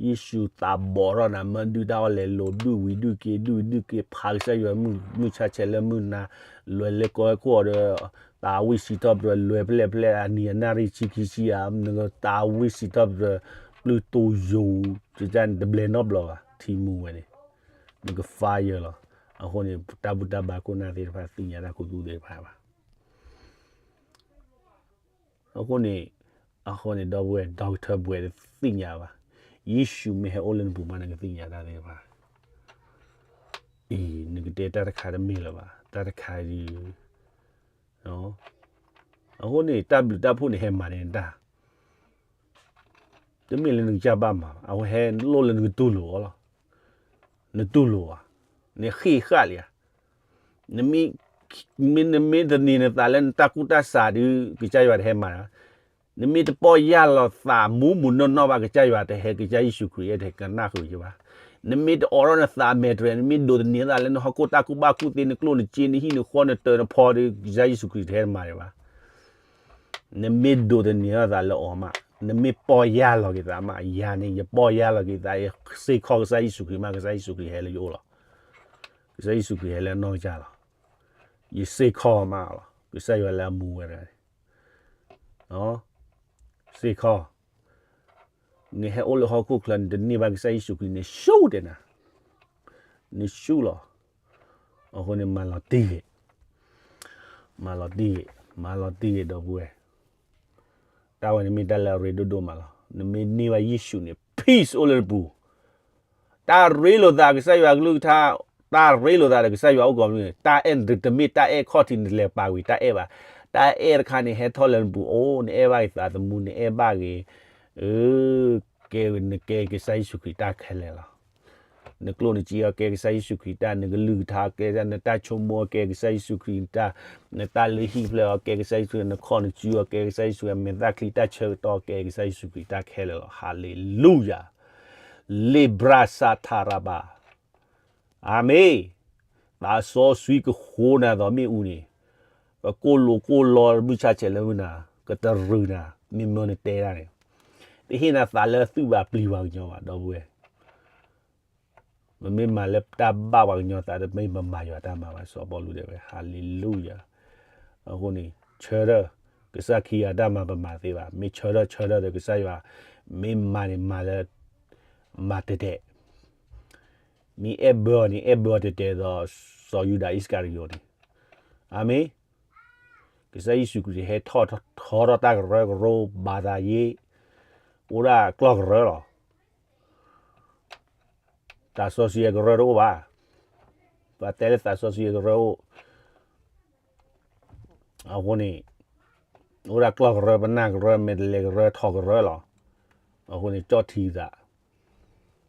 ယ့ၣ်ၡူးသးဘီထီၣ်နၤ, မၢဒုၣ်တၢ်အီၣ်လဲၤလိၤ, ဒုၣ်ဝံၤဒုၣ်က့ၤ, ဒုၣ်ဝံၤဒုၣ်က့ၤ, ဖးကစၢ်ယွၤ, မုၢ်ဆါဆဲးလၢမုၢ်နၤ, လဲၤလၢကီၢ်ဟဲခိၣ်အီၤဒီး, သးဝံၣ်စံးထီၣ်ပတြၢၤ, လဲၤဖဲလဲၣ်ဖဲလဲၣ်, အနံၤအနၣ်ရံၣ်ဆံခံဆံဧါ, နကသးဝံၣ်စံးထီၣ်ပတြၢၤ, ပျုၢ်တူၢ်ယူၤ, တဘျဲၣ်နီတဘျီဘၣ်, ထံမူဝဲန့ၣ်, နက fire လီၤ. အဃိန့ၣ် တၢ်ဘူၣ်တၢ်ဘါခိၣ်နၢ်သ့ၣ်တဖၣ် သ့ၣ်ညါတၢ်ခူသူၣ်သ့ၣ်တဖၣ်ဘၣ်. အဃိန့ၣ်, အဃိန့ၣ် ဒီပုၢ်ဝဲၢ်, doctor ဘှဲးတသ့ၣ်ညါဘၣ်. ယ့ၣ်ၡူးမ့ၢ်ဟဲအိၣ်လၢနပူၤမး နကသ့ၣ်ညါတၢ်သ့ၣ်တဖၣ်. အံၤ နကတဲတၢ်တခါတမ့ၢ်လၢၤဘၣ်, တၢ်တခါအံၤ, အဃိန့ၣ် တၢ်ဘျုးတၢ်ဖှိၣ်န့ၣ် ဟဲမၤန့ၢ်နတၢ် တမ့ၢ်လၢနကစၢ်ဘၣ်မၤဘၣ်, အဝဲဟဲလိၣ်လၢနကတူၢ်လိာ်အီၤလီၤ. နတူၢ်လိာ်ဧါ, နဃ့ၢ်ဃာ်လံဧါ. နမ့ၢ်, နမ့ၢ်တသန့ၤနသးလၢနတၢ်ကူၣ်တၢ်ဆးဒီး ကစၢ်ယွၤတဟဲမၤဘၣ်. နမ့ၢ်တပီၢ်ယၢ်လီၤသးမူးမူးနီၢ်နီၢ်ဘၣ် ကစၢ်ယွၤတဟဲ, ကစၢ်ယ့ၣ်ၡူးခရံာ်အဲၣ်တဟဲကနၣ်ဃုာ်က့ၤဘၣ်. နမ့ၢ်တအိးထီၣ်နသးမဲာ်တြဲၤ, နမ့ၢ်ဒိးသန့ၤသးလၢနဟီၣ်ခိၣ်တၢ်ကူၣ်ဘၣ်ကူၣ်သ့, နကျိၣ်နစ့, နဟံၣ်နဃီ, နတၢၤနဖီဒီး ကစၢ်ယ့ၣ်ၡူးခရံာ်တဟဲမၤဒံးဘၣ်. နမ့ၢ်ဒိးသန့ၤထီၣ်သးလၢအီၤမး, နမ့ၢ်ပီၢ်ယၢ်လီၤက့ၤသးမး, ယၤန့ၣ် ယပီၢ်ယၢ်လီၤက့ၤသး, ယစ့ၢ်ကီးကစၢ်ယ့ၣ်ၡူးခရံာ်မး, ကစၢ်ယ့ၣ်ၡူးခရံာ်ဟဲလၢယအိၣ်လီၤ. ကစၢ်ယ့ၣ်ၡူးခရံာ်ဟဲလၢအနီၢ်ကစၢ်လီၤ. ယစ့ၢ်ကီးမးလီၤ. ကစၢ်ယွၤလၢအမူဝဲဒၣ်န့ၣ် စ့ၢ်ကီး နဟဲအိၣ်လၢဟီၣ်ခိၣ်ချၢန့ၣ် တန့ၢ်ဘၣ်ကစၢ်ယ့ၣ်ၡူးခရံာ်န့ၣ် ရှူၣ်တဲနၤ, နဆူၣ်လီၤ. အဃိန့ၣ် မၤလီၤတံၢ်ဂ့ၤ, မၤလီၤတံၢ်ဂ့ၤ, မၤလီၤတံၢ်ဂ့ၤ ဒီပုၢ်ဝဲၢ်, တၢ်ဝဲန့ၣ်မ့ၢ်တၢ်လၢအရ့ဒိၣ်ဒိၣ်မးလီၤ. နမ့ၢ်န့ၢ်ဘၣ်ယ့ၣ်ၡူးန့ၣ် peace အိၣ်လၢနပူၤ, တၢ်ရ့လိာ်သးကစၢ်ယွၤအကလုၢ်ကထါ, တၢ်ရ့လိာ်သးဒီးကစၢ်ယွၤအိၣ်ကိးမုၢ်နံၤ, တၢ်အဲၣ်တမ့ၢ်တၢ်အဲၣ်ခီၣ်ထံး နလဲၤပာ်ကွံာ်တၢ်အဲၣ်ဘၣ်. တၢ်အဲၣ်တခါန့ၣ် ဟဲထီၣ်လၢနပူၤအိၣ်, နအဲၣ်ဘၣ်က့ၤသးသမူ, နအဲၣ်ဘၣ်က့ၤ, ကဲ, နကဲကစၢ်ယ့ၣ်ၡူးခရံာ်တၢ်ခဲလၢာ်လီၤ. နကျိၣ်နစ့အီၤကဲကစၢ်ယ့ၣ်ၡူးခရံာ်တၢ်, နကလုၢ်ကထါကဲ, နတၢ်ဆိကမိၣ်အီၤကဲကစၢ်ယ့ၣ်ၡူးခရံာ်တၢ်, နတၢ်လုၢ်ဟံၣ်ဖျၢၣ်အီၤကဲကစၢ်ယ့ၣ်ၡူး, နခီၣ်နစုအီၤကဲကစၢ်ယ့ၣ်ၡူး, မဲာ်သၣ်ချံတၢ်ဆၢကတီၢ်ကဲကစၢ်ယ့ၣ်ၡူးခရံာ်တၢ်ခဲလၢာ်လီၤ. ဟၤလ့လူယၤ, လ့ဘြၤစးထးရဘၤ အၤမ့ၣ်. သးစီဆှံကဃိနၤသိးမ့ၣ်အူန့ၣ်, ကကိၢ်လိာ်ကိၢ်လီဘုၣ်ဆါဆဲးလၢမုၢ်နၤ, ကတရုၤနၤ, မ့ၢ်မၢနတဲဒၣ်န့ၣ်, တဟ့ၣ်နၤသးလၢသုးဘၣ်ပျံၤပှၤကညီဘၣ် ဒီပုၢ်ဝဲၢ်. မ့မ့ၢ်မၤလၢတၢ်ဘၣ်ပှၤကညီသးဒီး မ့ၢ်ပမၤယွၤတၢ်မၤဘၣ် စီၤပီလူးတဲဝဲ, ဟၤလ့လူယၤ. အဃိန့ၣ် ဆၢထၢၣ်, ကစၢ်ခံဂၤတၢ်မၤပမၤသ့ဘၣ်, မ့ၢ်ဆၢထၢၣ်ဆၢထၢၣ်ဒီးကစၢ်ယွၤ, မ့ၢ်မၤန့ၣ်မၤလၢ, မၤတဲာ်တဲာ်, မ့ၢ်အဲၣ်ဘၢအီၤန့ၣ် အဲၣ်ဘၢအီၤတဲာ်တဲာ်ဒီး စီၤယူဒၤအံၣ်စကၤရံယိၤန့ၣ်, အၤမ့ၣ်. ကစၢ်ယ့ၣ်ၡူးခရံာ်ဟဲထီၣ်ထီထီၣ်တၢ်ကရၢကရိဘၣ်သးယ့, အိၣ်ဒၣ်ကျီၢ်ကရၢလီၤ. သးစီဆှံအကရၢတအိၣ်ဘၣ်. ပှၤတဲလၢသးစီဆှံအကရၢအိၣ်, အဃိန့ၣ်, အိၣ်ဒၣ်ကျီၢ်ကရၢ, ပနၢ်ကရၢ, မဲာ်တဲၤလဲၤကရၢ, ထီၣ်ကရၢလီၤ. အဃိန့ၣ် ကၠီၣ်ထံသ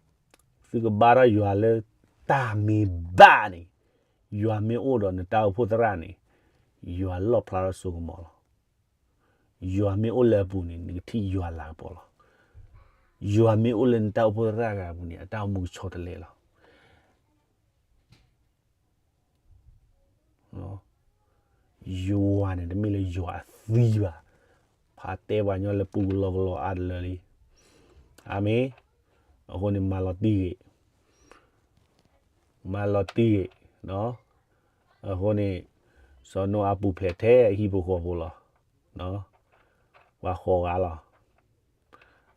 း, သုကဘါထီၣ်ယွၤလၢတၢ်မ့ၢ်ဘၣ်န့ၣ်, ယွၤမ့ၢ်အိၣ်ဒီးနတၢ်အိၣ်ဖှိၣ်သရၣ်န့ၣ်, ယွၤလီၣ်ဖျါထီၣ်စိကမီၤလီၤ. ယွၤမ့ၢ်အိၣ်လၢအပူၤန့ၣ် နကထံၣ်ယွၤလၤကပီၤလီၤ. ယွၤမ့ၢ်အိၣ်လၢနတၢ်အိၣ်ဖှိၣ်သရၣ်ဂၤအပူၤန့ၣ် အတၢ်အိၣ်မူကဆီတလဲလီၤ. ယွၤန့ၣ် တမ့ၢ်လၢယွၤအသံဘၣ်. ဖးတဲပှၤကညီလၢပူၤကလီကလီအါတလၢလံ. အၤမ့ၣ်. အဃိန့ၣ် မၤလီၤတံၢ်ဂ့ၤ, မၤလီၤတံၢ်ဂ့ၤ, အဃိန့ၣ် စီၤနိအၤပူၤဖျဲးထဲအဟံၣ်ဖိဃီဖိလီၤ. ပှၤဃိးဂၤလီၤ.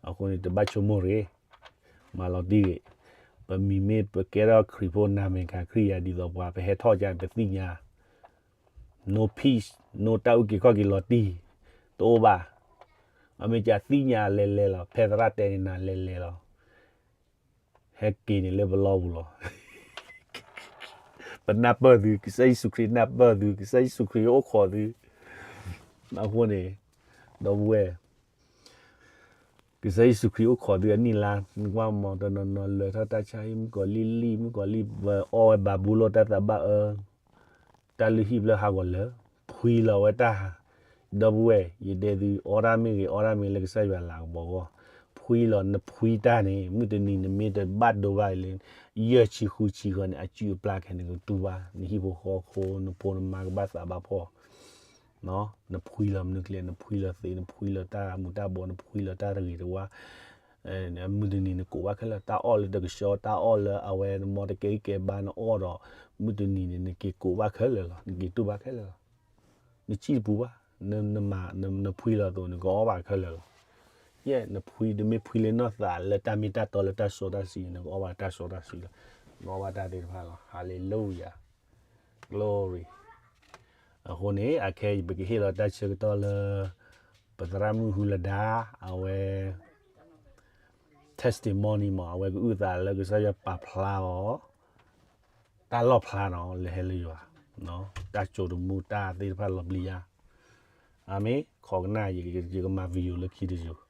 အဃိန့ၣ် တဘၣ်ဆိကမိၣ်ရ့ၣ်, မၤလီၤတံၢ်ဂ့ၤ. ပမံၤမ့ၢ်ပကဲထီၣ်ခရံာ်ဖိ နၤမ့ၢ်ကခရံာ်ယၤဒ်သိးပှၤ ပဟဲထီၣ်ကန့ၣ် ပသ့ၣ်ညါ, no peace, no တၢ်အုၣ်က့ၤခီၣ်က့ၤလီၤတံၢ်, တအိၣ်ဘၣ်. အမ့ၢ်ကသ့ၣ်ညါလဲၤလဲၤလီၤ, ဖဲသရၣ်တဲန့ၣ် နၤလဲၤလဲၤလီၤ. ဟဲက့ၤန့ၣ်လၢပလီပူၤလီၤ. ပနၢ်ပၢၢ်သု, ကစၢ်ယ့ၣ်ၡူးခရံာ်နၢ်ပၢၢ်သု, ကစၢ်ယ့ၣ်ၡူးခရံာ်အိၣ်ခိးသု. အဃိန့ၣ်, ဒီပုၢ်ဝဲၢ်, ကစၢ်ယ့ၣ်ၡူးခရံာ်အိၣ်ခိးသုအနံၣ်လါ, နကွၢ်မီၤတနီၤနီၤလၢထီၣ်တၢ်ဆါဟံၣ်, မုၣ်ကီၤလံၢ်လံၢ်, မုၣ်ကီၤလံၢ်အီဝဲဘၤဘူလိၣ်တၢ်သးဘၣ်အၢ, တၢ်လုၢ်ဟံၣ်ဖျၢၣ်ဟးဂီၤလၢာ်, ဖှံလီၤဝဲတၢ်, ဒီပုၢ်ဝဲၢ်, ယတဲသု, အီတၢ်မ့ၢ်ဂ့ၤ, အီတၢ်မ့ၢ်လၢကစၢ်ယွၤလၤကပီၤအဂီၢ်, ဖှံလီၤ, နဖှံတၢ်န့ၣ် မုၢ်တနံၤနမ့ၢ်တဘၣ်ဒိဘၣ်လၢ ယဲၢ်ဆံဃုဆံဃီန့ၣ် အစုအပျၢ်ခဲန့ၣ်ကတူၢ်ဘၣ်, နဟံၣ်ဖိဃီဖိ နဖိနမါကဘၣ်သးဘၣ်ဖှီၣ်, နဖှံလီၤမနုၤကျဲ, နဖှံလီၤသ့, နဖှံလီၤတၢ်မူၤတၢ်ဘှီး, နဖှံလီၤတၢ်တဂ့ၤတဝါ, မုၢ်တနံၤနကိးဘၣ်ခဲလၢာ်, တၢ်အီၣ်လၢတကဆှီ, တၢ်အီၣ်လၢအဝဲ နမီတကဲကဲဘါနအီၣ်ဒီး, မုၢ်တနံၤန့ၣ် နက့ၤကိးဘၣ်ခဲလၢာ်လီၤ, နက့ၤတူၢ်ဘၣ်ခဲလၢာ်လီၤ. နစံၣ်တပူၤဘၣ်, နမၤ, နဖှံလီၤအသိး နကအီၣ်ဘၣ်ခဲလၢာ်လီၤ. ယဲၢ်နဖှံ, နမ့ၢ်ဖှံလၢနီၢ်သးလၢတၢ်မ့ၢ်တၢ်တီလၢတၢ်စီတၢ်ဆှံ, နကအီၣ်ဘၣ်တၢ်စီတၢ်ဆှံလီၤ. နကအီၣ်ဘၣ်တၢ်သ့ၣ်တဖၣ်လီၤ. Hallelujah. Glory. အဃိန့ၣ် အခဲအံၤ ပကဟ့ၣ်လီၤတၢ်ဆၢကတီၢ်လၢ ပသရၣ်မုၣ်ဟူလဒါ အဝဲ testimony မး, အဝဲကအုၣ်သးလၢကစၢ်ယွၤပာ်ဖျါအီၤ တၢ်လီၣ်ဖျါနီၤ လၢဟဲလၢယွၤ, တၢ်စိာ်တမူတၢ်သ့ၣ်တဖၣ်လီၤပျံၤယါ. အၤမ့ၣ်, ခိးကနၣ်, ယကမၤ video လၢခံတယုၢ်.